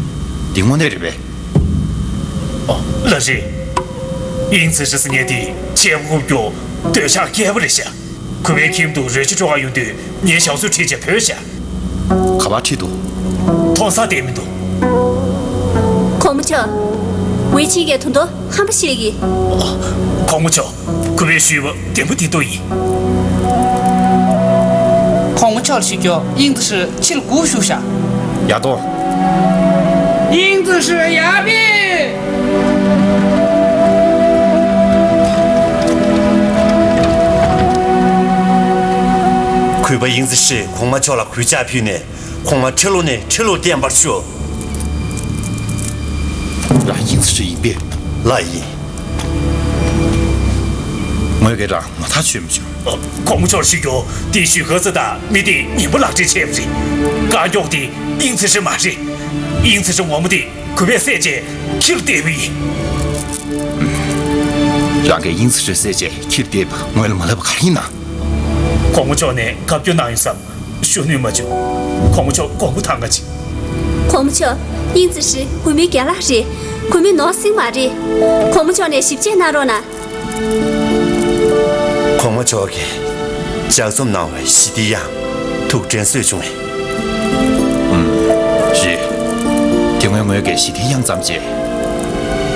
འདི་དངོས་གནས་རེད་པས། ཨོ། ལགས་རེད། དབྱིངས་ཚེ་ཧྲི་ཟེར་མཁན་དེ་བྱས་པ་རྐུབ་ཀྱོག་འདོད་ཆགས་རྒྱས་པ་རེད་ཤག་གུས་པའི་ཁྱིམ་དུ་རོལ་ཆ་སྤྲོད་ག་ཡོང་དུས་ངའི་ཞབས་སོར་ཁྲིད་བྱས་བྲོས་ཤག་ག་པར་ཁྲིད་འདུག་མཐོང་ས་བསྡད་མི་འདུག་གོང་མ་མཆོག་ཝེ་ཆིང་གིས་ད་དུང་ཧམ་པ་བཤད་ཀྱི། གོང་མ་མཆོག་གུས་པས་ཞུས་པ་བདེན་པ་བདེན་མདོག་ཡིན། གོང་མ་མཆོག་ལ་ཞུ་རྒྱུ། དབྱིངས་ཚེ་ཧྲི་ཕྱིར་སྒུག་བཞུགས་ཤག་ཡ་ཏོ། དབྱིངས་ཚེ་ཧྲི་ཡར་ཕེབས། གུས་པ་དབྱིངས་ཚེ་ཧྲིས་གོང་མ་མཆོག་ལ་གུས་ཕྱག་ཕུལ་ནས། གོང་མ་ཁྲི་ལོ་ནས་ཁྲི་ལོ་བརྟན་པར་ཤོག་རང་དབྱིངས་ཚེ་ཧྲི་ཡིན་པས། ལགས་ཡིན། ངོས་ཀྱིས་རང་ངོ་ཐག་ཆོད་མི་བྱུང་། གོང་མ་མཆོག་ཞུ་རྒྱུ། དེ་ཞུས་ཧེ་ཙི་དང་མི་དེས་ངན་པ་ལག་འབྲེལ་བྱས་པ་རེད། རྐང་མགྱོགས་དེ་དབྱིངས་ཚེ་ཧྲི་མ་རེད། དབྱིངས་ཚེ་ཧྲི་ངོ་མ་དེ་གུས་པས་བསད་རྗེས་ཁྱིར་བསྡད་པ་ཡིན། རང་གིས་དབྱིངས་ཚེ་ཧྲི་བསད་རྗེས་ཁྱིར་བསྡད་པ་ངོས་ལ་མ་ལབ་པ་ག་རེ་ཡིན་ན། གོང་མ་མཆོག་ནས་བཀའ་བཀྱོན་གནང་ཡོད་བསམ། ཞུ་ནུས་མ་བྱུང་། གོང་མ་མཆོག་དགོངས་པ་དྭངས་ཁ་ཅིག་གོང་མ་མཆོག་དབྱིངས་ཚེ་ཧྲི་གུས་མོའི་རྒན་ལགས་རེད། གུས་མོ་ནོར་སྲིད་མ་རེད། གོང་མ་མཆོག་ནས་ཞིབ་དཔྱད་གནང་རོགས་གནང་། གོང་མ་མཆོག་གིས་ལྗགས་རྩོམ་གནང་བའི་ཞི་བདེ་གཡང་ཐུགས་དྲན་གསོས་བྱུང་བས། ཨུམ། རེད། དེ་སྔོན་ངོས་ཀྱིས་ཞི་བདེ་གཡང་བརྩམས་རྗེས།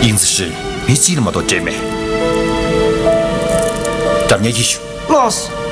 དབྱིངས་ཚེ་ཧྲི་མི་གཅིག་ལ་མ་གཏོགས་སྤྲད་མེད། འགྲམ་ཉལ་གྱིས་ཞུ། ལགས། རེད།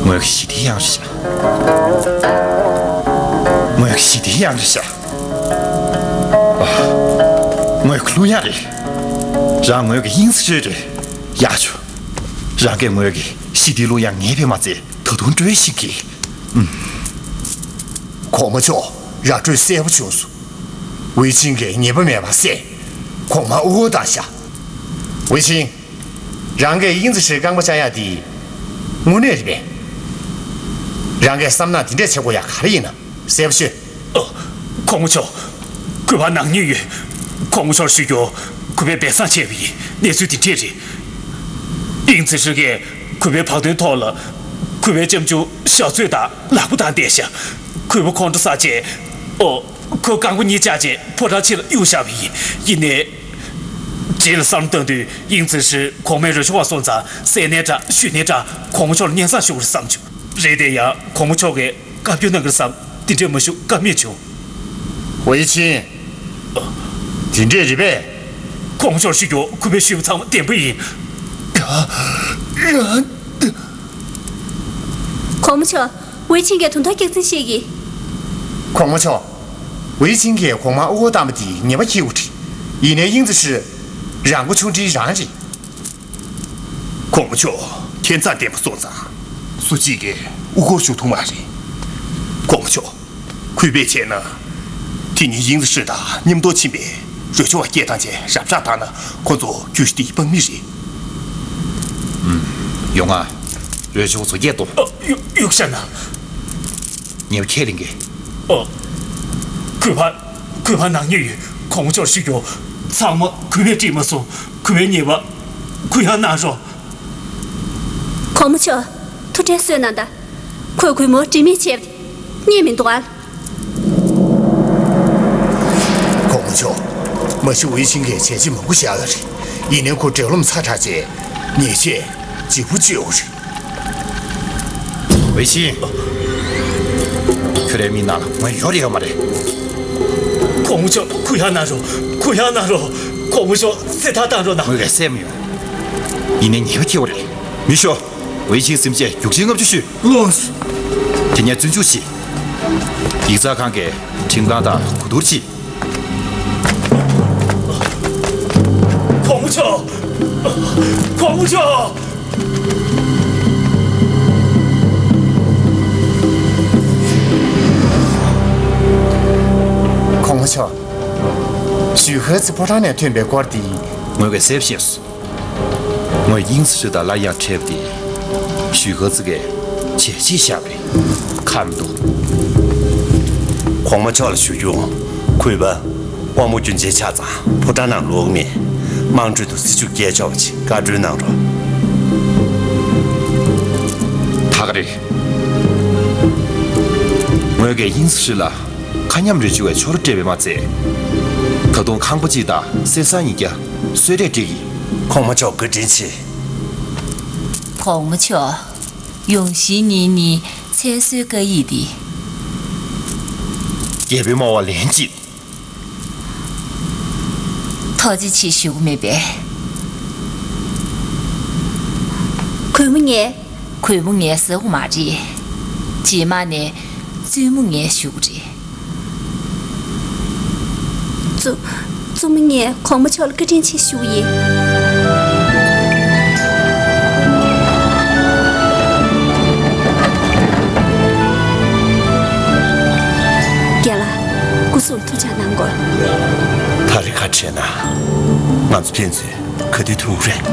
ངོས་ཀྱི་ཞི་བདེ་གཡང་རེད་ཤག་ངོས་ཀྱི་ཞི་བདེ་གཡང་རེད་ཤག་ཨ། ངོས་ཀྱི་གླུ་དབྱངས་རེད། རང་ངོས་ཀྱི་དབྱིངས་སུ་ཤོད་རེད། ཡག་བྱུང་། རང་གིས་ངོས་ཀྱི་ཞི་བདེའི་གླུ་དབྱངས་ངེས་པས་མ་ཚད་ད་དུང་དཀྲོལ་ཤེས་ཀྱི། ཨུམ། གོང་མ་མཆོག་ར་སྤྲོད་གསལ་པོ་བྱུང་སོང་། ཝེ་ཆིང་གིས་ཉེས་པ་མེད་པར་བསད། གོང་མ་དབུ་བ་བཏང་ཤག་ཝེ་ཆིང་། རང་གིས་དབྱིངས་ཚེ་ཧྲིའི་རྐང་པ་བཅག་ཡག་འདི་དངོས་གནས་རེད་པས། རང་གིས་བསམ་ནག་འདི་འདྲས་བྱེད་དགོས་ཡག་ག་རེ་ཡིན་ནམ། གསལ་པོ་ཤོད། ཨ། གོང་མ་མཆོག་གུས་པ་ནག་ཉེས་ཡོད། གོང་མ་མཆོག་ཞུ་རྒྱུ། གུས་པས་སྦས་གསང་བྱས་པ་ཡིན། གནས་ཚུལ་འདི་འདྲས་རེད། དབྱིངས་ཚེ་ཧྲི་གིས་གུས་པའི་བག་སྟོན་ཐོག་ལ་ གུས་པས་ལྕམ་ཆུང་ཞག་ཚོད་དང་ལག་པ་བཏང་བསྡད་ཤག་གུས་པ་ཁོང་ཁྲོ་ཟ་བྱས། ཨོ། ཁོའི་རྐང་པ་གཉིས་བཅག་བྱས་ཕོ་བྲང་ཕྱི་ལ་གཡུགས་བཞག་པ་ཡིན། ཡིན་ནའི། རྗེས་ལ་བསམ་བློ་བཏང་དུས་དབྱིངས་ཚེ་ཧྲི་གོང་མའི་རོལ་ཆ་བ་སོང་ཙང་སྲས་ནས་འདྲ་ཞུས་ནས་འདྲ་གོང་མ་མཆོག་ལ་སྙན་སེང་ཞུ་དགོས་རེད་བསམ་བྱུང་། རེད་དེ་ཡང་གོང་མ་མཆོག་གིས་བཀའ་བཀྱོན་གནང་གི་རེད་བསམ་དེ་འདྲས་མ་ཞུ་ཀ་མེད་བྱུང་། ཝེ་ཆིང་། དེ་འདྲས་རེད་པས། གོང་མ་མཆོག་ཞུ་རྒྱུ་གུས་པས་ཞུས་པ་ཚང་མ་བདེན་པ་ཡིན། གོང་མ་མཆོག་ཝེ་ཆིང་གིས་དོན་དག་སྐྱག་རྫུན་བཤད་ཀྱི། གོང་མ་མཆོག་ཝེ་ཆིང་གིས་གོང་མ་དབུ་འོག་བཏང་བ་དེ་ཉེས་པ་འཁྱེར་དགོས་རེད། ཡིན་ནའི་དབྱིངས་ཚེ་ཧྲི་རང་མགོ་ཆུང་འདྲིས་རང་རེད། གོང་མ་མཆོག་ཁྱད་མཚར་ལྡན་པ་སོང་ཙང་སུ་གཅིག་གིས་དབུ་སྐོར་ཞུ་ཐུབ་མ་རེད། གོང་མ་མཆོག་གུས་པས་བྱས་ན། དེ་ཉིན་དབྱིངས་ཚེ་ཧྲི་དང་མཉམ་དུ་ཕྱིན་པའི་རོལ་ཆ་བ་སྐད་བཏང་བྱས་རབ་བསྒྲགས་བཏང་ན་ཁོ་ཚོ་རྒྱུ་ཤི་དེ་སྤང་ནི་རེད། ཨུམ། ཡོང་ང་། རོལ་ཆ་བ་ཚོ་སྐད་གཏོང་། ཨ། གཡུག་གཡུག་བཞག་ན། ཉེས་པ་ཁས་ལེན་གྱི། ཨ། གུས་པ། གུས་པ་ནག་ཉེས་ཡོད། གོང་མ་མཆོག་ཞུ་རྒྱུ། ཚང་མ་གུས་པས་འགྲིག་མ་སོང་། གུས་པའི་ཉེས་པ་གུས་ཡངས་གནང་རོགས། གོང་མ་མཆོག་ཐུགས་ཁྲལ་གསོས་གནང་དང་། ཁོས་གུས་མོ་དྲི་མེད་བྱས་པ་དེ་རྙེད་མི་འདུག་ཨ། གོང་མ་མཆོག་མ་གཞི་ཝེ་ཆིང་གིས་བྱས་རྗེས་མང་པོ་བཞག་ཡོད་རེད། ཡིན་ནའི་ཁོ་འབྲེལ་ལམ་ཚ་དྲགས་བྱས་ཉེས་ཆད་ལྗིད་པོ་གཅོད་ཡོད་རེད། ཝེ་ཆིང་། ཁྱོད་རའི་མིག་ནང་ལ་ངོ་ཡོད་རེད་ཡོད་མ་རེད། གོང་མ་མཆོག་གུས་ཡངས་གནང་རོགས། གུས་ཡངས་གནང་རོགས། གོང་མ་མཆོག་སེམས་ཐག་བཏང་རོགས་གནང་། ངོས་ཀྱིས་སེམས་མི་ཡོང་། ཡིན་ནའི་ཉེས་པ་ཁྱེར་བ་རེད། མི་ཤོག་ཝེ་ཆིང་སེམས་ཅན་རྒྱུག་ཆེན་ལྔ་བཅུ་ཞུས། ལོས། དེ་ནས་བཙོན་འཇུག་བྱེད། ཡིག་ཚགས་ཁང་གི་ཁྲིམས་ཁང་དང་གོ་བསྡུར་བྱེད། གོང་མ་མཆོག་གོང་མ་མཆོག་གོང་མ་མཆོག་ཞུས་ཧེ་ཙི་ཕོ་བྲང་ནས་ཐོན་པའི་སྐོར་འདི། ངོས་ཀྱིས་གསལ་པོ་ཤེས་སོང་། ངོས་དབྱིངས་ཧྲི་དང་སླར་ཡང་འཕྲད་པ་དེ་ཞུས་ཧེ་ཙི་གིས་བྱས་རྗེས་བཞག་པ་རེད། ཁག་མི་འདུག་གོང་མ་མཆོག་ལ་ཞུ་རྒྱུ། གུས་པ་དབང་པོ་སྐྱོན་ཅན་ཆགས་ཙང་ཕོ་བྲང་ནང་ལོག་མེད། དམངས་ཁྲོད་དུ་སྲིད་བྱུས་བསྐྱལ་ཆོག་པ་ཅིག་བཀའ་འཁྲོལ་གནང་རོགས། ད་ག་རེད། ངོས་ཀྱིས་དབྱིངས་ཧྲི་ལ་ཁ་ཉམས་རེ་བཅོལ་བའི་ཆོ་རོ་སྤྲད་པས་མ་ཚད། ད་དུང་ཁང་པ་གཅིག་དང་སེམས་བཟང་ཉིས་བརྒྱ་གསོལ་རས་སྤྲད་ཀྱི། གོང་མ་མཆོག་བཀའ་དྲིན་ཆེ། གོང་མ་མཆོག་ཡོང་བཞིན་ཉིན་ནི་ཚེ་བསོད་བཀའ་ཡིག་འདི། རྒྱལ་པོའི་སྨྲ་བ་ལན་གཅིག་ཐུགས་རྗེ་ཆེ་ཞུ་གི་མེད་པས། གུས་མོ་ངས། གུས་མོ་ངས་ཟེར་གི་མ་རེད། རྗེས་མ་ནས་བཙུན་མོ་ངས་ཞུ་གི་རེད། བཙུན། བཙུན་མོ་ངས་གོང་མ་མཆོག་ལ་བཀའ་དྲིན་ཆེ་ཞུ་གི་ཡིན། རྒན་ལགས། སྐུ་གཟུགས་ལ་ཐུགས་ཅག་གནང་དགོས། ད་རེས་ཁ་བྲལ་ན། ང་ཚོ་ཕན་ཚུན་ག་དུས་ཐུག་རེད།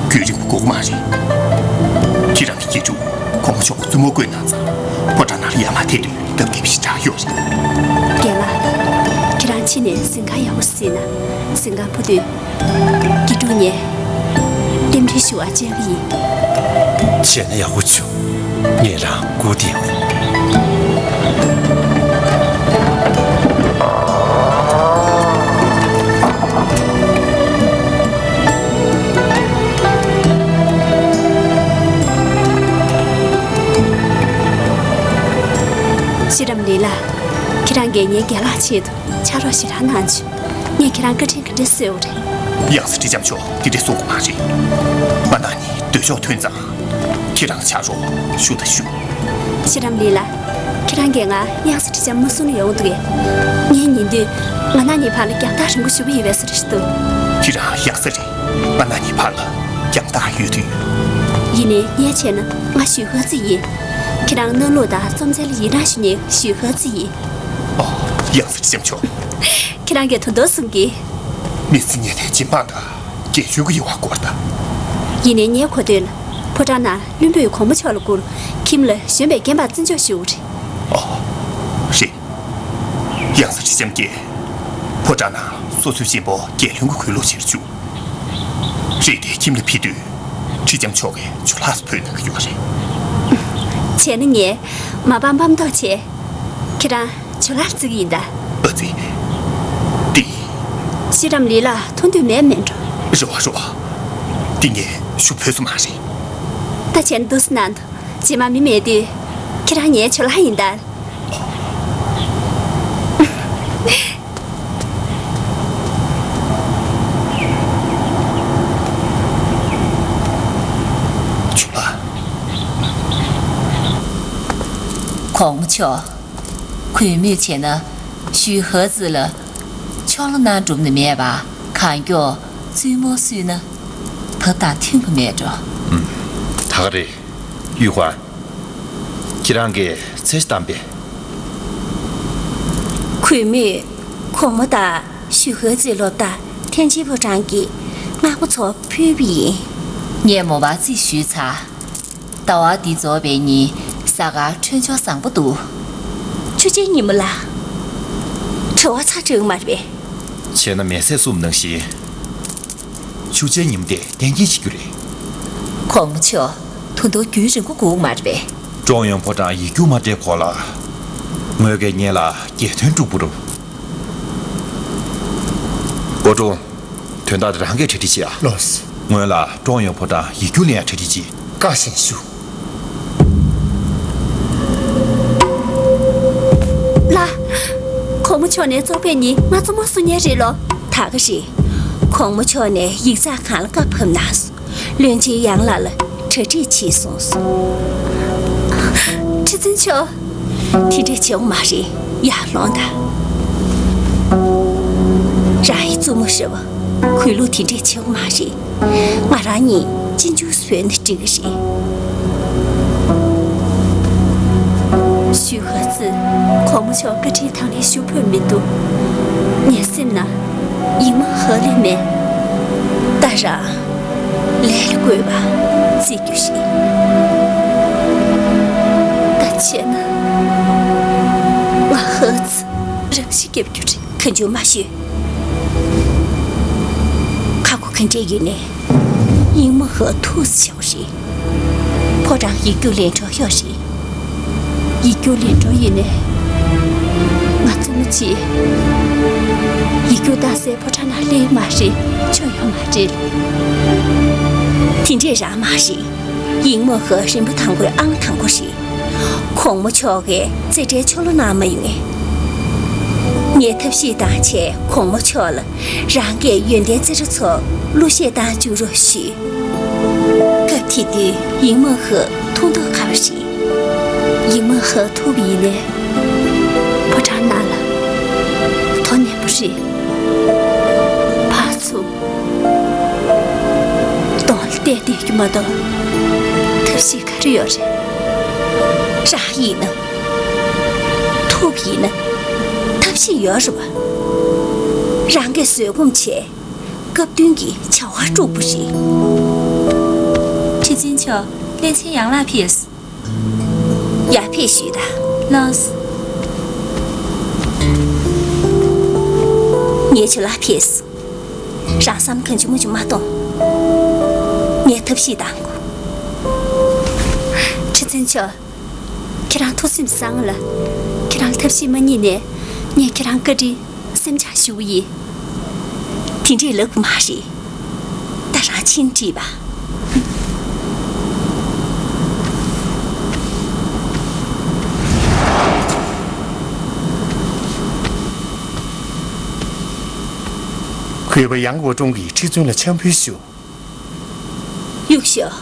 རྒྱུན་རིང་པོ་འགོར་གི་མ་རེད། ཁྱེད་རང་གི་སྐྱིད་སྡུག་གོང་མ་མཆོག་གི་བཙུན་མོ་བསྐོས་གནང་ཙང་། ཕོ་བྲང་ནང་ལ་ཡར་མར་ཐད་དུས་སྟབས་བདེ་པོ་ཞེ་དྲག་ཡོད་རེད། རྒན་ལགས། ཁྱེད་རང་ཕྱི་ནས་གཟིམ་ཁང་ཡག་པོ་གཟིགས་ན། གཟིམ་ཁང་ཕུ་དུས། དགེ་ཕྲུག་ངས་རྟེན་འབྲེལ་ཞུ་བ་བཅར་གི་ཡིན། བྱས་ན་ཡག་པོ་བྱུང་། ངས་རང་སྐུར་བསྡད་ཡོང་། ཤེས་རམས་ལི་ལ། ཁྱེད་རང་གིས་ངའི་རྒན་ལགས་ཆེད་དུ་ཕྱག་རོགས་ཞེ་དྲག་གནང་བྱུང་། ངས་ཁྱེད་རང་བཀའ་དྲིན་ག་འདྲ་གསོས་པ་རེད། ཡང་སྲིད་ཁྲི་ལྕམ་མཆོག་དེ་འདྲས་གསུང་གི་མ་རེད། ང་རང་གཉིས་འདོད་ཕྱོགས་མཐུན་ཙང་། ཁྱེད་རང་ཕྱག་རོགས་ཞུ་དང་ཞུ། ཤེས་རམས་ལི་ལ། ཁྱེད་རང་གིས་ང་ཡང་སྲིད་ཁྲི་ལྕམ་མ་གསུང་ན་ཡོང་འདུག་གས། ངས་ཉན་དུས་ང་རང་གཉིས་བར་ལ་རྒྱང་ཐག་རིང་པོ་ཞེ་པོ་ཡོད་པའི་བཟོ་འདྲ་ཞིག་འདུག་ཁྱེད་རང་ཡག་ས་རེད། ང་རང་གཉིས་བར་ལ་རྒྱང་ཐག་ཡོད་དུས། ཡིན་ནའི་ངས་བྱས་ན་ང་ཞུས་ཧེ་ཙི་ཡིན། ཁྱེད་རང་གནམ་ལོ་དང་རྩོམ་རྩལ་ལ་ཡི་རངས་ཞུ་མཁན་ཞུས་ཧེ་ཙི་ཡིན། ཨོ། ཡང་སྲིད་ཁྲི་ལྕམ་མཆོག་ཁྱེད་རང་གིས་དོན་དག་གསུང་གི། མི་ཚེ་གཉེར་ཐེངས་རྗེས་མ་དང་རྒན་གཞོན་གྱི་དབྱེ་བ་བསྐོར་དང་། ཡིན་ནའི་ངའི་གོ་ཐོས་ལ། ཕོ་བྲང་ནང་བློན་པོས་གོང་མ་མཆོག་ལ་བཀུར། ཁྱིམ་ལ་གཞོན་པས་རྒན་པར་བརྩི་འཇོག་ཞུ་རེད། ཨོ། རེད། ཡང་སྲིད་ཁྲི་ལྕམ་གྱིས་ཕོ་བྲང་ནང་སོ་སོའི་གཅེན་པོ་རྒན་ལྷུན་གྱིས་ཁུར་ལོག་བྱེད་རྒྱུ། རེད་དེ་ཁྱིམ་ལ་ཕེབས་དུས་ཁྲི་ལྕམ་མཆོག་གིས་ཇོ་ལགས་སུ་ཕུད་གནང་གི་ཡོད་རེད། བྱས་ན་ངས་མ་པང་པང་ཏོག་བྱས། ཁྱེད་རང་ཇོ་ལགས་བརྩི་གི་ཡིན་ད། ཨ་ཙི། འདི། ཤེས་རམ་ལི་ལ་མཐོང་འདོད་མེད་མེད་འགྲོ། རེད་བ་རེད་བ། འདི་ངས་ཞུ་ཕོད་ས་མ་རེད། ད་བྱས་ན་འདུག་སེ་གནང་དང་། རྗེས་མ་མི་མེད་དུས། ཁྱེད་རང་ངའི་ཇོ་ལགས་ཡིན་ད། ཇོ་ལགས། གོང་མ་མཆོག། གུས་མོས་བྱས་ན་ཞུས་ཧེ་ཙི་ལ་ཕྱོགས་ལྷུང་གནང་གྲུབ་ནི་མེད་པ། གང་མགྱོགས་བཙུན་མོ་བསུས་ན་བབ་དང་མཐུན་པ་མེད་འགྲོ། ཨུམ། ད་ག་རེད། ཡུས་ཧུའན། ཁྱེད་རང་གིས་ཚེ་བཏང་པས། གུས་མོས་གོང་མ་དང་ཞུས་ཧེ་ཙི་སློབ་གྲྭ་ཐེན་ཅིན་ཕོ་བྲང་གི་མངགས་པ་ཚོ་ཕུལ་བ་ཡིན། ངས་མོ་པ་རྩིས་ཞུས་ཚར། ཟླ་བ་འདི་རྫོགས་པའི་ཉིན་གཟའ་སྐར་འཕྲོད་སྦྱོར་བཟང་པོ་འདུག་ཆུ་ཚོད་ཉི་མ་ལ། དྲི་བ་ཚར་དྲི་གི་མ་རེད་པས། བྱས་ན་མེ་བསྲེགས་གསུམ་ནང་བཞིན། ཆུ་ཚོད་ཉི་མ་དེ་གཏན་འཁེལ་བྱེད་རྒྱུ་རེད། གོང་མ་མཆོག་ད་དུང་རྒྱུན་རིང་པོ་སྒུག་མ་རེད་པས། ཀྲོང་ཡོན་ཕོ་བྲང་ཡིག་རྒྱུགས་མ་སྤྲད་གོང་ལ། ངོས་ཀྱིས་ངེད་ལ་རྒྱལ་དོན་སྒྲུབ་དགོས་རེད། ཨོ་ཀྲོང་། དོན་དག་དེ་རང་གིས་གྲ་སྒྲིག་བྱེད་ཨ། ལགས་སོ། སྔོན་ལ་ཀྲོང་ཡོན་ཕོ་བྲང་ཡིག་རྒྱུགས་ལེན་ཡ་གྲ་སྒྲིག་བྱེད། བཀའ་བཞིན་ཞུ། ལགས། གོང་མ་མཆོག་ནས་རྫོགས་པའི་ཉིན་ང་བཙུན་མོ་བསུ་མཁན་རེད་ལོ། ད་ག་རེད། གོང་མ་མཆོག་ནས་ཡིག་ཚགས་ཁང་ལ་བཀའ་ཕབ་གནང་སོང་། བློན་ཆེན་ཡང་ལགས་ལ་གྲ་སྒྲིག་བྱེད་གསུངས་སོང་། ཁྲི་འཛིན་མཆོག་དེ་འདྲས་བྱེད་དགོས་མ་རེད། ཡར་ལོངས་དང་། རང་ཡི་བཙུན་མོ་ཧྲི་བ། གུས་ལུགས་དེ་འདྲས་བྱེད་དགོས་མ་རེད། ང་རང་གཉིས་གཅེན་གཅུང་བཟོས་ན་འགྲིག་གི་རེད། ཞུས་ཧེ་ཙི་གོང་མ་མཆོག་བཀའ་དྲིན་དང་ལེན་ཞུ་ཕོད་མི་འདུག་ངའི་སེམས་ན་ཡིག་མང་ཧ་ལས་མེད། ད་རང་ལས་ལ་བཀོད་པ་བརྩི་རྒྱུ་རེད། ད་བྱས་ན་ང་ཧེ་ཙི་རང་ཤི་རྒྱབ་རྒྱུ་རེད། གང་བྱུང་མ་ཤོད། ཁ་ཁོ་ག་འདྲས་ཡིན་ནས་ཡིག་མང་ཧེ་ཐུགས་སུ་ཆེ་བ་རེད། ཕོ་བྲང་ཡིག་རྒྱུགས་ལེན་འགྲོ་ཡོད་རེད། ཡིག་རྒྱུགས་ལེན་འགྲོ་ཡིན་ནས་ང་བཙུན་མོ་གཅིག་ཡིག་རྒྱུགས་བཏང་སའི་ཕོ་བྲང་ནང་སླེབས་མ་རེད། ཆོ་ཡོད་མ་རེད། དེ་འདྲས་རང་མ་རེད། ཡིག་མང་ཧེ་རིམ་པ་དང་པོའི་ཨང་དང་པོ་རེད། གོང་མ་མཆོག་གིས་རྩེ་གྲའི་ཆོ་ལོ་གནང་མ་ཡིན་ངེས། ངས་ཐབས་ཤེས་བཏང་བྱས་གོང་མ་མཆོག་ལ་རང་གིས་ཡོན་ཏན་རྩེ་གྲ་ཚོར་གླུ་གཞས་བཏང་བཅུག་རོགས་ཞུས། སྐབས་དེ་དུས་ཡིག་མང་ཧེ་ཐུག་མདོག་ཁ་པོ་རེད། ཡིག་མང་ཧེ་ཐུག་པ་ཡིན་ནའི་ཕོ་བྲང་ནང་ལ་དོ་ནན་པོ་རེད། ཕར་ཚུར་གདོང་ལ་བལྟས་བསྡད་རྒྱུ་མ་གཏོགས་ཐབས་ཤེས་ག་རེ་ཡོད་རེད། རང་ཡིན་ན། ཐུག་པ་ཡིན་ན་ཐབས་ཤེས་ཡོད་རེད་བ། རང་གིས་བཟོད་སྒོམ་བྱས་སྐབས་བསྟུན་གྱི་བྱ་བ་སྒྲུབ་པ་རེད། ཁྲི་འཛིན་མཆོག་བློན་ཆེན་ཡང་ལགས་ཕེབས། ཡར་ཕེབས་ཞུས་དང་། ལགས་སོ། ངའི་ཇོ་ལགས་ཕེབས། རང་བསམ་གང་བྱུང་མ་བྱུང་མ་གཏོང་། ངས་ཐབས་ཤེས་གཏང་དགོས། ཁྲི་འཛིན་མཆོག་ཁྱེད་རང་ཐུགས་སེམས་བཟང་ལ། ཁྱེད་རང་ལ་ཐབས་ཤེས་མ་རྙེད་ནས་ངས་ཁྱེད་རང་བཀའ་དྲིན་སེམས་ཆགས་ཞུ་གི་ཡིན། དེ་འདྲས་ལབ་དགོས་མ་རེད། ད་རང་ཕྱིན་དྲིས་པ། གུས་པ་ཡང་ཝུ་ཀྲུང་གིས་ཁྲི་བཙུན་ལ་འཆམ་ཕུལ་ཞུ། གཡུག་ཞོག་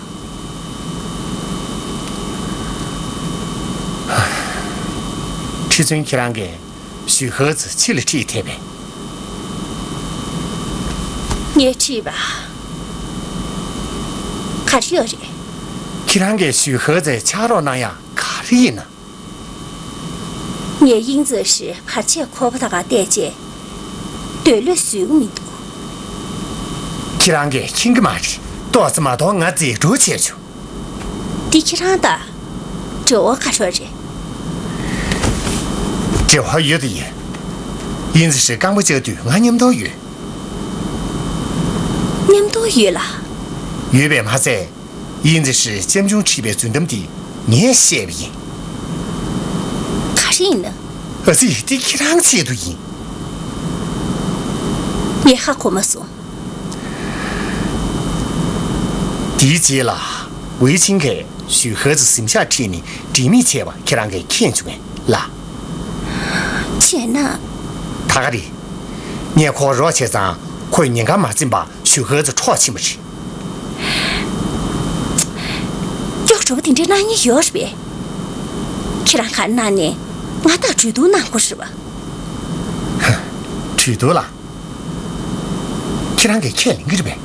ཁྲི་བཙུན་ཁྱེད་རང་གིས་ཞུས་ཧེ་ཙི་ཕྱི་ལ་ཁྲིད་ཐེབས་པས། ངས་ཁྲིད་པ། ག་རེ་ཡོད་རེད། ཁྱེད་རང་གིས་ཞུས་ཧེ་ཙིའི་ཕྱག་རོགས་གནང་ཡག་ག་རེ་ཡིན་ན། ངས་དབྱིན་ཙི་ཧྲི་བར་ཆད་ཁོ་པ་དང་བལྟས་རྗེས་སྡོད་ལོས་བཟོད་ཀྱི་མི་འདུག་ཁྱེད་རང་གིས་མཁྱེན་གྱི་མ་རེད། ཏོག་ཙམ་མ་གཏོགས་ང་རྩིས་སྤྲོད་བྱས་བྱུང་། འདི་ཁྱེད་རང་དང་འབྲེལ་བ་ག་རེ་རེད། འབྲེལ་བ་ཡོད་དེ་ཡིན། དབྱིན་ཙི་ཧྲི་རྐང་པ་བཅག་དུས་ང་མཉམ་དུ་ཡོད། མཉམ་དུ་ཡོད་ལ། ཡོད་པས་མ་ཚད། དབྱིན་ཙི་ཧྲི་ལྕམ་ཆུང་ཁྲིད་པའི་རྫུན་གཏམ་འདི། ངས་བཤད་པ་ཡིན། ག་རེ་ཡིན་ན། ཨ་ཙི། དེ་ཁྱེད་རང་ཆེད་དུ་ཡིན། ངས་ཧ་གོ་མ་སོང་། དེའི་རྗེས་ལ་ཝེ་ཆིང་གིས་ཞུས་ཧེ་ཙི་གཟིམ་ཤག་ཁྲིད་ནས་སྒྲིག་མེད་བྱས་པ་ཁྱེད་རང་གིས་མཁྱེན་བྱུང་ངས་ལ། བྱས་ན། ད་ག་རེད། ངས་ཁོར་རོགས་བྱས་ཙང་ཁོས་ཉེན་ཁ་མ་འཛེམས་པར་ཞུས་ཧེ་ཙི་འཕྲོག་ཕྱིན་པ་རེད། གཡོག་གྲོགས་པོ་དེ་འདྲའི་གནང་ཉེན་ཡོད་རེད་པས། ཁྱེད་རང་ག་རེ་གནང་ནས་ང་ལྟར་གྲོས་བསྡུར་གནང་དགོས་རེད་པ། གྲོས་བསྡུར་ལ། ཁྱེད་རང་གིས་ཁས་ལེན་གྱི་རེད་པས།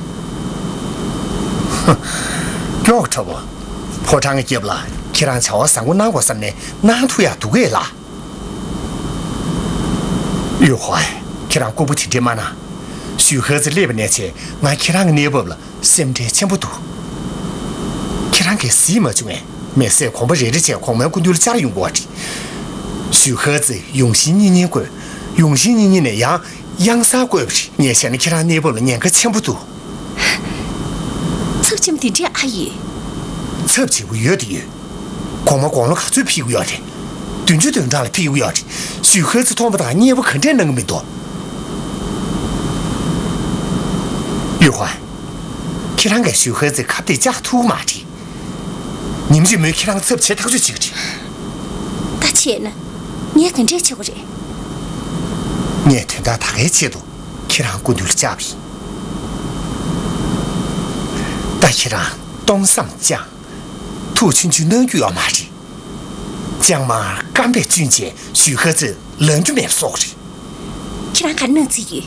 གཡོག་གྲོགས་པོ། ཕོ་བྲང་གི་རྒྱབ་ལ་ཁྱེད་རང་བྱ་བ་བཟང་པོ་གནང་དགོས་བསམ་ནས་གནང་ཐུབ་ཡག་འདུག་གས་ལགས། ཡུས་ཧུའེ། ཁྱེད་རང་སྐུར་པོ་དེ་འདྲས་མ་གནང་། ཞུས་ཧེ་ཙི་སླེབས་པ་ནས་བྱས་ང་ཁྱེད་རང་གི་གནས་བབ་ལ་སེམས་ཁྲལ་ཆེན་པོ་འདུག་ཁྱེད་རང་གིས་གཟིགས་མ་བྱུང་ངས། མི་སེར་གོམ་པ་རེ་རེ་བྱས་གོང་མའི་སྐུ་མདུན་ལ་བཅར་ཡོང་གི་ཡོད་རེད། ཞུས་ཧེ་ཙི་ཡོང་བཞིན་གཉིད་ཉལ་དགོས། ཡོང་བཞིན་གཉིད་ཉལ་ནས་ཡང་གཡང་གཟར་བཀོད་པ་རེད། ངས་བྱས་ན་ཁྱེད་རང་གནས་བབ་ལ་ཉེན་ཁ་ཆེན་པོ་འདུག་ཚབས་ཆེན་པོ་དེ་འདྲས་ཨ་ཡོད། ཚབས་ཆེན་པོ་ཡོད་དེ་ཡོད། གོང་མ་དགུང་ལོ་ག་ཚོད་ཕེབས་ཀྱི་ཡོད་རེད། བདུན་ཅུ་དོན་གྲངས་ལ་ཕེབས་ཀྱི་ཡོད་རེད། ཞུས་ཧེ་ཙི་མཐོང་པ་དང་མཉེས་པོ་ག་འདྲས་གནང་གི་མི་འདུག་ཡུས་ཧུའེ། ཁྱེད་རང་གིས་ཞུས་ཧེ་ཙིའི་ཁ་གཏད་བཅག་ཐུབ་ཀྱི་མ་རེད། ཉིན་རྗེས་མོའི་ཁྱེད་རང་ཚབ་བྱེད་ཐག་གཅོད་བྱེད་ཀྱི་རེད། ད་བྱས་ན། ངས་ག་འདྲས་བྱེད་དགོས་རེད། ངས་དོན་དག་ད་གའི་ཆེད་དུ་ཁྱེད་རང་སྐུ་མདུན་ལ་བཅར་བ་ཡིན། ད་ཁྱེད་རང་སྟོང་བསམ་བཅངས། ཐུགས་ཆུང་ཆུང་གནང་རྒྱུ་ཡོད་མ་རེད། ཅང་མ་རྐང་པས་བཅུན་བྱས་ཞུས་ཧེ་ཙི་ལངས་རྒྱུ་མེད་པ་བཟོ་གི་རེད། ཁྱེད་རང་ག་རེ་གནང་རྩིས་ཡོད།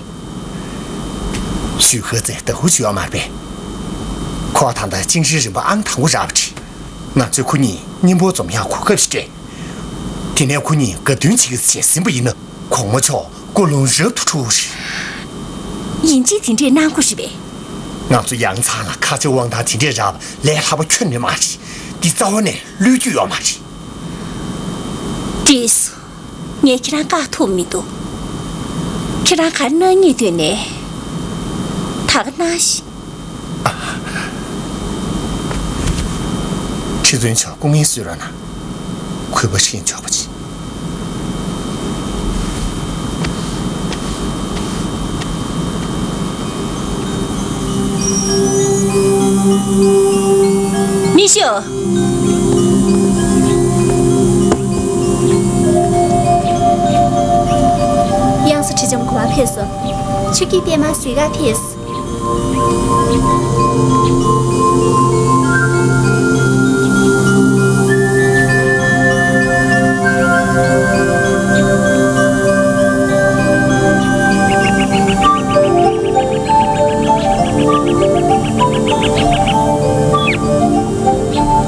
ཞུས་ཧེ་ཙི་ཟླ་ཧུ་ཅིག་ཡོད་མ་རེད་པས། ཁོ་ད་ལྟ་ཅིང་ཧྲི་རིམ་པ་ཨང་དང་པོ་རག་པ་རེད། ང་ཚོས་ཁོ་གཉིས་མཉམ་པོ་འཛོམས་ཡག་གོ་སྐབས་ཤིག་སྤྲད། དེ་ནས་ཁོ་གཉིས་དགའ་སྟོན་བྱེད་ཀྱི་བྱས་ཟིན་པ་ཡིན་ན། གོང་མ་མཆོག་ཀུན་སློང་རབ་ཏུ་འཁྲུག་རེད། ཡིན་གཅིག་དེ་འདྲས་གནང་དགོས་རེད་པས། ང་ཚོ་ཡང་ཚང་ལ་ཁ་ཆེ་དབང་ཐང་དེ་འདྲས་རག་པ་ལས་སླ་པོ་ཁྱོན་ནས་མ་རེད། འདི་རྩ་བ་ནས་བློས་འགྱོད་ཡོད་མ་རེད། འགྲིགས་སོང་། ངས་ཁྱེད་རང་བཀག་ཐུབ་མི་འདུག་ཁྱེད་རང་ག་རེ་གནང་སྙིང་འདོད་ནས། ད་ག་གནང་ཞིག་ཁྲི་བཙུན་མཆོག་སྐུ་ངལ་གསོ་རོགས་གནང་། གུས་པ་ཤེས་ཆོག་པ་ཅིག་མི་ཤོག་དབྱངས་སུ་ཁྲི་ལྕམ་གོང་མ་ཕེབས་སོང་། ཆུ་སྐྱིད་པད་མ་གཟིགས་གར་ཕེབས།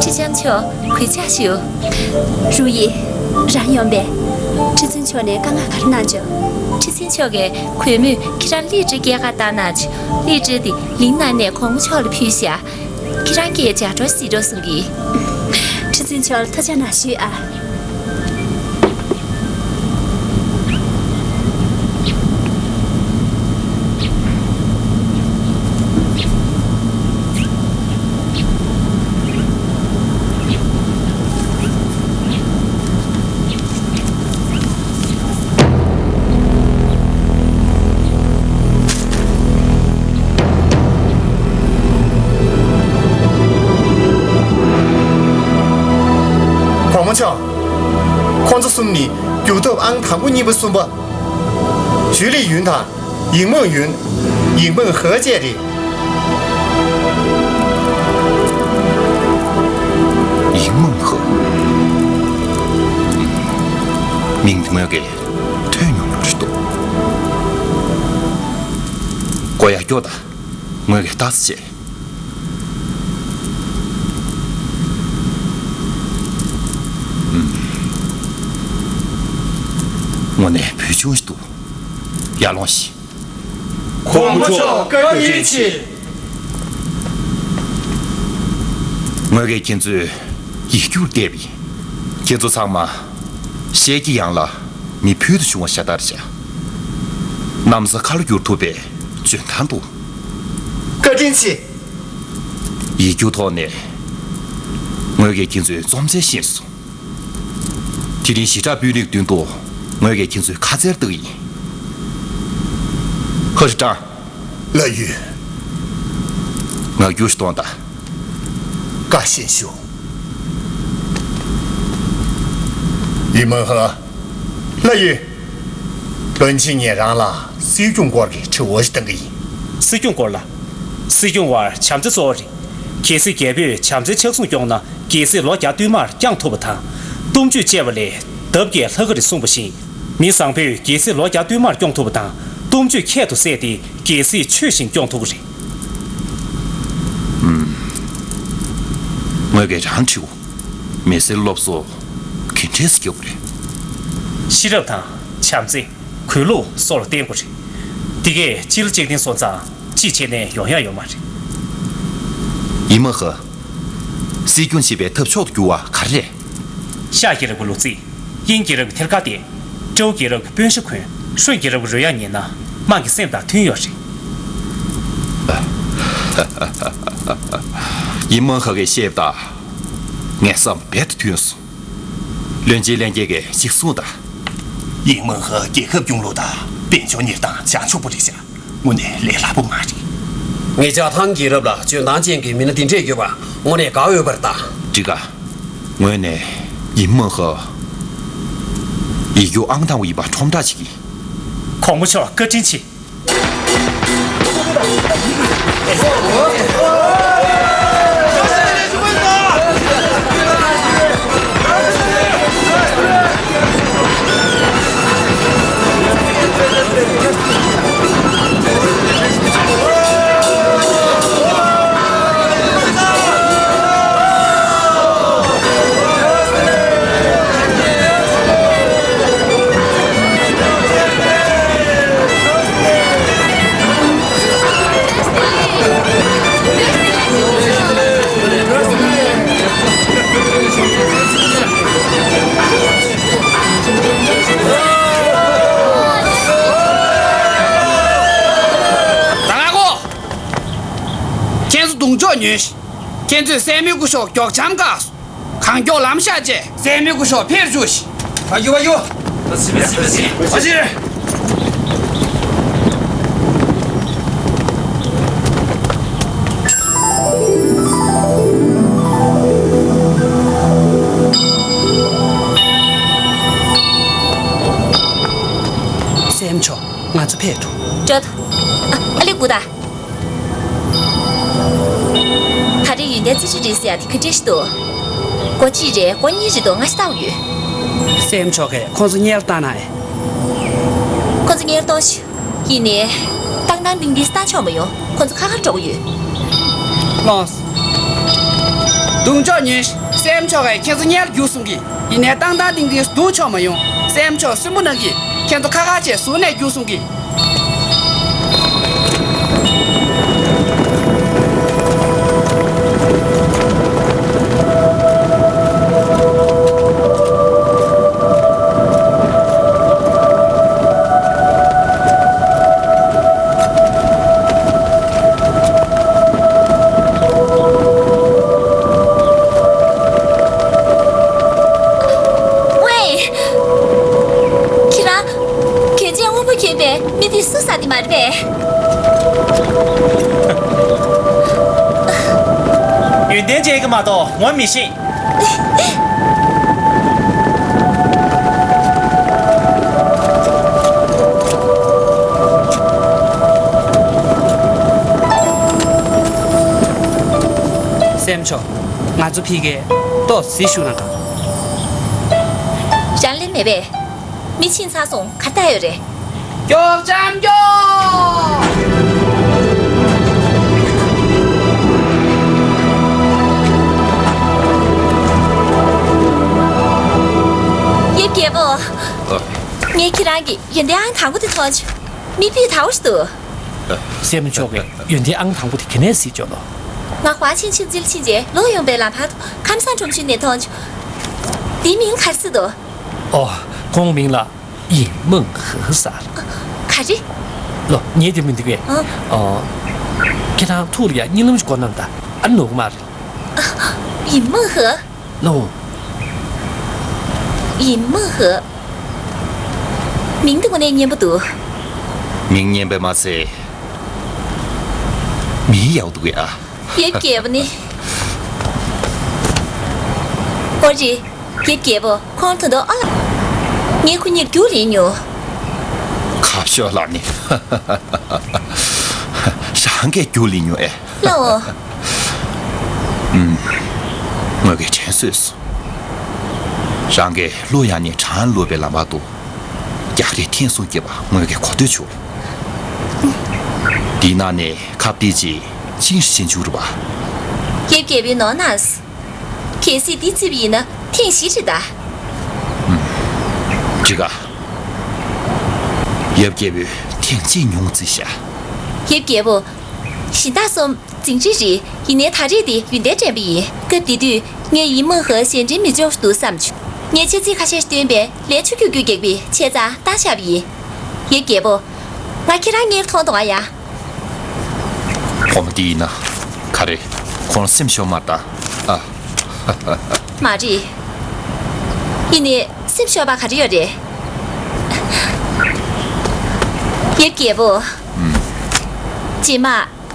ཁྲི་ལྕམ་མཆོག་གུས་ཕྱག་ཞུ། རུ་ཡི། རང་ཡོང་པས། ཁྲི་བཙུན་མཆོག་ནས་བཀའ་མངགས་ག་རེ་གནང་བྱུང་། ཁྲི་བཙུན་མཆོག་གིས་གུས་མོས་ཁྱེད་རང་གླིང་ཕྲན་སྐྱེལ་ག་བཏང་གནང་བྱུང་། གླིང་ཕྲན་དེ་གླིང་ནང་ནས་གོང་མ་མཆོག་ལ་ཕུལ་བཞག་ཁྱེད་རང་གིས་ལྗགས་སྒྲོག་གཟིགས་རོགས་གསུང་གི། ཁྲི་བཙུན་མཆོག་ལ་ཐུགས་རྗེ་གནང་ཞུས་ཨ། གོང་མ་མཆོག་ཁོང་ཚོ་གསུམ་ནི་རྒྱུག་ཐབ་ཨང་དང་པོ་གཉིས་པ་གསུམ་པ། ཞུས་ལི་ཡུན་དང་། ཡིག་མང་ཡུན། ཡིག་མང་ཧེ་བཅས་རེད། ཡིག་མང་ཧེ། མིང་འདི་ངོས་ཀྱིས་ཐོས་མྱོང་མྱོང་རེད་འདུག་ཀོ་ཡ་སྐྱོ་ད། ངོས་ཀྱིས་ལྟ་ཙམ་བྱས། ཨུམ། དངོས་གནས་བུ་ཆུང་ཞིག་འདུག་ཡར་ལོངས་ཤིག་གོང་མ་མཆོག་བཀའ་དྲིན་ཆེ། ངོས་ཀྱིས་ཁྱེད་ཚོའི་ཡིག་རྒྱུགས་བལྟས་པ་ཡིན། ཁྱེད་ཚོ་ཚང་མ་ཤེལ་གྱི་ཡང་ལ་མི་ཕུལ་དུ་བྱུང་བ་ཤ་སྟག་རེད་བྱ། གནམ་ས་ཁ་ལོ་བསྒྱུར་ཐུབ་པའི་འཇོན་ཐང་འདུག་བཀའ་དྲིན་ཆེ། ཡིག་རྒྱུགས་ཐོག་ནས་ ངོས་ཀྱིས་ཁྱེད་ཚོའི་རྩོམ་རྩལ་ཤེས་སོང་། དེ་རིང་ཞི་དྲག་དཔོན་རིགས་མདུན་དུ་ངོས་ཀྱིས་ཁྱེད་ཚོའི་ཁ་རྩར་བཏགས་ཡིན། ཧ་ཧྲི་ཀྲང་། ལགས་ཡོད། ང་རྒྱུགས་གཏོང་དང་། བཀའ་བཞིན་ཞུ། ཡིན་མོན་ཧ། ལགས་ཡོད། བློན་ཆེན་ངས་རང་ལ་སྲིད་སྐྱོང་སྐོར་གྱི་དྲི་བ་ཞིག་བཏང་གི་ཡིན། སྲིད་སྐྱོང་སྐོར་ལ། སྲིད་སྐྱོང་བར་བྱམས་བརྩེ་གཙོ་བོ་རེད། གལ་སྲིད་རྒྱལ་པོས་བྱམས་བརྩེ་ཆག་སྲུང་སྐྱོང་ན་རྒྱལ་སྲིད་ལོ་བརྒྱ་བསྟུད་མར་བསྐྱངས་ཐུབ་པ་དང་། གཏུམ་སྤྱོད་བཅས་པ་ལས་འདབ་བརྒྱས་ལྷ་ཁ་རེད་གསུངས་པ་བཞིན། མི་བཟང་པོས་རྒྱལ་སྲིད་ལོ་བརྒྱ་བསྟུད་མར་སྐྱོང་ཐུབ་པ་དང་། གཏུམ་སྤྱོད་ཁྱད་དུ་བསད་དེ་རྒྱལ་སྲིད་ཆོས་བཞིན་སྐྱོང་ཐུབ་ཀྱི་རེད། ངོས་ཀྱིས་རང་དྲིའོ། མི་སེར་སློབ་གསོ་ག་འདྲས་སེ་རྒྱག་དགོས་རེད། ཤེས་རབ་དང་བྱམས་བརྩེ། གུས་ལུགས་སོགས་ལ་བརྟེན་དགོས་རེད། འདི་གས་སྤྱི་ལ་གཅིག་བརྟེན་སོང་ཙང་ཅི་བྱས་ནས་ཡོང་ཡ་ཡོད་མ་རེད། ཡིན་མོན་ཧ། སྲིད་སྐྱོང་བྱེད་པའི་ཐབས་མཆོག་ཏུ་གྱུར་བ་ག་རེ་རེད། ཤཱཀྱ་རྒྱལ་རབས་ཀྱི་ལུག་རྫི། དབྱིན་རྒྱལ་རབས་ཀྱི་ཐེར་ཀ་ཏེ། ཀྲོའུ་རྒྱལ་རབས་ཀྱི་དཔོན་ཤ་འཁོན། ཧྲུན་རྒྱལ་རབས་ཀྱི་རོལ་དབྱངས་ཉན་ན་དམངས་ཀྱི་སེམས་དང་མཐུན་ཡོད་རེད། ཡིན་མོན་ཧ་གིས་བཤད་པ་དང་། ངའི་བསམ་པ་རྦད་དེ་མཐུན་སོང་། བློན་ཆེན་ལྷན་རྒྱས་ཀྱིས་ཅིག་གསུངས་དང་། ཡིན་མོན་ཧ་རྒྱལ་ཁབ་སྐྱོང་ལུགས་དང་དཔལ་འབྱོར་གཉེར་སྟངས་བྱང་ཆུབ་པོ་རེད་ཤག་དངོས་གནས་ལས་སླ་པོ་མ་རེད། ངས་ཇ་ཐང་རྒྱལ་རབས་ལ་འཇོན་ཐང་ཅན་གྱི་མི་སྣ་འདི་འདྲས་ཡོད་པ་དངོས་གནས་དགའ་འོས་པར་གདའ། འགྲིག་ག་ངོས་ནས་ཡིན་མོན་ཧ་ཡིག་རྒྱུགས་ཨང་དང་པོ་ཡིན་པ་ཁྲོམ་བསྒྲགས་བྱེད་ཀྱི། གོང་མ་མཆོག་བཀའ་དྲིན་ཆེ། ད་ང་གོ། ཁྱེད་ཚོ་གདོང་ཕྱོགས་ཉོན་ཞིག་ཁྱེད་ཚོས་སྲས་མོའི་སྐུ་ཞབས་མགྱོགས་འཆམ་དགའ་སོང་། གང་མགྱོགས་ལམ་ཤར་རྗེས་སྲས་མོའི་སྐུ་ཞབས་ཕེབས་བཅུག་ཤིག་བ་ཡུ་བ་ཡུ། བ་ཅི་རེད། སྲས་མོ་མཆོག་ང་ཚོ་ཕེབས་འགྲོ། འགྲོ་ཐུ། ཨ་ཨ་ལེ་གུ་ད། ག་རེ་ཡོན་ཏན་རྩིས་སྤྲོད་རེད་ཟེར་ཡ་དེ་ག་འདྲ་ཞིག་འདུག་སྒོ་གཅིག་རེད། སྒོ་གཉིས་རེད་འདུག་ང་ཞིག་ལྟ་བ་ཡོད། སྲས་མོ་མཆོག་གིས་ཁོང་ཚོ་གཉེར་བཏང་ན་ཨེ། ཁོང་ཚོ་གཉེར་གཏོང་ཞུ། ཡིན་ནའི། ཏག་ཏག་ཏིང་ཏིང་བཏང་ཆོག་མ་ཡོང་། ཁོང་ཚོ་ཁ་ཁར་འགྲོ་གི་ཡོད། ལོངས། གདོང་ཕྱོགས་ཉོན་ཞིག་སྲས་མོ་མཆོག་གིས་ཁྱེད་ཚོ་གཉེར་རྒྱུགས་གསུང་གི། ཡིན་ནའི་ཏག་ཏག་ཏིང་ཏིང་བཏང་ཆོག་མ་ཡོང་། སྲས་མོ་མཆོག་སུན་པོ་གནང་གི། ཁྱེད་ཚོ་ཁ་ཁ་བྱས་ཟུར་ནས་རྒྱུགས་གསུང་གི། ཝེ། ཁྱེད་རང་། གྱོན་ཆས་སྔོན་པོ་གྱོན་པའི་མི་དེ་སུ་ཟེར་དེ་མ་རེད་པས། ཡོན་ཏན་ཅན་གྱི་མ་གཏོགས་ངོ་མི་ཤེས། སྲས་མོ་མཆོག་ང་ཚོ་ཕ་གིར་ཏོག་ཙམ་བཞུགས་གནང་དང་། རང་ལེན་མེད་པས། མི་ཕྱིན་ཚར་སོང་། ག་རེ་ལྟ་ཡོད་རེད། མགྱོགས་ལྕམ་མགྱོགས། ཡབ་རྒྱལ་པོ། ཨ། ངས་ཁྱེད་རང་གི་ཡོན་ཏན་ཨང་དང་པོ་དེ་མཐོང་བྱུང་། མིག་དཔེ་དག་པོ་ཞིག་འདུག་སྲས་མོ་མཆོག་གིས་ཡོན་ཏན་ཨང་དང་པོ་དེ་ག་ནས་གཟིགས་བྱུང་ལོ། ང་ཧྭ་ཆིན་ཆིན་ཙིལ་ཕྱིན་རྗེས་ལོག་ཡོང་པའི་ལམ་བར་དུ་ཁམས་སངས་ཁྲོམ་གཞུང་ནས་མཐོང་བྱུང་། དེའི་མིང་ག་རེ་ཟེར་འདུག་ཨོ། ཁོང་མིང་ལ་ཡིན་མོན་ཧེ་ཟེར། ག་རེ། ལོ། ངས་དེ་མི་འདུག་གས། ཨ། ཨོ། ཁྱེད་རང་ཐུགས་ལ་ཡ་གཉིད་ལམ་ཞིག་གོ་གནང་དང་། ཨ་ནི་ནོར་གི་མ་རེད། ཡིན་མོན་ཧེ། ལོ། ཡིན་མ་ཧ། མིང་དེ་དངོས་གནས་སྙན་པོ་འདུག་མིང་སྙན་པས་མ་ཚད། མིང་ཡག་འདུག་གས་ཨ། ཡབ་རྒྱལ་པོ་ནི། ཨོ་རེད། ཡབ་རྒྱལ་པོ་ཁོང་ད་དུང་ཨ་ལ། ངས་ཁོ་གཉིས་རྒྱུགས་ལེན་མྱོང་། ཁ་ཤོ་ལ་ནི། རང་གས་རྒྱུགས་ལེན་མྱོང་ཨེ། ལའོ། ཨུམ། ངོས་ཀྱིས་དྲན་གསོས་སོང་། རང་གས་གླུ་ཡག་ནས་གྲང་གླུ་བའི་ལམ་བར་དུ། རྒྱག་རེས་ཐེངས་གསུམ་བརྒྱབ་པ་ངོས་ཀྱིས་གོ་ཐོས་བྱུང་། འདིའི་ནང་ནས་ཁ་བདེ་ཅིག་ཅིང་ཞིག་ཅན་བྱུང་རུ་བ། ཡབ་རྒྱལ་པོའི་ནོར་ནས། གལ་སྲིད་འདི་བརྩིས་པ་ཡིན་ན་ཐེངས་བཞི་རེད་ད། འགྲིག་ག་ཡབ་རྒྱལ་པོས་ཐེངས་གཅིག་ཉུང་བརྩིས་ཤག་ཡབ་རྒྱལ་པོ། གཞན་དག་སོམ། འཛིང་རེས་རེད། ཡིན་ནའི་ད་རེས་དེ་ཡོན་ཏན་དྲན་པ་ཡིན། སྐབས་དེ་དུས་ངས་ཡིན་མོ་ཧ་གཞན་དྲིང་མི་འཇོག་འདུག་བསམ་བྱུང་། ངས་ཆ་ཚིག་ཁ་ཤས་ཤིག་བཏོན་པས་ལན་ཆུ་ཁྱུག་ཁྱུག་རྒྱག་པའི་ཆད་རྩ་བཏང་བཞག་པ་ཡིན། ཡབ་རྒྱལ་པོ། ང་ཁྱེད་རང་གཉིས་ལ་མཐོང་དོགས་ཨ་ཡ། ཕོ་མོ་དེ་ཡིན་ན་ག་རེ་ཁོང་སེམས་ཤོར་མ་ད་ཨ། མ་རེད། ཡིན་ནའི་སེམས་ཤོར་བ་ག་རེ་ཡོད་རེད། ཡབ་རྒྱལ་པོ། རྗེས་མ།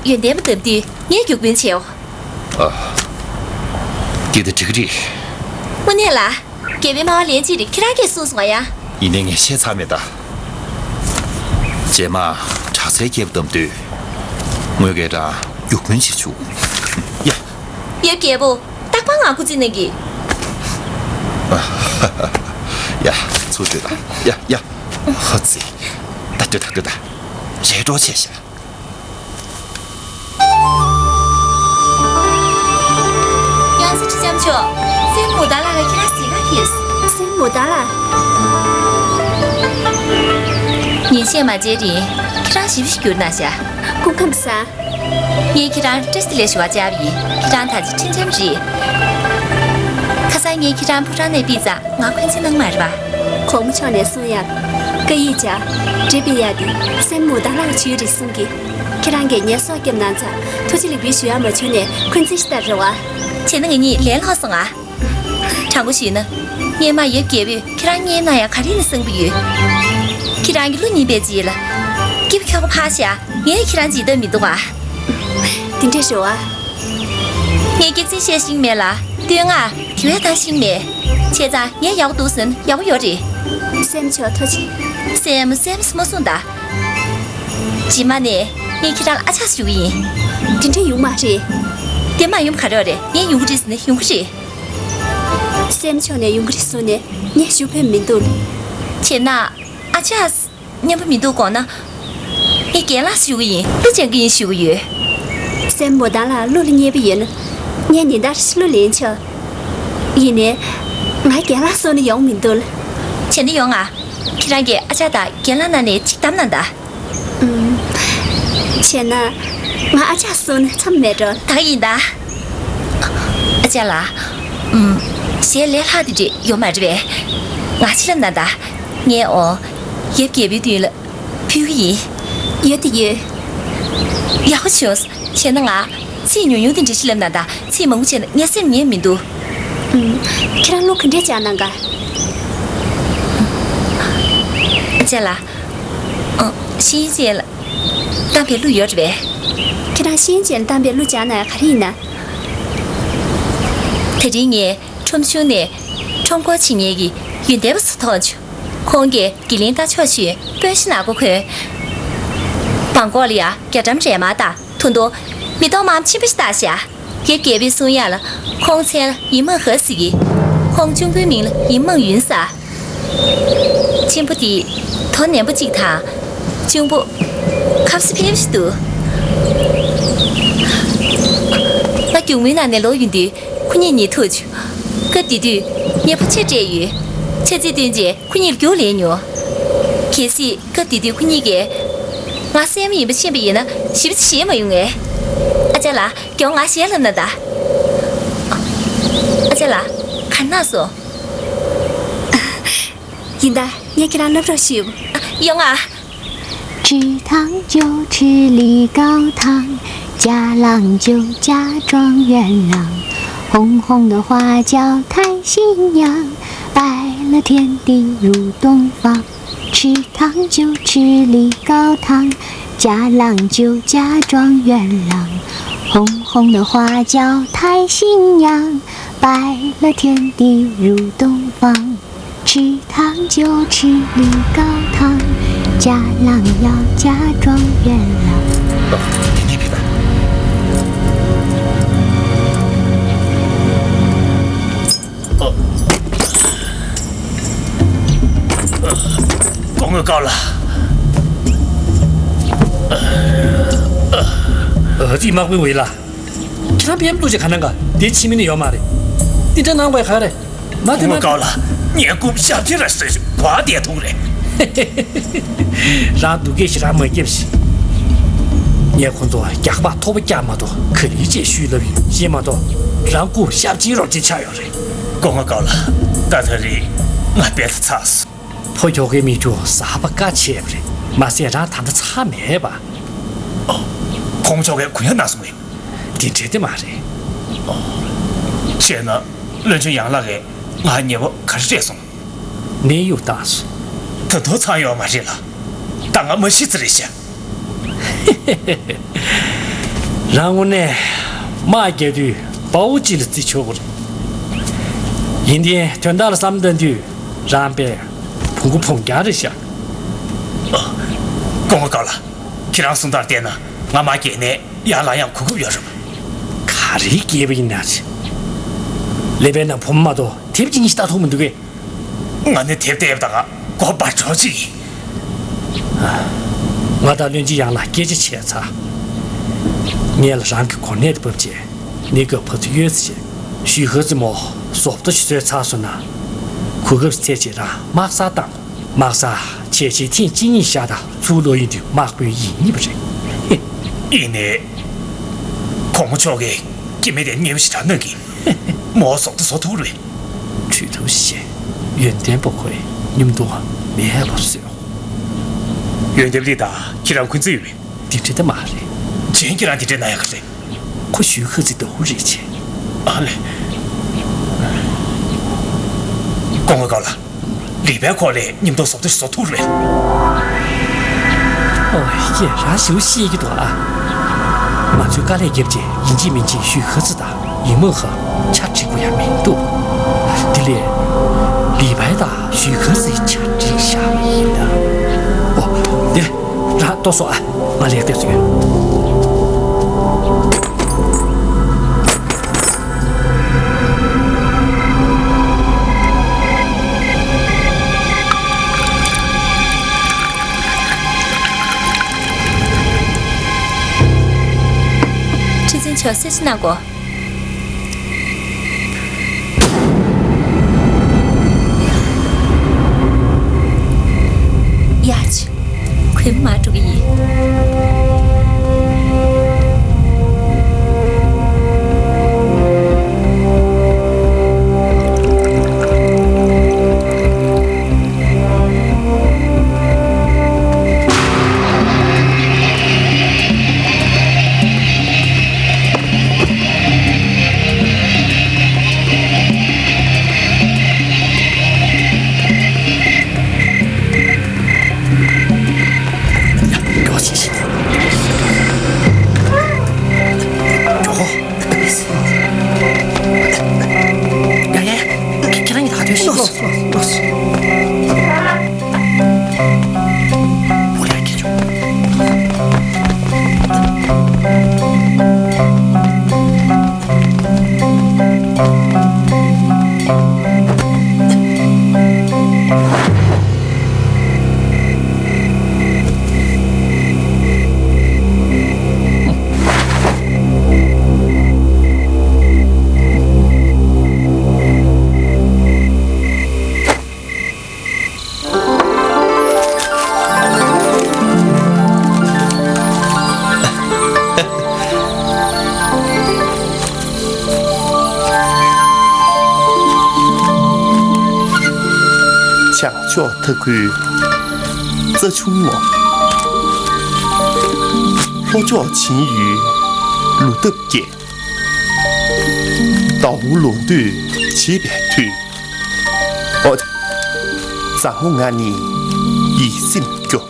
ཡོན་ཏན་པ་འདེམས་དུས་ངས་རྒྱུགས་སྤུན་བྱེད། ཨ། འདི་ད་འགྲིག་གི་རེད། དངོས་གནས་ལ། རྒྱལ་པོའི་སྨྲ་བ་ལན་གཅིག་རེད་ཁྱེད་རང་གིས་གསུངས་སོང་ང་ཡ། ཡིན་ནའི་ངས་བཤད་ཚར་མེད་ད། རྗེས་མ་དྲག་རྩལ་རྒྱས་པ་འདེམས་དུས། ངོས་ཀྱིས་རང་རྒྱུགས་སྤུན་བྱེད་བཅུག་ཡ། ཡབ་རྒྱལ་པོ། རྟག་པར་ང་སྐུ་ཚེ་གནང་གི་ཡ། ཚུར་སྡོད་ད། ཡ་ཡ། ཧ་ཙི། ད་སྡོད་ད་སྡོད་ད། རེ་སྒྲོག་ཆེ་ཤག་ཡང་སྲིད་ཁྲི་ལྕམ་མཆོག་སྲས་མོ་ད་ལ་ལ་ཁྱེད་རང་གཟིགས་ག་ཕེབས། སྲས་མོ་ད་ལ། ཉིན་ཤས་མ་མཇལ་རིང་ཁྱེད་རང་ཞིབ་ཞིབ་གྱུར་ན་ཤག་སྐུ་ཁམས་བཟང་། ངས་ཁྱེད་རང་བཀྲ་ཤིས་བདེ་ལེགས་ཞུ་བར་བཅར་བ་ཡིན། ཁྱེད་རང་ད་ཅི་ཁྲི་ལྕམ་རེད། ཁ་སང་ངས་ཁྱེད་རང་ཕོ་བྲང་ནས་ཕུད་ཙང་ང་འཁོན་འཛིན་གནང་མ་རེད་པ། གོང་མ་མཆོག་ནས་གསུང་ཡག་བཀའ་ཡིག་བྱ། འདྲེ་པའི་ཡག་དེ་སྲས་མོ་ད་ལ་བྱུས་རེད་གསུང་གི་ཁྱེད་རང་གིས་ངའི་སྲོག་སྐྱབས་གནང་ཙང་ཐུགས་རྗེ་ལེགས་འབུལ་ཞུ་ཡག་མ་བྱུང་ནས་འཁོན་འཛིན་ཞིག་ལྟར་རེད་བ། བྱས་ན་ང་གཉིས་ལན་ལྷག་སོང་ང་། དྲང་པོ་ཞུས་ན། སྔས་མ་ཡབ་རྒྱལ་པོས་ཁྱེད་རང་མཉེས་གནང་ཡག་ག་རེ་ནས་བསམ་གྱི་ཡོད། ཁྱེད་རང་གི་གླུ་སྙན་པའི་རྗེས་ལ། སྐྱིད་པོ་ཁྱོ་ག་ཕར་བཞག་ངས་ཁྱེད་རང་བརྗེད་ཐབས་མི་འདུག་ཨ། དེ་འདྲ་ཞུ་བ། ངས་སྐྱག་རྫུན་བཤད་ཤེས་མེད་ལ། བསྟོད་བསྔགས་དེ་བས་བཏང་ཤེས་མེད། བྱས་ཙང་ངས་ཡག་པོ་འདུག་ཟེར་ན་ཡག་པོ་ཡོད་རེད། སྲས་མོ་མཆོག་ཐུགས་རྗེ་ཆེ། སྲས་མོ་སྲས་མོ་ཟེར་མ་གསུངས་ད། རྗེས་མ་ནས་ངས་ཁྱེད་རང་ལ་ཨ་ཅག་ཟེར་ཞུ་གི་ཡིན། དེ་འདྲ་ཡོང་མ་རེད། དེ་མ་ཡོང་ག་རེ་རེད། ངས་ཡོང་གི་རེད་ཟེར་ན་ཡོང་གི་རེད། སྲས་མོ་མཆོག་ནས་ཡོང་གི་རེད་གསུངས་ནས་ངས་ཞུ་ཕོད་མི་འདུག་བྱས་ན་ཨ་ཅག་སྙན་པོ་མི་འདུག་དགོངས་ན། ངས་རྒན་ལགས་ཞུ་གི་ཡིན། གླུ་སྦྱང་གི་ཡིན་ཞུ་གི་ཡོད། སྲས་མོ་ད་ལ་གླུ་ལ་མཉེས་པོ་ཡོད་ན། ངས་ཉིན་ལྟར་གླུ་ལེན་ཆོག་ཡིན་ནའི། ང་རྒན་ལགས་སོང་ན་ཡོང་མི་འདུག་ལ། བྱས་ན་ཡོང་ང་། ཁྱེད་རང་གིས་ཨ་ཅག་དང་རྒན་ལགས་ནང་ནས་གཅིག་བདམས་གནང་ད། ཨུམ། བྱས་ན། ང་ཨ་ཅག་སོང་ན་འཚམས་མེད་འགྲོ། ད་ག་ཡིན་ད། ཨ་ཅག་ལགས། ཨུམ། གཞས་ལས་སླ་དེ་འདྲ་ཡོད་མ་རེད་པས། ང་ཕྱི་ལབ་གནང་ད། ངས་འོ། ཡབ་རྒྱལ་པོའི་མདུན་ལ། ཕུལ་གྱི་ཡིན། ཡོད་དེ་ཡོད། ཡག་པོ་བྱུང་། བྱས་ན་ང་ཚིག་ཉུང་ཉུང་དེ་འདྲ་ཞིག་ལབ་ན་ད་ཚིག་མང་པོ་བྱས་ན་ངའི་སེམས་ཉན་མི་འདུག་ཨུམ། ཁྱེད་རང་གླུ་ག་འདྲས་སྦྱངས་གནང་ག་ཨ་ཅག་ལགས། ཨ། ཤེས་ཡོན་ཅན་ལ་བདམས་པའི་གླུ་ཡོད་རེད་པས། ཁྱེད་རང་ཤེས་ཡོན་ཅན་ལ་བདམས་པའི་གླུ་སྦྱངས་གནང་ཡག་ག་རེ་ཡིན་ན། དེ་རིང་ངས་ཁྲོམ་གཞུང་ནས་ཁྲོམ་སྐོར་བྱེད་མཁན་གྱི་ཡོན་ཏན་པ་ཚོ་མཐོང་བྱུང་། ཁོང་གིས་དགེ་ལེགས་རྟ་མཆོག་ཞུས་དཔོན་ཤི་ནག་པོ་གོན། བང་གོག་ལ་ཡ་རྒྱ་གྲམ་རས་དམར་དང་དུང་དུང་། མེ་ཏོག་མངར་ཆེན་པོ་ཞིག་བཏགས་ཤག་ཡབ་རྒྱལ་པོའི་གསུང་ཡག་ལ་ཁོང་མཚན་ལ་ཡིན་མང་ཧ་ཟེར་གི། ཁོང་གཅུང་པོའི་མིང་ལ་ཡིན་མང་ཡུན་ཟེར། གཅེན་པོ་དེས་དོ་ནན་པོ་གཅིག་དང་། གཅུང་པོ་ཁ་ས་ཕེབས་ཤིག་འདུག་ང་སྒྱུག་མོའི་ནང་ནས་ལོག་ཡོང་དུས་ཁོ་གཉིས་གཉིས་ཐུག་བྱུང་། སྐབས་དེ་དུས་ངས་ཕོ་ཆས་སྤྲད་ཡོད། ཆ་ཚིག་སྟོན་རྗེས་ཁོ་གཉིས་ལ་རྒྱུགས་ལེན་མྱོང་། གལ་སྲིད་སྐབས་དེ་དུས་ཁོ་གཉིས་ཀས་ང་སྲས་མོ་ཡིན་པ་ཤེས་པ་ཡིན་ན་ཞིབ་ཅིག་བྱེད་མ་ཡོང་ངས། ཨ་ཅག་ལགས། རྒྱོང་ང་ཞལ་ལབ་ན་ད། ཨ་ཅག་ལགས། ག་རེ་གནང་སོང་། ཡིན་ད། ངས་ཁྱེད་རང་བསླབ་རོགས་ཞུ། ཡོང་ང་། 红红的花轿抬新娘，拜了天地入洞房，吃糖就吃绿豆汤，嫁郎就嫁状元郎。红红的花轿抬新娘，拜了天地入洞房，吃糖就吃绿豆汤，嫁郎要嫁状元郎。 སྐུ་ངོ་ཀའོ་ལགས། ཨ་ཙི་དམག་དཔོན་ཝེ་ལགས། ཁྱེད་རང་པད་མ་བླུགས་བྱས་ག་གནང་ག། དེ་ཕྱི་མི་ནི་ཡོད་མ་རེད། འདི་འདྲ་གནང་བའི་ག་རེད། མ་དེ་མ། སྐུ་ངོ་ཀའོ་ལགས། ངས་རྐུབ་ཞབས་ཕྱི་ར་བཟོས་བ་དེ་ཐུག་རེད། རང་སྡུག་སྐད་ཞིག་རང་མ་རྒྱབ་ཤིག་ངས་ཁོང་ཚོ་རྒྱག་པ་ཐོག་པ་རྒྱག་མ་གཏོགས་ག་རེ་བྱས་ཞུས་ལབ་ཡིན་ཤེས་མ་གཏོགས། རང་རྐུབ་ཞབས་ཕྱི་རོགས་བྱེད་ཆགས་ཡོད་རེད། སྐུ་ངོ་ཀའོ་ལགས། ད་ད་རེས་ང་དཔེ་ལ་ཚར་སོང་། ཕོ་ཁྱོ་གའི་མི་ཆུ་ཟ་བ་དཀའ་ཆེ་བ་རེད། མ་ཟད་རང་ད་ལྟ་ཚར་མེད་པ། ཁོང་ཆོ་གའི་གུ་ཡངས་གནང་སོང་ངས། དེ་འདྲ་དེ་མ་རེད། བྱས་ན་བློན་ཆེན་ཡང་ལགས་ཀྱིས་ང་ཉེ་བོ་ག་རེ་སྤྲད་སོང་། གནས་དབྱུག་བཏང་སོང་། ད་དུང་ཚང་ཡོད་མ་རེད་ལ། ད་ང་མ་ཤི་ཙི་རེད་ཤག་རང་དངོས་གནས་དམག་རྒྱག་དུས་དཔའ་བོ་གཅིག་ལ་བརྩི་ཆོག་གི་རེད། ཡིན་ཏེ་དོན་དག་ལ་བསམ་བཏང་དུས་རང་དཔེ་བོང་གུ་བོང་རྒྱག་རེད་ཤག་སྐུ་ངོ་ཀའོ་ལགས། ཁྱེད་རང་གསུང་ལྟར་བལྟས་ན་ང་དམག་རྒྱག་ནས་ཡར་ལངས་ཡག་གོ་སྐབས་ཡོད་རེད་པ། ག་རེ་རྒྱག་པ་ཡིན་ན་རེད། ཀླད་པའི་ནང་བུ་མོ་མ་གཏོགས་དེབ་གཅིག་གཉིས་ཤིག་ལྟ་ཐུབ་མི་འདུག་གས། ང་ནི་དེབ་བལྟས་པ་དང་མགོ་འབར་འགྲོ་གཅིག་ཡིན། ང་དང་བློན་ཆེན་ཡང་ལགས་སྐད་ཆ་བྱས་ཚར། ངས་ལ་རང་གི་གོ་གནས་དེ་བབས་རྗེས་གནས་སྐབས་ཕར་ཚུར་གཡོལ་ཚར་རྗེས་ཞུས་ཧེ་ཙི་མོ་བཟོ་ལྟ་ཞིག་བཟོས་ཚར་སོང་ན། གོ་སྐབས་ཚད་ཅིག་རང་དམག་སར་བཏང་དགོས། དམག་སར་བྱས་རྗེས་ཐེངས་གཅིག་གཉིས་བཞག་དང་ཚུར་ལོག་ཡོང་དུས་དམག་དཔོན་ཡིན་ནི་བ་རེད། ཡིན་ནའི། གོང་མ་མཆོག་གིས་སྐྱེ་དམན་དེ་མཉེས་པོ་ཞེ་དྲག་གནང་གིས། མོ་བཟོ་ལྟ་བཟོ་ཐུབ་རེད། ཁྲུས་ཐུབ་ཤེས། ཡོན་ཏན་པོ་ཁོས་སྙིང་སྟོབས་མེད་པ་བཟོས། ཡོན་ཏན་ལི་དང་ཁྱེད་རང་འཁོན་འཛིན་ཡོད་པས། འདི་འདྲ་ད་མ་རེད། གཞན་ཁྱེད་རང་འདི་འདྲ་ན་ཡག་གི་རེད། ཁོ་ཞུས་ཁ་ཚིག་ལྟ་བུ་རེད་ཆེ། ཨ་ལེ། སྐུ་ངོ་ཀའོ་ལགས། ལི་པའི་ཁོག་ལས་མཉམ་དུ་བཟོ་ལྟ་བཟོ་ཐུབ་རེད། ཨོ་ཡེ་རང་ཞིའུ་ཤེས་ཀྱི་འདུག་ཨ། ང་ཚོས་དཀའ་ལས་བརྒྱབ་རྗེས་ཡིན་གཅིག་མིན་གཅིག་ཞུས་ཁ་ཚིག་དང་ཡིན་མོ་ཧ་ཆ་འགྲིག་པོ་ཡང་མི་འདུག་དེ་ལས་ལི་པའི་དང་ཞུས་ཁ་ཚིག་ཆ་འགྲིག་བཞག་པ་ཡིན་ད། ཨོ་དེ། རང་ལྟོས་སོང་ཨ། ང་ལས་ལྟོས་སུ་ཡོད། ཁྲི་འཛིན་མཆོག་གསལ་བཤད་གནང་དགོས། ཡ་ཆི། གོས་མ་འགྲོ་གི་ཡིན། ཡ་ཡ་ཡ། ཁྱེད་རང་གཉིས་ད་ག་དུས་ཤི། ལོས་ལོས་ལོས། བྱང་ཕྱོགས་མཐའ་ཁུལ་རྩྭ་ཆུ་སྔོ། ལྷོ་ཕྱོགས་བྱིན་ཡུལ་ལུ་འདབ་རྒྱས། ཟླ་བོ་ལོ་འདུས་བྱེད་པའི་མཐུས། ཨོ། ཛ་ཧོ་ང་ནི་ཡིད་སེམས་སྐྱོ།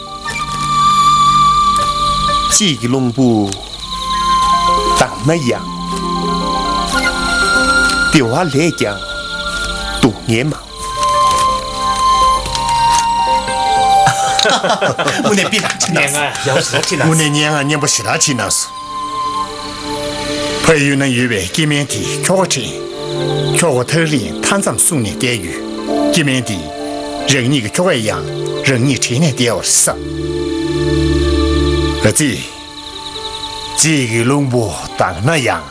དཔྱིད་ཀྱི་རླུང་བུ་ལྡང་ན་ཡང་། བདེ་བ་ལས་ཀྱང་སྡུག་བསྔལ་མང་། དངོས་གནས་སྙན་ངག་ཡག་པོ་ཞེ་དྲག་བྲིས་གནང་སོང་། དངོས་གནས་སྙན་ངག་སྙན་པོ་ཞེ་དྲག་བྲིས་གནང་སོང་། ཕ་ཡུལ་ན་ཡོད་པའི་སྐྱེ་དམན་དེ་ཁྱོ་ག་དྲན། ཁྱོ་ག་ཐག་རིང་མཐའ་མཚམས་སྲུང་ནས་བསྡད་ཡོད། སྐྱེ་དམན་དེ་རང་ཉིད་ཀྱི་ཁྱོ་གས་ཡང་རང་ཉིད་དྲན་ནས་བསྡད་པར་བསམ། ཨ་ཙི། དཔྱིད་ཀྱི་རླུང་བུ་ལྡང་ན་ཡང་།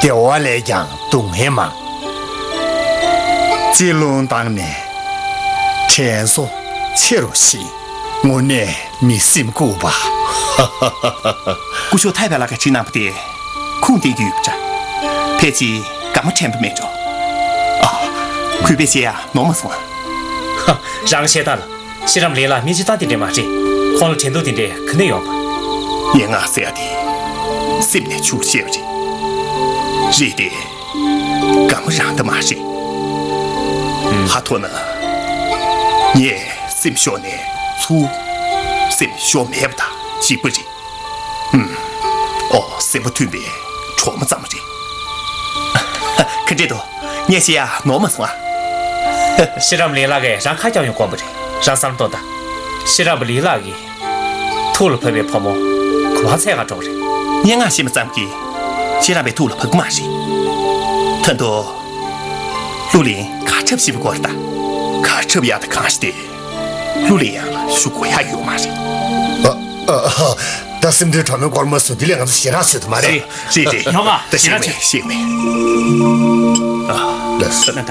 བདེ་བ་ལས་ཀྱང་སྡུག་བསྔལ་མང་། དཔྱིད་རླུང་ལྡང་ནས་དྲན་གསོ་ཆེ་རུ་ཕྱིན། དངོས་གནས་མི་སེམས་ལྐུགས་པ། སྐུ་ཞབས་ཐའེ་པེ་ལགས་ཀྱིས་བྲིས་གནང་བ་དེ་ཁུངས་ལྡན་གྱི་ཡོད་པ་འདྲ། ཕལ་ཆེར་དགའ་མ་དྲན་པ་མེད་འགྲོ། ཨ། གུས་པས་བཤད་ཡ་ནོར་མ་སོང་ཨ། ཧ། རང་བཤད་སྟངས་ལ། ཤེས་རབ་ལེགས་ལགས་མི་སྤྱིར་བཏང་དེ་འདྲས་མ་རེད། ཁོང་ལ་དྲན་སྡུག་དེ་འདྲས་ག་ནས་ཡོང་པ། སྙན་ངག་ཟེར་ཡ་དེ་སེམས་ནས་འཆུག་བྱས་པ་རེད། རེད་དེ། དགའ་མ་རང་ད་མ་རེད། ཧ་ཐོ་ན། ངས་སེམས་ཤོར་ནས་ཚུར་སེམས་ཤོར་མེད་པ་དང་གཅིག་པ་རེད། ཨུམ། ཨོ། སེམས་པ་མཐུན་པའི་གྲོགས་མོ་ཙམ་རེད། ག་འདྲས་འདུག། ངས་བཤད་ཡ་ནོར་མ་སོང་ཨ། ཤེས་རབ་ལེགས་ལགས་ཀྱིས་རང་ཁ་རྐྱང་ཡོང་དགོངས་པ་རེད། རང་བསམ་བློ་གཏོང་དང་། ཤེས་རབ་ལེགས་ལགས་ཀྱི་ཐུགས་ལ་བབས་པའི་བུ་མོ་གོ་འཕང་ཚད་ག་འགྲོ་གི་རེད། སྙན་ངག་ཤེས་པ་ཙམ་གྱིས་ཤེས་རབ་པའི་ཐུགས་ལ་བབས་ཀྱི་མ་རེད། ད་དུང་། གླུ་ལེན་གར་འཁྲབ་ཤེས་པའི་སྐོར་དང་། གར་འཁྲབ་ཡག་དང་གང་ཞིག་དེ། གླུ་ལེན་ཡག་ལ་ཞུ་དགོས་ཡག་ཡོད་མ་རེད། ཨ། ཨ། ཨ། ད་སེམས་མཐུན་གྲོགས་མོའི་སྐོར་མ་སོང་། དེ་ལས་ང་ཚོ་ཞེ་དྲག་བཟོས་ཐུབ་མ་རེད། རེད་རེད། ཡོང་ང་། ད་ཞེ་དྲག་ཤེས་མེད། ཨ། ལགས་སོ། ན་ད།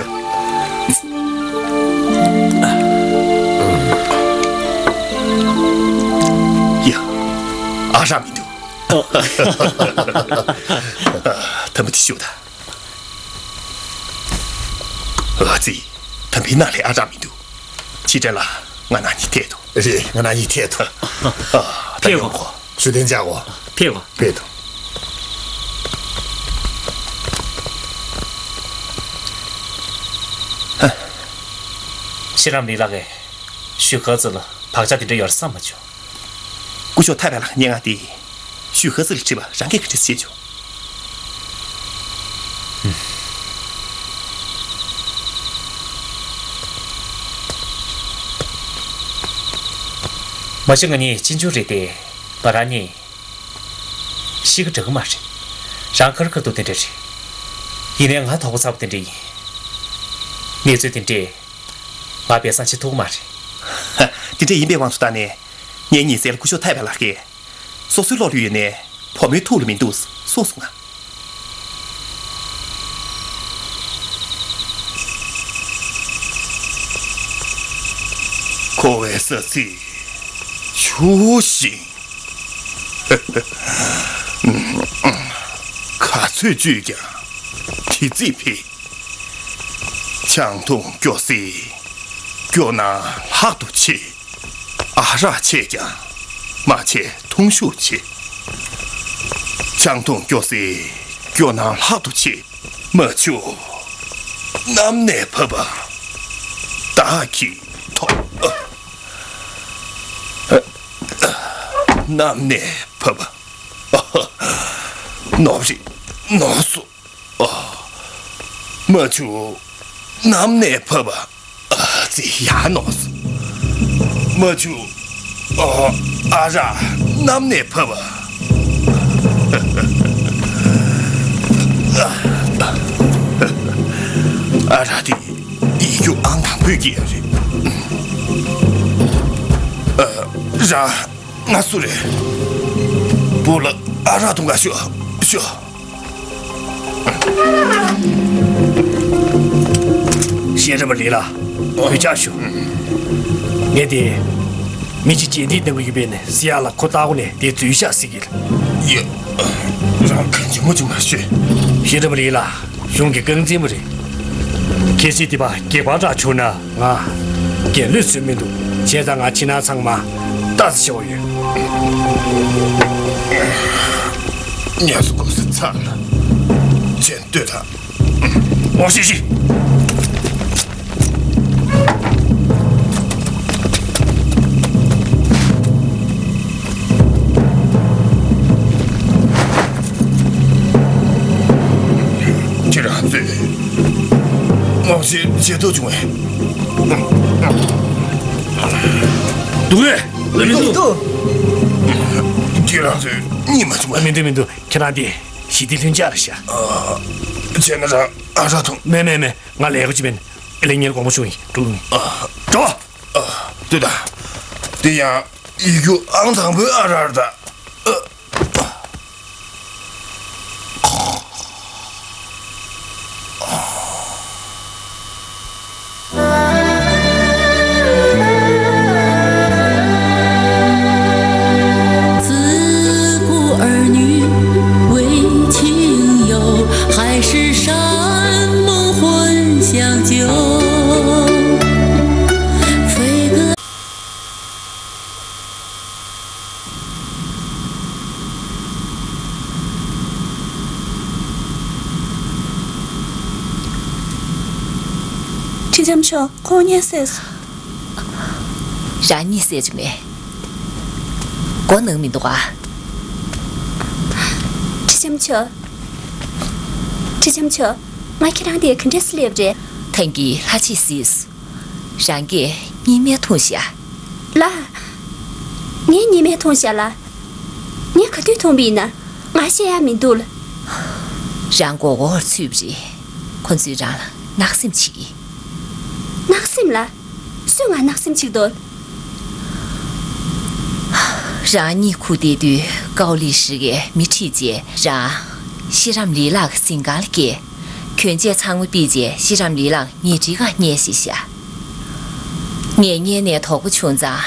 ཡ། ཨ་རག་མི་འདུག། ཨ། ཐ་མ་དེ་ཤོད་ད། ཨ་ཙི། ད་མི་ནང་ལ་ཨ་རག་མི་འདུག། ཕྱི་དྲན་ལ་ང་ནང་གཉིས་ཐད་དོ། རེད། ང་ནང་གཉིས་ཐད་དོ། ཨ། ད་ཕེབས་ཡོང་གོ། ཞུ་རྟེན་བཅག་གོ། ཕེབས་གོ། ཕེབས་དོ། ཤེས་རབ་ལེགས་ལགས་ཀྱིས་ཞུ་ཁ་ཚོ་ལ་བག་ཆགས་དེ་འདྲ་ཡོད་བསམ་མ་བྱུང་། སྐུ་ཞབས་ཐའེ་པེ་ལགས་སྙན་ངག་འདི་ཞུས་ཧ་སི་ལ་བྲིས་པ་རང་གིས་ག་འདྲ་ཤེས་བྱུང་། མ་གཞི་ང་གཉིས་གཅེན་གཅུང་རེད་དེ། ང་རང་གཉིས་གཤིས་ཀ་འདྲ་གི་མ་རེད། རང་ཁར་ཁ་ཐུག་དེ་འདྲ་རེད། ཡིན་ནའི་ང་དོགས་པ་ཚ་པོ་དེ་འདྲ་ཡིན། གནས་ཚུལ་དེ་འདྲས་ང་སྦས་གསང་བྱེད་ཐུབ་ཀྱི་མ་རེད། དེ་འདྲ་ཡིན་པའི་དབང་དུ་བཏང་ནས། ངའི་ཉེ་སྲས་ལ་སྐུ་ཞབས་ཐའེ་པེ་ལགས་ཀྱིས་སོ་སོའི་བློ་ལ་ཡོད་ནའི་བུ་མོའི་ཐུགས་ལ་མི་འདུག་གསུངས་སོང་ང་། འཁོར་བའི་ས་ཚིགས་ཆུ་བཞིན། ག་ཚོད་བཅུས་ཀྱང་དེ་རྩིས་འཕེལ། ཆང་འཐུང་སྐྱོ་སེ་སྐྱོ་ན་ལྷག་ཏུ་ཆེ། ཨ་རག་ཆེས་ཀྱང་མ་ཆེ་འཐུང་ཤུགས་ཆེ། ཆང་འཐུང་སྐྱོ་སེ་སྐྱོ་ན་ལྷག་ཏུ་ཆེ། མ་བཅོས་གནམ་ནས་བབས་པ་བདག་གིས་ཐོབ། གནམ་ནས་བབས་པ། ནོར་རེད། ནོར་སོང་། མ་བཅོས་གནམ་ནས་བབས་པ། ཨ་ཙི། ཡར་ནོར་སོང་། མ་བཅོས། ཨ་རག་གནམ་ནས་བབས་པ། ཨ་རག་དེ་ཡིད་སྐྱོ་ཨང་དང་པོའི་སྐྱེས་རེད། ཨ་རག་ང་སུ་རེད། བུ་ལ་ཨ་རག་འཐུང་ག་ཤོག་ཤོག། ཤེས་རབ་ལེགས་ལགས། འོ་ཅག་ཞུ། ངས་དེ་མི་གཅིག་རྗེས་འདེད་གཏོང་གི་ཡོད་པས་ནས་ཟེར་ཡག་ལ་ཁོ་ལྟ་བུ་ནས་དེ་འཛུལ་བཞག་ཟེར་གི། ཡ། རང་གང་བྱུང་མ་བྱུང་མ་ཤོད། ཤེས་རབ་ལེགས་ལགས། གཞུང་གི་རྐང་འཛིན་མ་རེད། གལ་སྲིད་དེ་བ་སྒེར་པར་རག་བྱུང་ན་ང་རྒྱལ་ལོས་བཟོད་མི་འདུག་བྱས་ཙང་ང་ཕྱི་ནང་ཚང་མ་ལྟ་ཚེ་ཆེ་བ་ཡོད། ངལ་གསོ་དགོས་ས་ཚར་ལ་ཅན་ལྟོས་དང་། ངོ་ཤེས་ཤིག་ཁྱེད་རང་ཚོས་ངོ་ཤེས་བྱེད་ཐུབ་བྱུང་བས། འདུག་གས། ལ་མི་འདུག་ཁྱེད་རང་ཚོས་རྙེད་མ་བྱུང་བས། མི་འདུག་མི་འདུག་ཁྱེད་རང་དེ་ཞི་བདེ་ལྷུན་འཇགས་རེད་ཤག་བྱས་ན་རང་ཨ་རག་འཐུང་། མེད་མེད་མེད། ང་ལས་ཀ་ཅིག་མེད། ལས་གཉེར་དགོངས་པ་ཞུ་ཡིན། འགྲོ། འགྲོ། ལྟོས་དང་། དེ་ཡང་ཡིད་སྐྱོ་ཨང་དང་པོའི་ཨ་རག་རེད་ད། ཁྲི་ལྕམ་མཆོག་ཁོང་གཉིད་སད་སོང་། རང་གཉིད་སད་བྱུང་ངས། མགོ་ནག་མི་འདུག་ཨ། ཁྲི་ལྕམ་མཆོག་ཁྲི་ལྕམ་མཆོག་ང་ཁྱེད་རང་དེ་ག་འདྲས་སེ་སླེབས་རེད། ཐང་གི་ལྷ་ཆས་སིས། རང་གིས་གཉིད་མེད་འཐུང་ཤག་ལ། ངས་གཉིད་མེད་འཐུང་ཤག་ལ། ངས་ག་དུས་འཐུང་བ་ཡིན་ན། ང་ཤེས་ཡ་མི་འདུག་ལ། རང་མགོ་སྐོར་ཚུད་པ་རེད། ཁོ་ཚོས་རང་ལ་བརྣག་སེམས་བྱེད་ཀྱི། བརྣག་སེམས་ལ། སུས་ང་བརྣག་སེམས་བྱེད་འདུག་རང་གཉིད་ཁུག་བསྡད་དུས་ཀའོ་ལི་ཧྲི་གིས་མི་ཁྲིད་རྗེས་རང་ཤི་རམ་ལི་ལགས་ཀྱི་གཟིམ་ཁང་ལ་བསྐྱལ། གྱོན་ཆས་ཚང་མ་ཕུད་རྗེས་ཤི་རམ་ལི་ལགས་ཉལ་ཁྲིའི་སྒང་བསྙལ་བཞག་ཤག་ངས་བསྙལ་ནས་དོགས་པ་བྱུང་ཙང་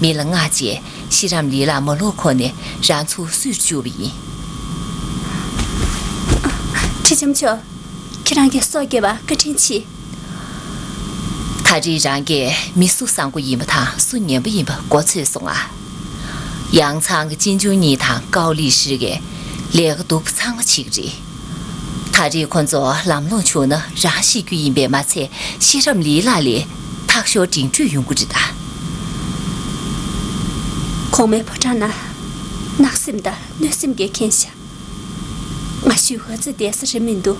མི་ལ་མངགས་རྗེས་ཤི་རམ་ལི་ལགས་མ་ལོག་གོང་ནས་རང་ཚུར་བསུས་བཅུག་པ་ཡིན། ཁྲི་ལྕམ་མཆོག་ཁྱེད་རང་གིས་སྲོག་བསྐྱབས་པར་བཀའ་དྲིན་ཆེ། ད་རེས་རང་གིས་མི་གཟུགས་བཟང་པོ་ཡིན་པ་དང་སུ་ངན་པ་ཡིན་པ་མགོ་ཚོས་སོང་ང་། ཡང་ཚང་གི་ཅིན་ཅུང་གཉིས་དང་ཀའོ་ལི་ཧྲི་གིས་ལས་ཀ་སྡུག་པ་ཚང་མ་བྱེད་ཀྱི་རེད། ད་རེས་ཁོ་ཚོ་ལམ་ལྷོང་བྱུང་ན་རང་ཤི་རྒྱུ་ཡིན་པས་མ་ཚད་ཤི་རམ་ལི་ལགས་ལས་ཐག་ཤོར་འབྲིང་གྲོས་ཡོང་གི་རེད་ད། གོང་མའི་ཕོ་བྲང་ན་བརྣག་སེམས་དང་གནོད་སེམས་ཀྱིས་ཁེངས་ཤག་ང་ཞུས་ཧོ་ཙི་བསྡད་ས་རེད་མི་འདུག་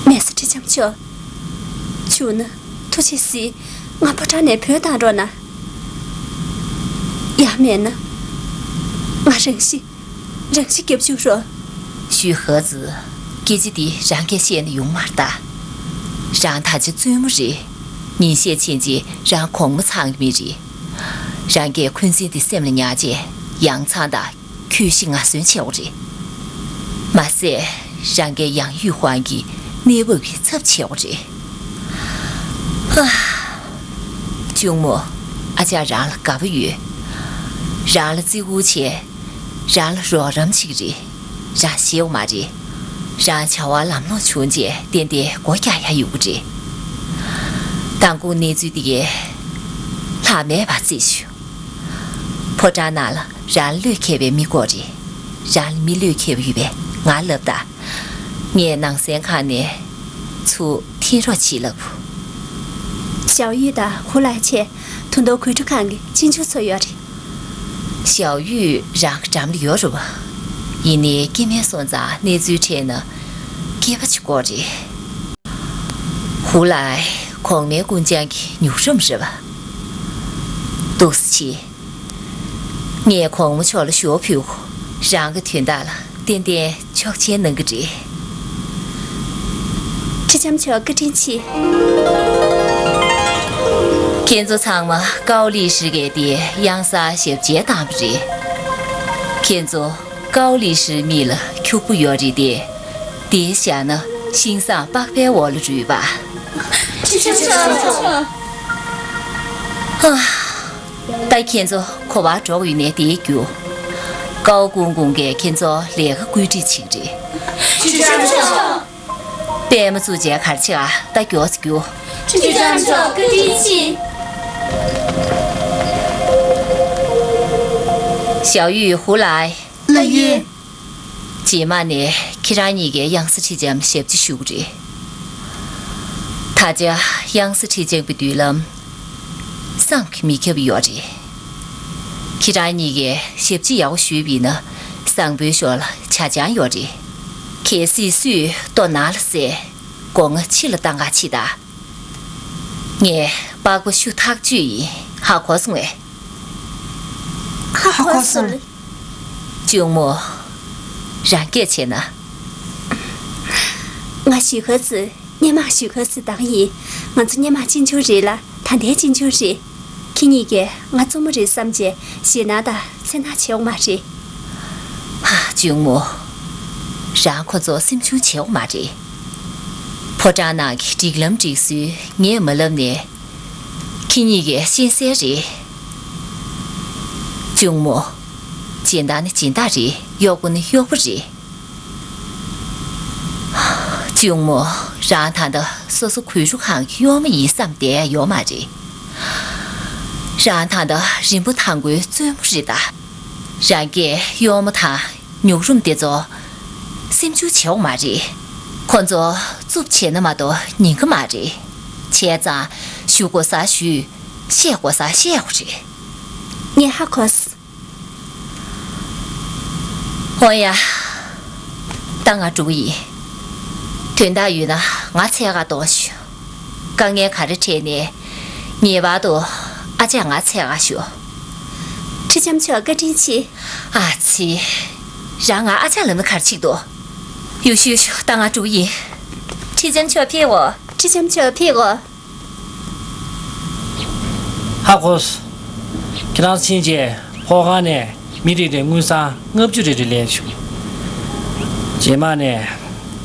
མེད་ས་ཁྲི་ལྕམ་མཆོག་བྱུང་ན་ཐུགས་རྗེ་གཟིགས། ང་ཕོ་བྲང་ནས་བུད་བཏང་རོགས་གནང་། ཡང་མེད་ན། ང་རང་ཤི། རང་ཤི་རྒྱབ་བཅུག་རོགས། ཞུས་ཧོ་ཙི། སྐད་ཆ་འདི་རང་གིས་བཤད་ན་ཡོང་མ་རེད་ད། རང་ད་ཆ་བཙུན་མོ་རེད། ཉིན་ཤས་ཕྱིན་རྗེས་རང་གོང་མ་ཚང་གི་མི་རེད། རང་གིས་འཁོན་འཛིན་འདི་སེམས་ལ་ཉར་རྗེས་ཡང་ཚང་དང་། ཁྱོད་ཤི་ང་གསོན་བྱེད་དགོས་རེད། མ་ཟད། རང་གི་ཡང་ཡུས་ཧོང་གི་གནས་བབ་ཀྱི་ཚབ་བྱེད་དགོས་རེད། ཧ། གཅུང་མོ། ཨ་ཅག་རང་ལ་དགའ་པོ་ཡོད། རང་ལ་བརྩི་བཀུར་བྱས། རང་ལ་རོགས་རམ་བྱེད་ཀྱི་རེད། རང་ཤེས་པ་མ་རེད། རང་བྱ་བ་ལམ་ལྷོང་བྱུང་རྗེས་ཏན་ཏན་སྒོ་རྒྱག་ཡ་ཡོང་གི་རེད། མདང་དགོང་གནས་ཚུལ་འདི་གས་ལྷག་མེད་པ་རྩིས་ཞུ། ཕོ་བྲང་ནང་ལ་རང་བློས་འཁེལ་བའི་མི་དགོས་རེད། རང་ལ་མི་བློས་འཁེལ་བ་ཡོད་པས་ང་ལབ་དང་། ངས་ནང་སེམས་ཁ་ནས་ཚུར་འཐེན་རོགས་བྱེད་ལབ། ཞའོ་ཡུས་དང་ཧུ་ལའི་ཆེ་ཐུང་ཐུང་གོས་འཁྲུ་ཁང་གི་གཅེན་གཅུང་ཚོ་ཡོད་རེད། ཞའོ་ཡུས་རང་གི་འགྲམ་ལ་ཡོད་རེད་བ། ཡིན་ནའི་སྐྱེ་དམན་སོང་ཙང་གནས་ཚུལ་འཕྲད་ན་སྐྱེས་པ་ཅིག་དགོས་རེད། ཧུ་ལའི་གོང་མའི་སྐུ་མཆན་གྱི་མྱུར་རོམ་རེད་བ། འདུག་སེ་བྱེད། ངས་གོང་མ་མཆོག་ལ་ཞུ་བ་ཕུལ། རང་གི་དོན་དག་ལ་ཏན་ཏན་ཆོག་མཆན་གནང་གི་རེད། ཁྲི་ལྕམ་མཆོག་བཀའ་དྲིན་ཆེ། ཁྱེད་ཚོ་ཚང་མ་ཀའོ་ལི་ཧྲི་གིས་དེ་གཡང་གཟར་ཞབས་རྗེས་བཏང་བ་རེད། ཁྱེད་ཚོ་ཀའོ་ལི་ཧྲིའི་མིག་ལ་འཁྱུག་པོ་ཡོད་རེད་དེ། དེ་བཞག་ན་ཤིང་བཟང་པགས་པའི་འོག་ལ་རུལ་བ། ཁྲི་ལྕམ་མཆོག་ད་ཁྱེད་ཚོ་ག་པར་འགྲོ་དགོས་ཡོད་ན་དེ་རྒྱུགས། ཀའོ་ཀུང་ཀུང་གིས་ཁྱེད་ཚོ་ལས་ཀ་བཀོད་སྒྲིག་བྱེད་ཀྱི་རེད། ཁྲི་ལྕམ་མཆོག་པད་མ་བཙུགས་བྱས་ག་རེ་བྱེད་ཨ། ད་མགྱོགས་སེ་རྒྱུགས། ཁྲི་ལྕམ་མཆོག་བཀའ་དྲིན་ཆེ། ཞའོ་ཡུས། ཧུ་ལའི། ལགས་ཡིན། རྗེས་མ་ནས་ཁྱེད་རང་གཉིས་ཀས་དབྱངས་གསལ་ཁྲི་ལྕམ་ཞབས་ཕྱི་ཞུ་གི་རེད། ད་ཆ་དབྱངས་གསལ་ཁྲི་ལྕམ་གྱི་མདུན་ལམ་བསམ་གྱིས་མི་ཁྱབ་པ་ཡོད་རེད། ཁྱེད་རང་གཉིས་ཀས་ཞབས་ཕྱི་ཡག་པོ་ཞུས་པ་ཡིན་ན་བཟང་པོའི་ཞོར་ལ་ཇ་ཆང་ཡོད་རེད། གལ་སྲིད་སུས་ལྟོ་ནང་ལ་བཟས། སྒོ་ང་ཕྱི་ལ་བཏང་ག་ཕྱིན་དང་། ངས་པགས་པ་བཤུ་ཐག་གཅོད་ཡིན། ཧ་གོ་སོང་ངས། ཧ་གོ་སོང་། གཅུང་མོ། རང་སྐད་བྱས་ན། ང་ཞུས་ཧོ་ཙི། སྔོན་མ་ཞུས་ཧོ་ཙི་དང་ཡིན། ང་ཚོ་སྔོན་མ་གཅེན་གཅུང་རེད་ལ་ད་ལྟའི་གཅེན་གཅུང་རེད། ཁྱེད་གཉིས་ཀས་ང་གཙོ་མོ་རེད་བསམ་བྱས་ཞེད་སྣང་དང་འཚེར་སྣང་བྱེད་འོང་མ་རེད། ཧ། གཅུང་མོ། རང་ཁོ་ཚོ་སེམས་ཆུང་བྱེད་འོང་མ་རེད། ཕོ་བྲང་ནང་གི་སྒྲིག་ལམ་སྒྲིག་སྲོལ་ངས་མ་ལབ་ནས། ཁྱེད་གཉིས་ཀས་ཤེས་གསལ་རེད། གཅུང་མོ། སྦྱིན་བདག་ནི་སྦྱིན་བདག་རེད། གཡོག་པོ་ནི་གཡོག་པོ་རེད། གཅུང་མོ། རང་ད་ལྟ་སོ་སོ་གུས་རུ་ཁང་གི་གཡོག་མོ་ཡིན་བསམ་བསྡད་ཡ་ཡོད་མ་རེད། རང་ད་ལྟ་རིན་པོ་ཐང་གོའི་བཙུན་མོ་རེད་ད། རང་གིས་གཡོག་མོ་དང་ཉུག་རུམ་དེ་ཚོ་སེམས་ཆུང་བྱེད་འོང་མ་རེད། ཁོ་ཚོ་རྩུབ་བྱས་ན་མ་གཏོགས་ཉན་གི་མ་རེད། བྱས་ཙང་ཞུ་དགོས་ས་ཞུས། བཤད་དགོས་ས་བཤད་དགོས་རེད། ངས་ཧ་གོ་སོང་། ཨོ་ཡ། ད་ང་འགྲོ་གི་ཡིན། དོན་དག་ཡོད་ན་ང་འཚོལ་ག་གཏོང་ཞུ། དཀའ་ངལ་ག་རེ་འཕྲད་ནས་ངེས་པར་དུ་ཨ་ཅག་ང་འཚོལ་ག་ཞུ། ཁྲི་ལྕམ་མཆོག་བཀའ་དྲིན་ཆེ། ཨ་ཙི། རང་ང་ཨ་ཅག་ལབ་ན་ག་རེ་བྱེད་ཀྱི་འདུག་ཡོ་ཤུ་ཡོ་ཤུ། ད་ང་འགྲོ་གི་ཡིན། ཁྲི་ལྕམ་མཆོག་ཕེབས་འོ། ཁྲི་ལྕམ་མཆོག་ཕེབས་འོ། ཧ་གོ་སོང་། ཁྱེད་རང་ཕྱིན་རྗེས་ཕོ་ཁང་ནས་མི་རེ་རེར་དངུལ་སྲང་ལྔ་བཅུ་རེ་རེ་ལེན་བྱུང་། རྗེས་མ་ནས་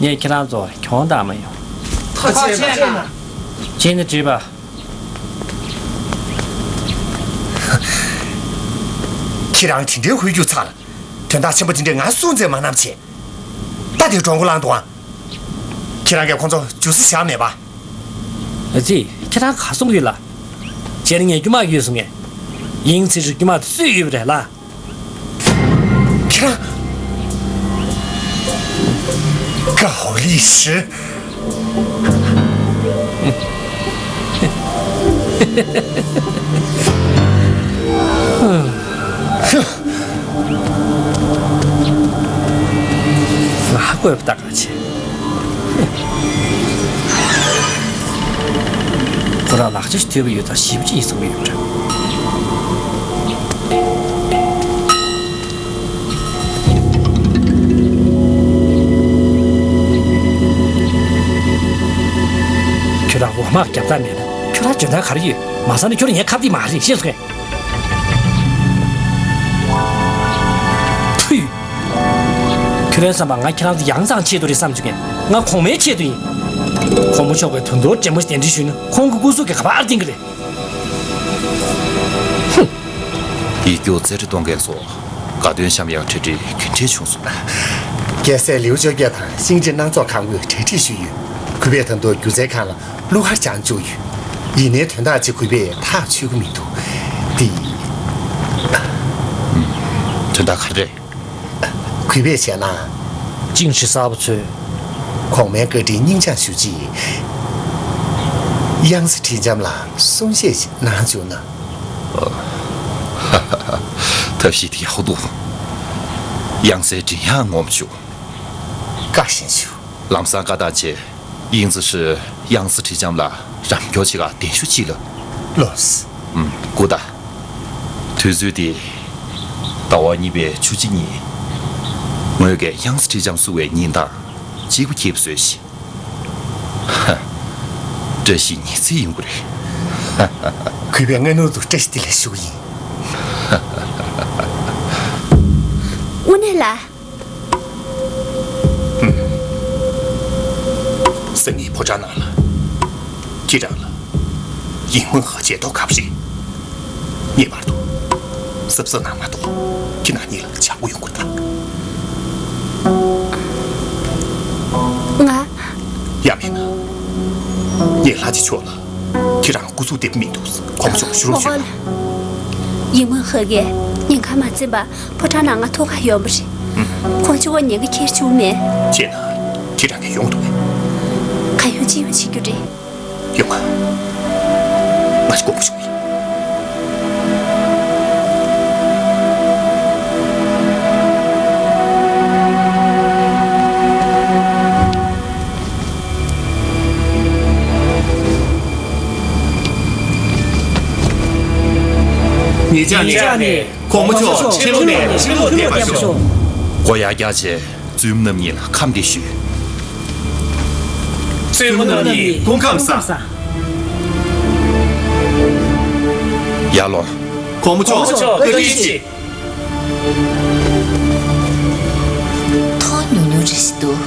ངས་ཁྱེད་རང་ཚོར་གྱོང་བཏང་མ་ཡོང་། ཐག་བཅད་ན། བཅད་ན་འགྲིག་པ། ཁྱེད་རང་དེ་འདྲའི་ཧུད་རྒྱུག་ཚར། དོན་དག་ཆེན་པོ་དེ་འདྲའི་ང་སྲུང་བཙན་མ་གནང་བྱས། ད་དེ་གྲོང་གོ་ལངས་འདུག་ཨ། ཁྱེད་རང་གིས་ཁོང་ཚོ་འཇུ་ས་བཞག་མེད་པ། ཨ་ཙི། ཁྱེད་རང་ག་སོང་ཡོད་ལ། བྱས་ན་ངས་དཀྱུས་མ་ཡོད་སོང་ངས། དབྱིངས་ཚེ་རིང་དཀྱུས་མ་དེ་སུས་ཡོད་པ་རེད་ལ། ཁྱེད་རང་། ཀའོ་ལི་ཧྲི། ང་ཧ་གོ་བ་ད་ག་ཆེ། ཁོ་རང་ལག་ཆ་ཞིག་ཐོས་པ་ཡོད་ཙང་ཞེ་པོ་ཅིག་ཡིད་ཚིམ་པོ་ཡོད་འདྲ། ཁྱོད་རང་འོ་མ་རྒྱབ་ཐག་མེད་ན་ཁྱོད་རང་འཇོན་ཐང་ག་རེ་ཡོད། མ་ཟ་ན་ཁྱོད་རང་ངའི་ཁ་གཏད་མ་རེད། ཤེས་སོང་ངས། ཕུ། ཁྱོད་རའི་བསམ་པ་ང་ཁྱེད་རང་ཚོ་ཡང་ཚང་ཆེད་དུ་རེད་བསམ་བྱུང་ངས། ང་གོང་མའི་ཆེད་དུ་ཡིན། གོང་མ་མཆོག་གིས་དོན་དུ་དྲན་པ་གདན་འདྲེན་ཞུས་ན་ཁོང་གི་སྐུ་གཟུགས་ཀྱིས་ག་པར་བསྟན་གི་རེད། ཧུམ། ཡིག་རྒྱུགས་རྩེད་འགྲན་གཏོང་མཁན་ཚོ་དགའ་སྟོན་བཤམས་ཡག་གྲ་སྒྲིག་ག་འདྲས་བྱུང་སོང་། རྒྱལ་སྲས་ལེའུ་བཅོ་བརྒྱད་དང་ཤིང་རྗེ་སྣ་ཚོགས་ཁང་པས་གྲ་སྒྲིག་ཞུས་ཡོད། གུས་པས་ད་དུང་སྒྱུ་རྩལ་ཁང་ལ་གླུ་གར་སྦྱང་བཅུག་ཡོད། ཡིན་ནའི་དོན་དག་ཅིག་གུས་པས་ཐག་ཆོད་ཀྱི་མི་འདུག་དེ། དོན་དག་ག་རེ་རེད། གུས་པས་བྱས་ན། ཅིང་ཧྲི་གསར་པ་ཚོས་གོང་མའི་བཀའ་དྲིན་སྙིང་བཅངས་ཞུ་ཆེད་དབྱངས་གསལ་ཁྲི་ལྕམ་ལ་གསུང་བཤད་ཞིག་གནང་བཅུག་ན། ཐབས་ཤེས་དེ་ཡག་པོ་འདུག་དབྱངས་གསལ་དྲིན་ཡང་ངོམ་བཅུག་བཀའ་བཞིན་ཞུ། ལམ་སང་བཀའ་བཏང་བྱས། དབྱིངས་ཚེ་ཧྲི་དབྱངས་གསལ་ཁྲི་ལྕམ་ལ་རམ་སྐྱོར་བྱེད་ག་གདན་ཞུ་གཅིག་ལ། ལོས། ཨུམ། སྐུ་ད། དུས་ཚོད་དེ། ཟླ་བ་གཉིས་པའི་ཆུ་བྱི་ཉིན། ངོས་ཀྱིས་དབྱངས་གསལ་ཁྲི་ལྕམ་བསུ་བའི་ཉིན་དང་གཅིག་པ་ཁྱེད་བཟོས་ཤིག་ཧ། བཀྲ་ཤིས་ཉི་ཚེ་ཡིན་དགོས་རེད། གུས་པས་སྔ་སྣུར་དུ་བཀྲ་ཤིས་བདེ་ལེགས་ཞུ་གི་ཡིན། དངོས་གནས་ལ། སང་ཉིན་ཕོ་བྲང་ནང་ལ་ཁྱེད་རང་ལ་ཡིན་མོན་ཧ་མཇལ་ཐོག་གབ་རེད། ངེས་པར་དུ་གཟབ་གཟབ་གནང་མ་གཏོགས་ཁྱེད་རང་གཉིས་ལ་བྱ་དགོས་ཡོང་གི་ད། ང་། ཡང་མིན་ན། ངས་ལྷ་རྗེ་མཆོག་ལ་ཁྱེད་རང་སྐུ་གཟུགས་བདེ་པོ་མི་འདུག་གོམ་ཆོག་ཞུ་རོགས་ཞུས་ན། ཡིན་མོན་ཧ་གིས་ ཉེན་ཁ་མ་འཛེམས་པར་ཕོ་བྲང་ནང་ང་ཐོག་ཁར་ཡོང་བ་རེད། ཁོང་ཚོ་བ་ཉེན་ཁ་འཁྱེར་བཅུག་མེད། ཅེས་ན་ཁྱེད་རང་གིས་ཡོང་ཐུབ་མེད། ག་ཡོང་ཅི་ཡོང་བྱེད་རྒྱུ་རེད། ཡོང་ང་། ང་ཞིག་དགོངས་པ་ཞུ་གི་ཡིན། ཉེ་ཆར་ནས་གོང་མ་མཆོག་ཁྲི་ལོ་ནས་ཁྲི་ལོ་ཕེབས་པར་ཤོག་སྒོ་ཡར་རྒྱག་བྱས། བཙུན་མོ་རྣམ་གཉིས་ལ་ཁམས་བདེ་ཞུས། བཙུན་མོ་རྣམ་གཉིས་སྐུ་ཁམས་བཟང་། ཡར་ལོངས། གོང་མ་མཆོག་བཀའ་དྲིན་ཆེ། ཐོག་ཉུང་ཉུང་རེ་ཞིག་འདུག་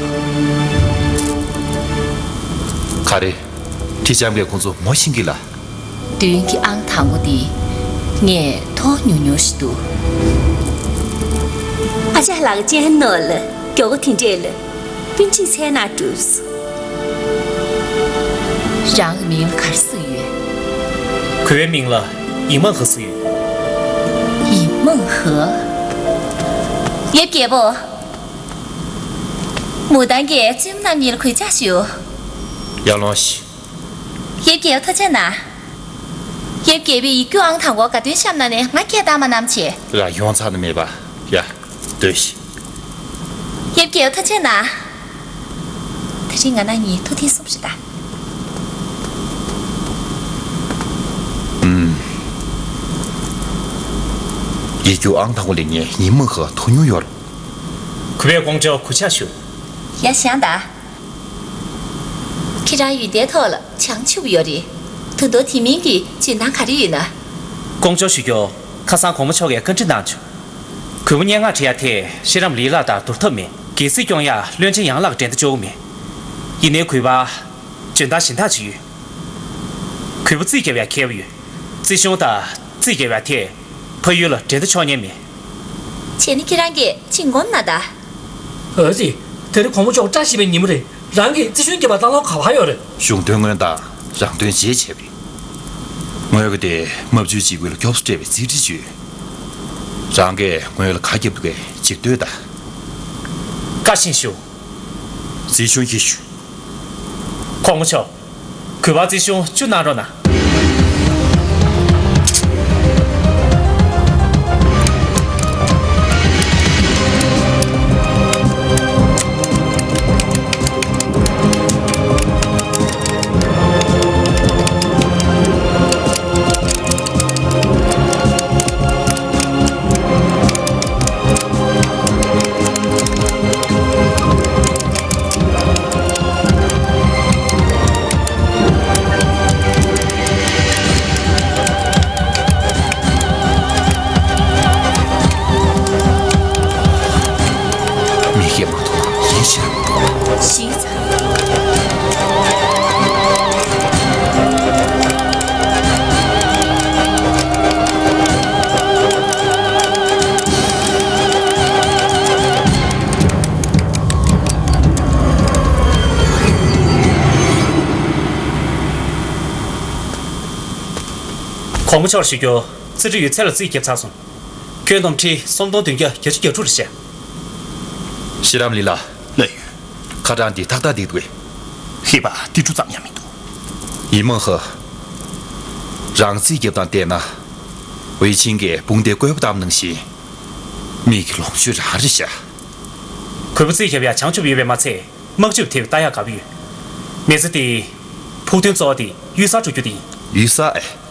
ག་རེ། ཁྲི་ལྕམ་གྱིས་ཁོང་ཚོ་ངོ་ཤེས་ཀྱི་ལ། མདུན་གྱི་ཨང་དང་པོ་འདི་ངས་ཐོག་ཉུང་ཉུང་ཞིག་འདུག་ཨ་ཅག་ལགས་ཅན་ནོ་ལ་མགྱོགས་པོ་དེ་འདྲས་ལ་སྤུན་མཆེད་འཚོལ་ན་འགྲུབ། རང་གི་མིང་ལ་ག་རེ་གཟིགས་ཡོད། གུས་པའི་མིང་ལ་ཡིན་མང་ཧ་གཟིགས་ཡོད། ཡིན་མང་ཧ། ཡབ་རྒྱལ་པོ། མུ་ཏན་གྱིས་བཙུན་མོ་རྣམ་གཉིས་ལ་གུས་ཕྱག་ཞུ། ཡར་ལོངས་ཤིག་ཡབ་རྒྱལ་པོ་ཐུགས་རྗེ་གནང་། ཡབ་རྒྱལ་པོས་ཡིག་རྒྱུགས་ཨང་དང་པོ་ག་དུས་བཤམས་ན་ནས་ང་སྐད་བཏང་མ་གནང་བྱས། རང་ཡོང་ཚར་ནི་མེད་པ། ཡ། སྡོད་ཤིག་ཡབ་རྒྱལ་པོ་ཐུགས་རྗེ་གནང་། དེ་རིང་ང་རང་གཉིས་ཐུགས་ཐེངས་གསུམ་རེད་ད། ཨུམ། ཡིག་རྒྱུགས་ཨང་དང་པོ་ལེན་མཁན་ཉིན་མོ་ཧ་ཐོན་མྱོང་ཡོད་རེད། གུས་པས་ཀོང་ཇོ་གུས་ཕྱག་ཞུ། ཡ་བཞེངས་དང་། ཁྱེད་རང་ཡོན་ཏན་ཐོག་ལ་བྱང་ཆུབ་ཡོད་རེད། ད་དུང་དེ་མིན་གྱི་འཇོན་ཐང་ག་རེ་ཡོད་ན། ཀོང་ཇོ་ཞུ་རྒྱུ། ཁ་སང་གོང་མ་མཆོག་གིས་བཀའ་འདྲི་གནང་བྱུང་། གུས་པ་སྙན་ངག་བྲི་ཡ་དེ་ཤེས་རམ་ལི་ལག་དང་བསྡུར་ཐབས་མེད། གལ་སྲིད་སྐྱོང་ཡ་བློན་ཆེན་ཡང་ལགས་འགྲན་ཟླ་ཆོག་གི་མེད། ཡིན་ནའི་གུས་པ། འཇོན་ཐང་གཞན་དག་ཅིག་ཡོད། གུས་པ་རྩིས་རྒྱབ་ཡ་མཁས་པོ་ཡོད། རྩིས་གཞུང་དང་རྩིས་རྒྱབ་ཡ་དེ་ཕ་ཡུལ་ལ་འགྲན་ཟླ་ཆོག་ཉན་མེད། བྱས་ན་ཁྱེད་རང་གིས་ཅིག་ངོམ་ན་ད། འོད་ཟེར། དེ་རིང་གོང་མ་མཆོག་བཀྲ་ཤིས་པའི་ཉིན་མོ་རེད། རང་གིས་རྩིས་གཞུང་རྒྱབ་པར་བཏང་ལོང་ག་པར་ཡོད་རེད། གཞུང་དོན་སྔོན་དང་རང་དོན་རྗེས་བྱས་པ་རེད། ངོས་ཀྱིས་དེ་རྨ་ཆུའི་འཇིགས་སྐུལ་ལ་སྐྱོབ་གསོ་སྤྲད་པའི་རྩིས་ཁྲི་བརྗོད། རང་གིས་ངོས་ལ་ག་རྒྱབ་འདུག་གས་ཅིག་ལྟོས་དང་། བཀའ་བཞིན་ཞུ། རྩིས་གཞུང་ཡིན་ཞུ། གོང་མ་མཆོག་གུས་པར་རྩིས་གཞུང་བཅུ་གནང་རོགས་གནང་། མི་སྐད་མ་གཏོགས་ཡིད་ཆེས་མ་གཏོགས། ཞིག་ཚ། གོང་མ་མཆོག་ལ་ཞུ་རྒྱུ། རྩིས་ཁྲི་ཡོད་ཚད་ལ་རྩིས་བརྒྱབ་ཚར་སོང་། ཁྱོན་བསྡོམས་ཁྲི་སུམ་སྟོང་བདུན་བརྒྱ་བརྒྱད་ཅུ་གྱ་དྲུག་རེད་ཤག་ཤེས་རམ་ལི་ལགས། ལགས་ཡོད། ཁ་གྲངས་འདི་ཏག་ཏག་འདུག་གས། ཤེས་པ་ཏི་ཀྲུ་ཙམ་ཡང་མི་འདུག་ཡིན་མང་ཧ། རང་རྩིས་རྒྱབ་སྟངས་བལྟས་ན། ཝེ་ཆིང་གིས་དཔུང་སྡེ་བཀོད་པ་བཏང་ནང་བཞིན། མིག་གི་ལོངས་སྤྱོད་རང་རེད་ཤག་གུས་པ་རྩིས་རྒྱབ་ཡ་བྱང་ཆུབ་ཡོད་པས་མ་ཚད། དམག་ཇུས་དེ་ལྟ་ཡག་དགའ་པོ་ཡོད། མི་ཚེ་འདིའི་ཕུགས་འདུན་གཙོ་བོ་དེ་གཡུལ་སར་འགྲོ་རྒྱུ་དེ་ཡིན། གཡུལ་སར་ཨེ།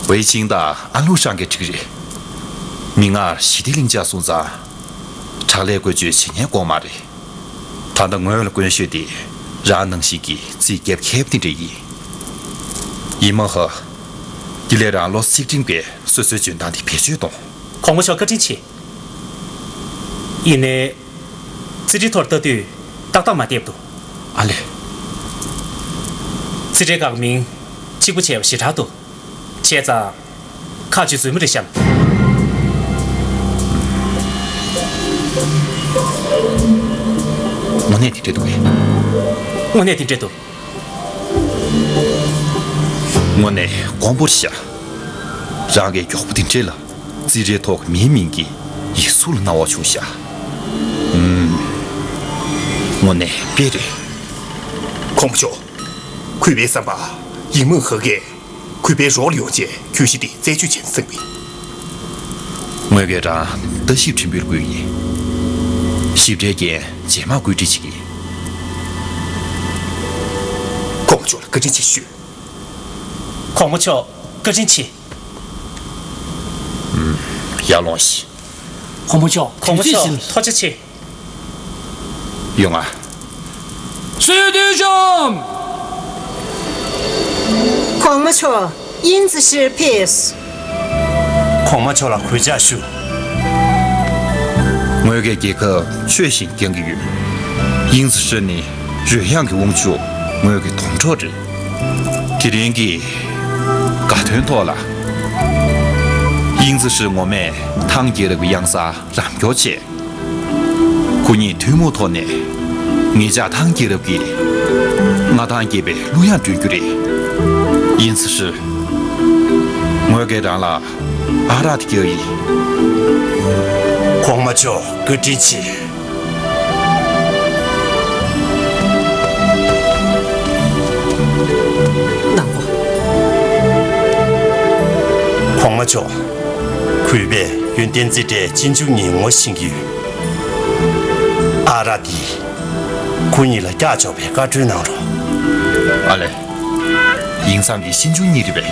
ཝེ་ཆིང་དང་ཨན་ལུའུ་ཧྲང་གིས་འགྲིག་གི་རེད། མིག་སྔར་ཞི་བདེ་གླིང་ཆགས་སོང་ཙང་། དྲག་ལས་བཀོལ་སྤྱོད་བྱེད་མཁན་དཀོན་མ་རེད། ད་ལྟ་ངོས་ལ་དཀོན་ཤོས་དེ་རང་ནང་བཞིན་གྱི་རྩིས་རྒྱབ་མཁས་པ་དེ་འདྲ་ཡིན། ཡིན་མང་ཧ། འདི་ལས་རང་བློ་གཟི་བསྲེས་བྱས་སོ་སོའི་འཇོན་ཐང་དེ་བེད་སྤྱོད་གཏོང་། གོང་མ་མཆོག་བཀའ་དྲིན་ཆེ། ཡིན་ནའི། རྩིས་ཁྲིའི་ཐོག་ལྟ་དུས་ཏག་ཏག་མ་བསྡད་འདུག་ཨ་ལས། རྩིས་ཁྲའི་འགག་མིང་གཅིག་པུ་བྱས་པ་ཞེ་དྲག་འདུག་བྱས་ཙང་། ཁ་ཅིག་རྫུན་མ་རེད་བཤམས། དངོས་གནས་དེ་འདྲ་འདུག་གས། དངོས་གནས་དེ་འདྲ་འདུག་དངོས་གནས་དཀོན་པོ་རེད་ཤག་རང་གིས་མགྱོགས་པོ་དེ་འདྲ་ལ། རྩིས་ཁྲའི་ཐོག་མིའི་མིང་གི་ཡིག་གཟུགས་ལ་སྣང་བ་བྱུང་ཤག་ཨུམ། དངོས་གནས་དཔེ་རེད། གོང་མ་མཆོག་གུས་པའི་བསམ་པར་ཡིག་མང་ཧ་གིས་གུས་པའི་རོགས་ལ་ཡོང་བྱས་གྱོད་གཞི་དེ་རྩད་གཅོད་བྱས་ན་བསམ་གི། ངོས་ཀྱིས་རང་ལྟ་ཞིབ་ཁྲིམས་དཔོན་བསྐོས་ཡིན། ཞིབ་ཕྲའི་འགན་རྗེས་མ་བཀོད་སྒྲིག་བྱེད་ཀྱི་ཡིན། གོང་མ་མཆོག་ལ་བཀའ་དྲིན་ཆེ་ཞུ། གོང་མ་མཆོག་བཀའ་དྲིན་ཆེ། ཡར་ལོངས་ཤིག་གོང་མ་མཆོག་གོང་མ་མཆོག་ཐུགས་རྗེ་ཆེ། ཡོང་ང་། སྲིད་དོན་བཤམས། གོང་མ་མཆོག་དབྱིང་ཙི་ཧྲི་ཕེབས། གོང་མ་མཆོག་ལ་གུས་ཕྱག་ཞུ། ངོས་ཀྱིས་རྒྱལ་ཁབ་ཆོས་བཞིན་སྐྱོང་གི་ཡོད། དབྱིང་ཙི་ཧྲི་ནི་རོལ་དབྱངས་ཀྱི་དབང་ཕྱུག་ངོས་ཀྱི་དམ་གྲོགས་རེད། དེ་རིང་གི་དགའ་སྟོན་ཐོག་ལ། དབྱིང་ཙི་ཧྲི་ངོ་མས་ཐང་རྒྱལ་རབས་ཀྱི་གཡང་གཟར་རམ་འཁྱོག་བྱས། ཁོ་གཉིས་ཐུན་མོང་ཐོག་ནས་ངེད་ཅག་ཐང་རྒྱལ་རབས་ཀྱི་མངའ་ཐང་རྒྱས་པའི་གླུ་དབྱངས་སྒྲོན་རྒྱུ་རེད། དབྱིང་ཙི་ཧྲི། ངོས་ཀྱིས་རང་ལ་ཨ་རག་དེ་རྒྱག་ཡིན། གོང་མ་མཆོག་བཀའ་དྲིན་ཆེ། གནང་གོ། གོང་མ་མཆོག་གུས་པས་ཡོན་ཏན་རྩིས་ཁྲའི་གཅེན་གཅུང་གཉིས་ངོ་ཤེས་ཀྱི་ཡོད། ཨ་རག་འདི་ཁོ་གཉིས་ལ་བཀྱག་འཇོག་པའི་བཀའ་འཁྲོལ་གནང་རོགས། ཨ་ལས། དབྱིང་ཚང་གི་གཅེན་གཅུང་གཉིས་རེད་པས།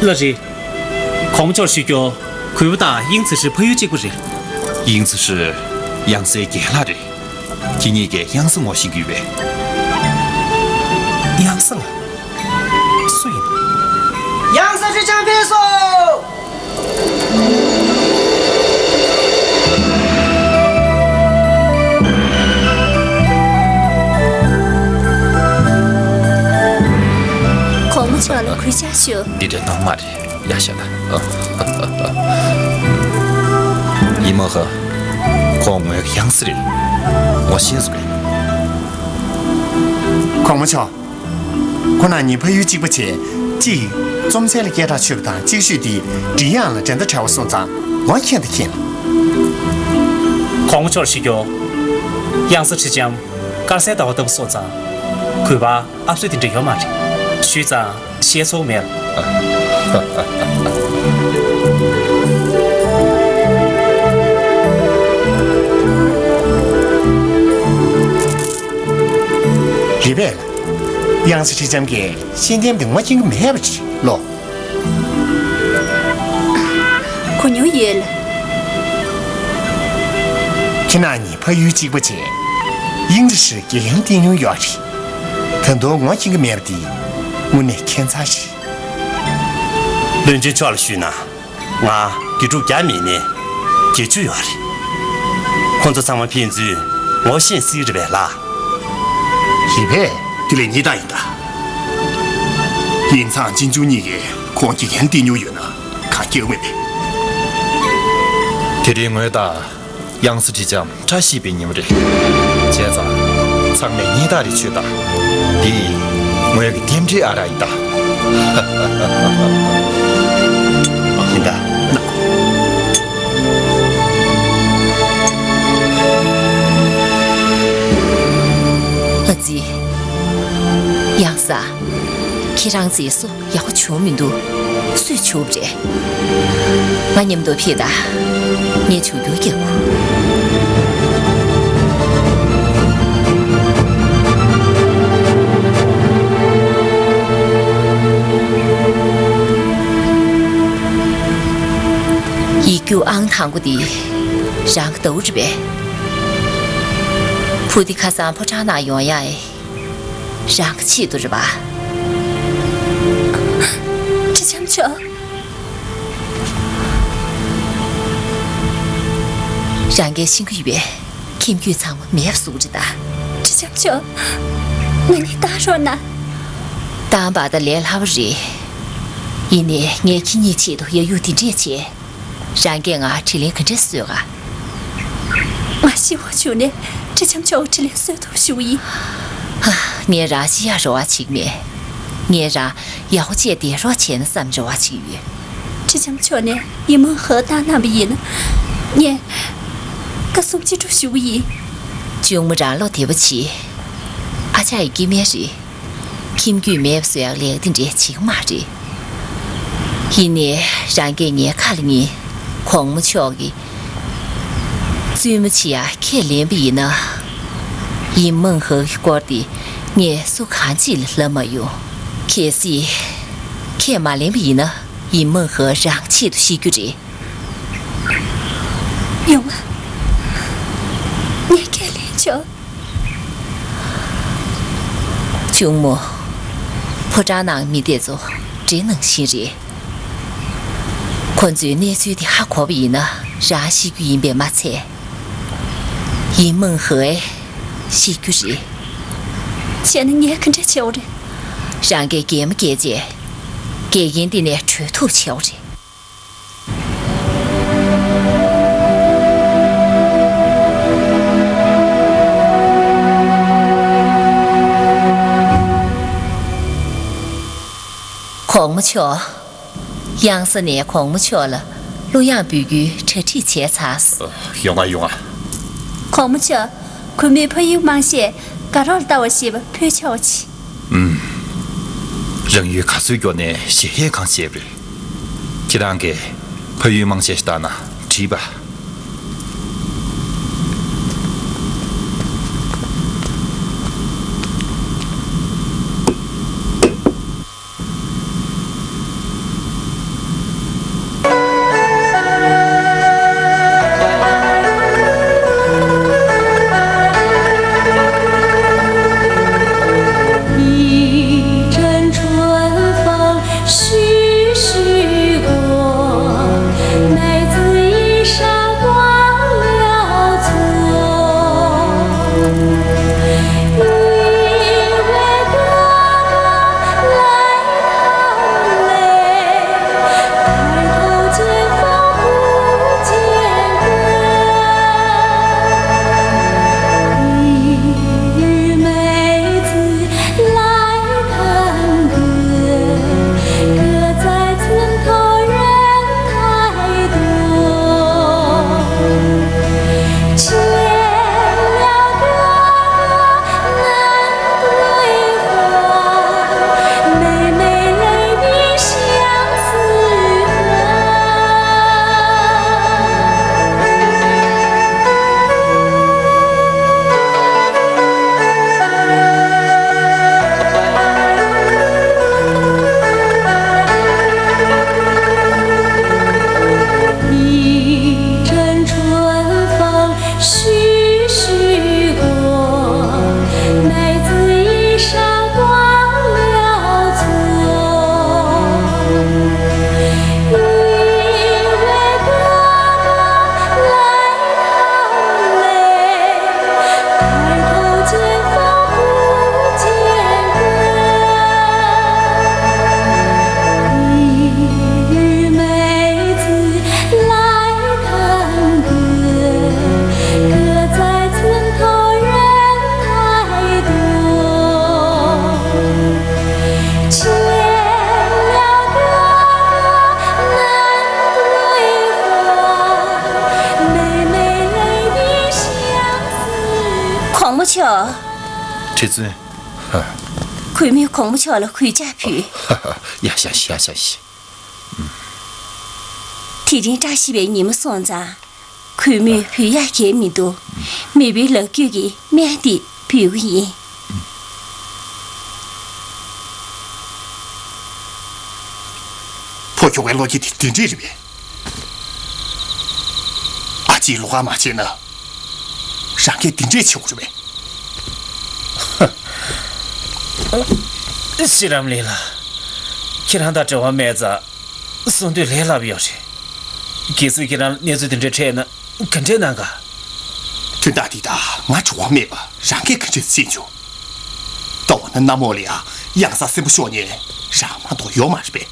ལགས་རེད། གོང་མ་མཆོག་ཞུ་རྒྱུ། གུས་པ་དང་དབྱིང་ཙི་ཧྲི་ཕ་ཡུལ་གཅིག་པ་རེད། དབྱིང་ཙི་ཧྲི་གཡང་སའི་རྒན་ལགས་རེད། ཁྱེད་གཉིས་ཀས་གཡང་ས་ངོ་ཤེས་ཀྱི་ཡོད་པས། གཡང་ས་ལ། སུ་ཡིན། གཡང་ས་ཁྲི་ལྕམ་ཕེབས་སོང་། གོང་མ་མཆོག་ལ་གུས་ཕྱག་ཞུ། འདི་འདྲ་གནང་མ་རེད། ཡ་ཤ་ད། ཡིན་མ་ཧ། ཁོང་ངོས་གཡང་ས་རེད། ངོ་ཤེས་སོང་ངས། གོང་མ་མཆོག་ཁོང་རྣམ་གཉིས་ཕ་ཡུལ་གཅིག་པ་བྱས། གཅིག་རྩོམ་རྩལ་ལ་སྐད་གྲགས་ཆོད་པ་དང་གཅིག་ཤོས་དེ་མགྲིན་དབྱངས་ལ་འགྲན་ཟླ་བྲལ་བ་སོང་ཙང་ངོ་མཁྱེན་དང་མཁྱེན། གོང་མ་མཆོག་ཞུ་རྒྱུ། གཡང་ས་ཁྲི་ལྕམ་དཀར་གསལ་ཟླ་བ་ལྟ་བུ་སོང་ཙང་། གུས་པ་ཨབ་སུ་དེ་འདྲ་ཡོད་མ་རེད། ཞུས་ཙང་། བཤད་ཚོར་མེད། རེད་པས། གཡང་ས་ཁྲི་ལྕམ་གྱིས་ཤེས་ལྡན་པ་དེ་ངོ་མཁྱེན་གྱི་མེད་པ་ཅིག་ལོ། གོ་མྱོང་ཡོད་ལ། ཁྱེད་རྣམ་གཉིས་ཕ་ཡུལ་གཅིག་པ་བྱས། དབྱིངས་རིག་ཧྲིལ་དགེ་རྒན་བསྟེན་མྱོང་ཡོད་རེད། ད་དུང་ངོ་མཁྱེན་གྱི་མེད་པ་དེ་དངོས་གནས་ཁྱད་མཚར་ཞིག་བློན་ཆེན་མཆོག་ལ་ཞུས་ན། ང་དགེ་ཕྲུག་བརྒྱ་མེད་ནས་བརྒྱད་ཅུ་ཡོད་རེད། ཁོང་ཚོ་ཚང་མ་ཕན་ཚུན་ངོ་ཤེས་སྲིད་རེད་པས་ལགས། རེད་པས། དེ་ལས་གཉིས་རྟགས་ཡིན་ད། དབྱིངས་ཚང་གཅེན་གཅུང་གཉིས་ཀྱིས་ཁོང་དགེ་རྒན་བསྟེན་མྱོང་ཡོད་ན་གང་སྐྱོན་མེད་པས། དེ་རིང་ངོས་དང་། གཡང་ས་ཁྲི་ལྕམ་བཀྲ་ཤིས་པའི་ཉིན་མོ་རེད། བྱས་ཙང་། ཚང་མས་སྙན་ཐག་རེ་ཆོད་དང་། འདི་ངོས་ཀྱི་རྟེན་འབྲེལ་ཨ་རག་ཡིན་ད། ཡིན་ད། ཨ་ཙི། གཡང་ས། ཁྱེད་རང་མཛེས་སོ། ཡག་པོ་བྱུང་མི་འདུག་སུས་བྱུག་པ་རེད། ང་མཉམ་དུ་ཕེབས་དང་། ངས་བྱུག་རྒྱུ་རྒྱག་གོ། ཡིག་རྒྱུགས་ཨང་དང་པོ་འདི་རང་གི་ཟླ་བོ་རེད་པས། བུ་འདི་ཁ་སང་ཕོ་བྲང་ནང་ཡོང་ཡག་རང་གི་ཆེད་དུ་རེད་པ། ཁྲི་ལྕམ་མཆོག་རང་གིས་ཤེས་ཀྱི་ཡོད་པས། ཁྱིམ་རྒྱུད་ཚང་མ་མེད་པ་བཟོ་གི་རེད་ད། ཁྲི་ལྕམ་མཆོག་ང་གཉིས་བཏང་རོགས་གནང་། བཏང་པ་ད་ལས་སླ་པོ་རེད། ཡིན་ནའི་ངས་ཁྱེད་གཉིས་ཆེད་དུ་ཡ་ཡུག་འདི་འདྲས་བྱས། རང་གིས་ང་དྲིན་ལན་ག་འདྲས་གཟོ་ག་ང་ཤི་བ་བྱུང་ནས་ཁྲི་ལྕམ་མཆོག་གི་དྲིན་ལན་གཟོ་ཐུབ་ཞུ་གི་ཡིན། ཧ། ངས་རང་ཤི་ཡག་རེ་བ་བྱེད་ཀྱི་མེད། ངས་རང་ཡག་པོ་བྱས་བསྡད་རོགས་བྱས་ན་བསམ་རེ་བ་བྱེད་ཀྱི་ཡོད། ཁྲི་ལྕམ་མཆོག་ནས་ཡིན་མིན་ཧེ་བཏང་གནང་བ་ཡིན་ན། ངས་བཀའ་གསུང་ཅི་སྒྲུབ་ཞུ་གི་ཡིན། གཅུང་མོ་རང་ལོ་དེ་བ་ཆེ། ཨ་ཅག་ཡི་སྐྱེ་དམན་རེད། ཁྱིམ་རྒྱུད་མེད་པ་བཟོ་ཡག་ལས་ཀ་དེ་འདྲའི་བྱེད་ཀྱི་མ་རེད། ཡིན་ནའི་རང་གིས་ངའི་ཁ་ལ་ཉན། གོང་མ་མཆོག་གིས་བཙུན་མོ་བྱེད་ཡག་ཁས་ལེན་པ་ཡིན་ན། ཡིན་མིན་ཧེ་གི་སྐོར་དེ་ངས་སུ་གང་ཅིག་ལ་ལབ་མ་ཡོང་། གལ་སྲིད་ཁས་མ་ལེན་པ་ཡིན་ན། ཡིན་མིན་ཧེ་རང་ཆེད་དུ་ཤི་རྒྱུ་རེད། ཡོང་ང་། ངས་ཁས་ལེན་ཆོག། གཅུང་མོ། ཕོ་བྲང་ནང་མི་དེ་ཚོ་འདྲེ་ནང་བཞིན་རེད། ཁོ་ཚོས་གནས་ཚུལ་དེ་ཧ་གོ་བ་ཡིན་ན་རང་ཤི་རྒྱུ་ཡིན་པས་མ་ཚད། ཡིན་མིན་ཧེ་ཤི་རྒྱུ་རེད། བྱས་ན་ངས་ག་འདྲ་བྱེད་དགོས་རེད། རང་གིས་གད་མོ་བགད་རྗེས། འགལ་རྐྱེན་འདི་ནས་གྲོལ་ཐུབ་བྱེད་དགོས་རེད། གོང་མ་མཆོག། གཡང་ས་ནས་གོང་མ་མཆོག་ལ་གླུ་དབྱངས་འབུལ་རྒྱུའི་གྲ་སྒྲིག་བྱས་ཚར། ཡོང་ང་ཡོང་ང་། གོང་མ་མཆོག། གུས་མོས་ཕ་ཡུལ་དམངས་གཞས་དགའ་རབ་ལྟ་བ་ཞེས་པ་ཕུལ་ཆོག་ཅིག། ཨུམ། རང་ཡུལ་ག་ཚོད་མགྱོགས་ནས་གཞས་ཡས་གང་བྱས་པ་རེད། ཁྱེད་རང་གིས་ཕ་ཡུལ་དམངས་གཞས་ཤིག་བཏང་ན་འགྲིག་པ། གོང་མ་མཆོག། ཁྲི་བཙུན། གུས་མོས་གོང་མ་མཆོག་ལ་གུས་ཕྱག་ཕུལ། ཡ་ཤ་ཤ་ཡ་ཤ་ཤ། དེ་རིང་བཀྲ་ཤིས་པའི་ཉིན་མོ་སོང་ཙང་། གུས་མོས་འབུལ་ཡག་གང་ཡང་མི་འདུག། མེས་པོའི་ལག་བརྒྱུད་ཀྱི་སྨན་འདི་འབུལ་གྱི་ཡིན། ཕོ་ཁྱོ་གའི་བློ་སྐྱེད་དེ་དེ་འདྲས་རེད་པས། ཨ་ཅེས་བློ་ཁ་མ་བྱས་ན། རང་གིས་དེ་འདྲས་བྱེད་དགོས་རེད་པས། ཤེས་རབ་ལེགས་ལགས། ཁྱེད་རང་དང་འབྲེལ་བ་མེད་ཙང་གསུང་དུས་ལས་སླ་པོ་ཡོད་རེད། གལ་སྲིད་ཁྱེད་རང་ལ་གནས་ཚུལ་དེ་འདྲ་འཕྲད་ན་ག་འདྲས་གནང་ག། དོན་དག་འདི་དང་ང་འབྲེལ་བ་མེད་པ་རང་གིས་ག་འདྲས་ཤེས་བྱུང་། ད་འོ་ན་གནམ་འོག་ལ་ཡང་གཡང་ས་སྲིན་པོ་ཤོར་མཁན་རང་མ་གཏོགས་ཡོད་མ་རེད་པས།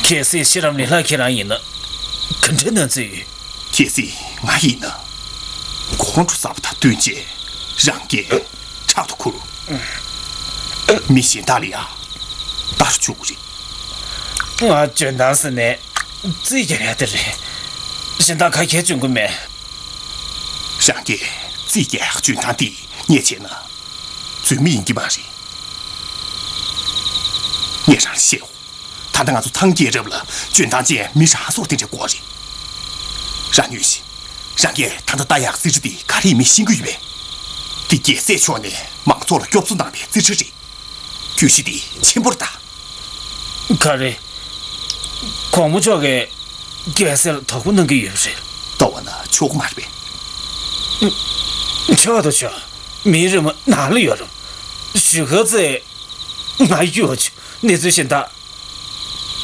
གལ་སྲིད་ཤེས་རབ་ལེགས་ལགས་ཁྱེད་རང་ཡིན་ན་ག་འདྲའི་གནས་ཚུལ་ཡོད། གལ་སྲིད་ང་ཡིན་ན། དགུང་ལོ་གསར་པ་དང་བསྟུན་བྱས་རང་གི་ཕྲག་ཏུ་ཁུར། མི་གཞན་དག་ལ་ཡང་ལྟ་རུ་བཅུག་གི་རེད། ང་འཇོན་ཐང་ཟེར་ནས་རྩིས་རྒྱག་ཡ་དེ་རེད། གཞན་དག་ག་གེ་འཇོན་གི་མེད། རང་གིས་རྩིས་རྒྱག་ཡག་འཇོན་ཐང་དེ་ངས་བྱས་ན་རྫུན་མ་ཡིན་གྱི་མ་རེད། ངས་རང་ལ་བཤད། ད་ལྟ་ང་ཚོ་ཐང་རྒྱལ་རབས་ལ་འཇོན་ཐང་ཅན་མི་རང་སོར་དེ་འདྲ་དགོས་རེད། རང་ཉོན་ཞིག་རང་གིས་ད་ལྟ་ལྟ་ཡག་རྩིས་ཁྲ་དེ་ག་རེ་ཡིན་མིན་ཤེས་ཀྱི་ཡོད་པས། དེ་རྒྱལ་སྲས་མཆོག་ནས་མང་ཚོགས་ལ་སྐྱོབ་གསོ་གནང་བའི་རྩིས་ཁྲ་རེད། རྒྱུ་གཞི་དེ་ཆེན་པོར་ལྟ། ག་རེ། གོང་མ་མཆོག་གིས་རྒྱལ་སྲས་ལ་དོགས་པ་གནང་གི་ཡོད་པ་རེད། ལྟ་བ་ན་ཆོག་གི་མ་རེད་པས། ཆོག་དང་ཆོག་མིའི་རི་མོ་ནང་ལ་ཡོད་རུང་། ཞུ་ཁ་ཚེ་ང་གཡོ་ཆུ་གནས་ཚུལ་གཞན་དག་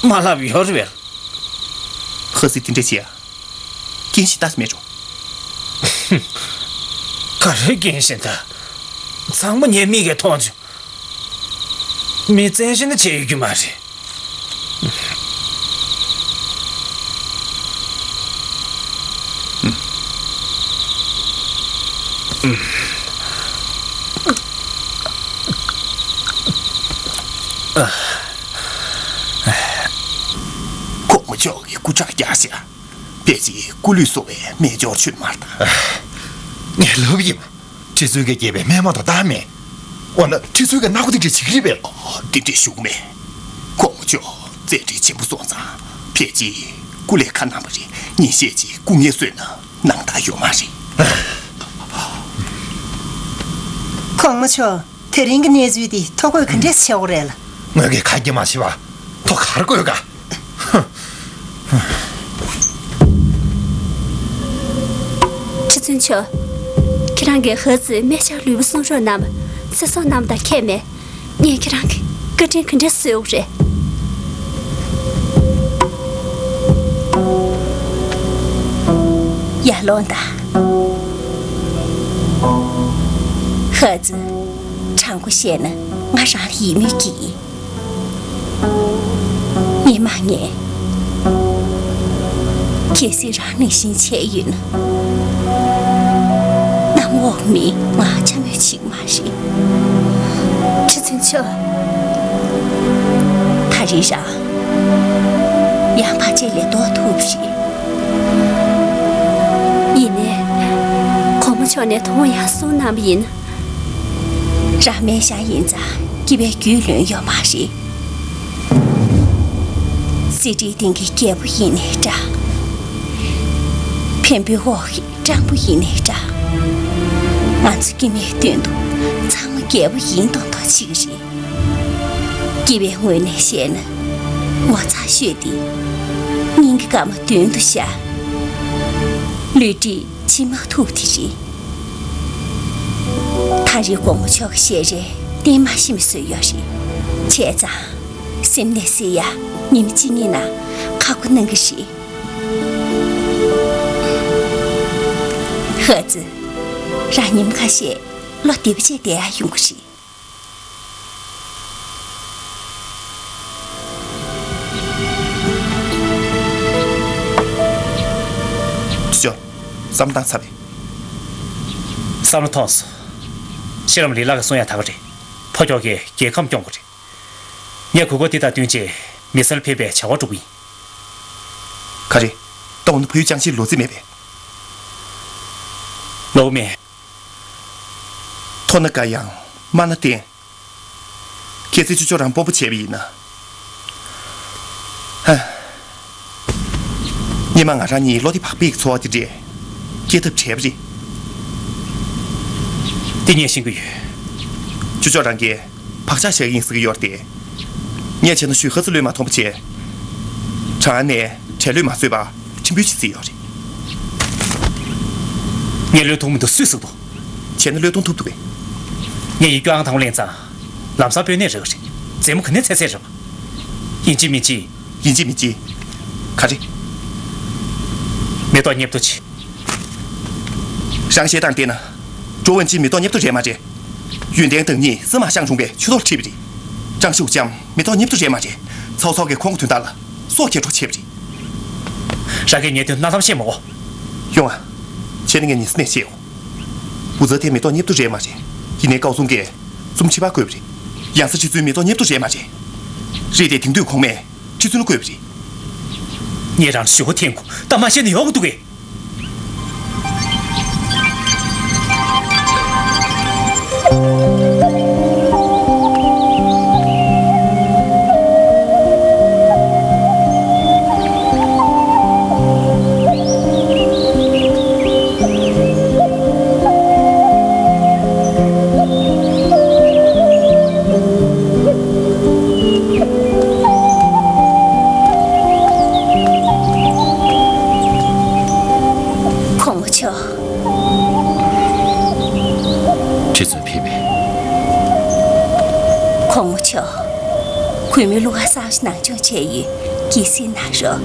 མ་ལབ་ཡོད་རེད་པས། ཧ་སི་དེ་འདྲ་བྱེད་ཡ། རྐྱེན་ཞིག་ལྟ་མེད་འགྲོ། ག་རེ་རྐྱེན་ཞིག་ལྟ། ཚང་མ་ངའི་མིག་གིས་མཐོང་བྱུང་། མི་བཙན་ཤེད་ནི་བྱས་ཡོད་རྒྱུ་མ་རེད། གོང་མ་མཆོག་གི་སྐུ་ཁྲག་རྒྱག་ཤག་ཕལ་ཆེར་སྐུ་ལུས་གསོ་བའི་སྨན་སྦྱོར་མཆོད་མར་དང་། ངས་ལབ་ཡིན། ཁྲི་བཙུན་གྱིས་བརྒྱབ་པའི་སྨན་མ་གཏོགས་བཏང་མེད། འོ་ན་ཁྲི་བཙུན་གྱིས་མནའ་སྒོ་དེ་འདྲ་བྱེད་ཀྱི་རེད་པས། ཨོ། དེ་འདྲ་ཞུ་གི་མེད། གོང་མ་མཆོག་བཙལ་འབྲེལ་ཆེན་པོ་སོང་ཙང་ཕལ་ཆེར་སྐུ་ལས་ཁ་གནང་བ་རེད། ཉིན་ཤས་ཅིག་སྐུ་ངལ་གསོས་ན་ནང་རྟགས་ཡོད་མ་རེད། གོང་མ་མཆོག་དེ་རིང་གི་གནས་ཚུལ་འདི་ཐོ་འགོད་ག་འདྲས་བྱེད་དགོས་རེད་ལ། ངོས་ཀྱིས་ཁ་རྒྱ་མ་བྱེད་པ། ཐོ་གར་བཀོད་ག་ཁྲི་བཙུན་མཆོག་ཁྱེད་རང་གིས་ཧ་ཙི་སྨན་ཤར་ལུས་པོ་གསུང་རོགས་གནང་བ། ཚེ་སྲོག་གནང་བ་དང་ཁྱད་མེད། ངས་ཁྱེད་རང་གི་བཀའ་དྲིན་ག་འདྲས་གསོ་དགོས་རེད། ཡར་ལོངས་དང་། ཧ་ཙི། དྲང་པོ་བཤད་ན་ང་རང་ལ་ཡིད་མོས་སྐྱེས། ཉི་མ་ངས་གལ་སྲིད་རང་ནང་བཞིན་བྱས་ཡོད་ན། གནམ་འོག་མིས་ང་འཕྱ་སྨོད་བྱེད་ཀྱི་མ་རེད། ཁྲི་བཙུན་མཆོག་ད་རེས་རང་ཡང་ཕལ་ཆེར་ལས་ལྡོག་ཐུབ་རེད། ཡིན་ནའི། གོང་མ་མཆོག་ནས་དོ་དགོང་ཡང་གསུང་གནང་བ་ཡིན། རང་སྨན་ཤར་ཡིན་ཙང་སྐྱིད་པའི་རྒྱུས་ལོན་ཡོད་མ་རེད། གསེར་ཁྲིའི་སྟེང་གི་རྒྱལ་པོ་ཡིན་ནའི་འདྲ། འཕན་པོའི་འོག་གི་སྤྲང་པོ་ཡིན་ནའི་འདྲ། ང་ཚོ་སྐྱེ་དམན་དོན་དུ་ཚང་མ་རྒྱལ་པོ་ཡིན་མདོག་མདོག་བྱེད་ཀྱི་རེད། སྐྱེ་བའི་ངོས་ནས་བཤད་ན། ངོ་ཚ་ཤོས་དེ་སྙིང་གི་དཀར་མ་མདུན་དུ་བཞག་ལུས་དཀྲིས་ཕྱི་མ་ཐུག་དེ་རེད། ད་རེས་གོང་མ་མཆོག་གི་ཞལ་རས་བསྟན་མ་ཤེས་མི་བཟོས་ཡོད་རེད། བྱས་ཙང་། སེམས་ནས་སེལ་ཡ་ཉིན་གཅིག་གཉིས་ནང་ཁག་པོ་གནང་གི་རེད། ཧ་ཙི། རང་ཉིན་ཁ་ཤས་བློ་བདེ་པོ་བྱས་བསྡད་ཡ་ཡོང་གི་རེད། ཅོ་ཅོ། བསམ་བློ་བཏང་ཚར་བས། བསམ་བློ་ཐོངས་སོང་། ཤེས་རམ་ལི་ལགས་ཀྱིས་གསུང་ཡ་ད་ག་རེད། ཕོ་ཁྱོ་གས་རྒྱལ་ཁམས་སྐྱོང་དགོས་རེད། ངས་གོ་སྐབས་འདི་དང་བསྟུན་བྱས་མི་སེར་ཕེབས་པའི་བྱ་བ་སྒྲུབ་ཀྱི་ཡིན། ག་རེ། ད་འོ་ན་ཕ་ཡུལ་ཅང་ཤེས་ལོ་ཙི་མེད་པས། ལོ་མེད། མཐོ་ན་དགའ་ཡང་དམའ་ན་བརྟན། གལ་སྲིད་ཅོ་ཅོ་རང་སྤོ་བོ་བྱས་པ་ཡིན་ན། ཧ། སྔོན་མ་ང་རང་གཉིས་བློ་བདེ་བག་ཕེབས་ཀྱི་འཚོ་བ་དེ་འདྲས་སྐྱེལ་ཐབས་བྲལ་བ་རེད། དེ་ངས་ཤེས་ཀྱི་ཡོད། ཅོ་ཅོ་རང་གིས་བག་ཆགས་བཞག་གི་ཡིན་ཟེར་གྱི་ཡོད་རེད་དེ། ངས་བྱས་ན་ཞུས་ཧ་ཙི་བློས་མ་ཐོངས་པ་བྱས། གྲང་ནས་བྲེལ་བློས་མ་བཟོད་པ་ཁྲིམས་དཔོན་ཞིག་བརྩིས་ཡོད་རེད། ངས་བློས་ཐོངས་མི་འདུག་སུས་ཟེར་འདུག་བྱས་ན་བློས་གཏོང་ཐུབ་འདུག་གས། ངས་ཡིག་སྐྱོན་ཨང་དང་པོ་ལེན་ཙང་། ལམ་སང་དཔོན་གནས་རག་གི་རེད། རྩེད་མོ་ག་ནས་འཚོལ་འཚོལ་རེད་པ། ཡིན་གཅིག་མིན་གཅིག་ཡིན་གཅིག་མིན་གཅིག་ག་རེ། མེ་ཏོག་མཉེས་པོ་བྱེད། རང་བཤད་སྟངས་བལྟས་ན། ཀྲོ་ཝན་ཅིན་མེ་ཏོག་མཉེས་པོ་རེད་མ་རེད། ཡོན་ཏན་བདག་ཉིད་སྲིད་མ་ཤང་ཆུང་པའི་ཆུ་ཐོག་ཁྲིད་པ་རེད། ཀྲང་ཤིའུ་ལྕམ་མེ་ཏོག་མཉེས་པོ་རེད་མ་རེད། ཚའོ་ཚའོ་གིས་ཁོང་གི་དོན་དག་ལ་སྲོག་གྱེར་འགྲོ་བྱས་པ་རེད། རང་གིས་ངའི་དོན་གནའ་ལམ་ཤེས་མ་གོ་ཡོང་ཨ། བྱས་ན་ངས་ཉིན་སྲིབ་ནས་བཤད་ཡོང་། འུ་ཚ་དེ་མེ་ཏོག་མཉེས་པོ་རེད་མ་རེད། ཡིན་ནའི་ཀའོ་ཙུང་གིས་ཙུམ་ཕྱི་པ་བསྐོས་པ་རེད། རྒྱལ་ས་ཆུ་ཚོད་མེ་ཏོག་མཉམ་དུ་རེད་མ་རེད། རེད་དེ་དེང་དུས་གོང་མས་ཆུ་ཚོད་ལ་བཀོད་པ་རེད། ངས་རང་ལ་ཞུ་བ་འཐེན་དགོས། ད་མ་བཤད་ན་ཡོང་གི་འདུག་གས། གོང་མ་མཆོག་ཁྲི་ཚོ་ཕེབས་པས། གོང་མ་མཆོག་གུས་མོས་གླུ་གར་གསར་ཞིག་ནང་སྦྱོང་བྱས་ཡོད། དགྱེས་གཟིགས་གནང་རོགས།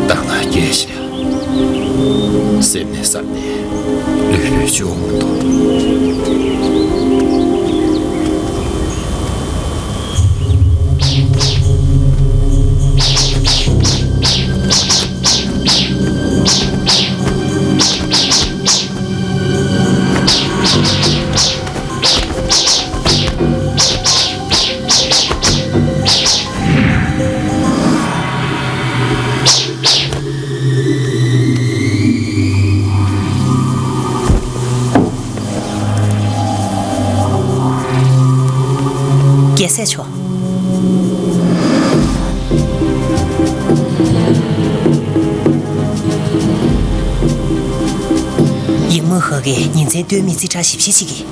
ད་ང་སྐྱེས་ཤག་སེམས་ནས་བསམ་ནས་ལུས་པོས་ཅུང་མི་འདུག་རྒྱལ་སྲས་མཆོག་ཡིག་མང་ཧ་གིས་ཉིན་མཚན་སྟོན་མི་རྩིས་ཁྲ་ཞིབ་བཤེར་བྱེད་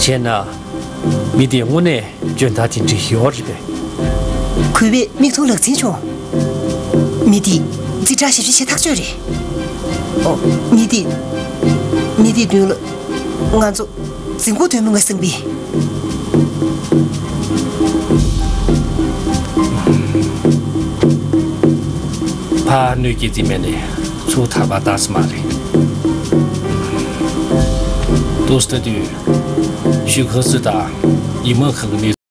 ཀྱི། བྱས་ན། མི་དེ་དངོས་གནས་འཇོན་ཐང་དེ་འདྲ་ཡོད་རེད་པས། གུས་པས་མིག་མཐོང་ལག་ཟིན་བྱུང་། མི་དེ་རྩིས་ཁྲ་ཞིབ་བཤེར་བྱེད་ཐག་ཆོད་རེད། ཨོ། མི་དེ། མི་དེའི་མདུན་ལ་ང་ཚོ་འཛིན་ཁུག་དོན་མི་ངོས་ཟིན་པས། ཕ་གནོད་སྐྱེལ་རྩིས་མེད་ནས་ཚུར་ཐར་པ་བཏང་ས་མ་རེད། ཏོག་ཙམ་ལྟ་དུས་ཞུ་ཁ་སི་དང་ཡིག་མང་ཁང་གི་གནས།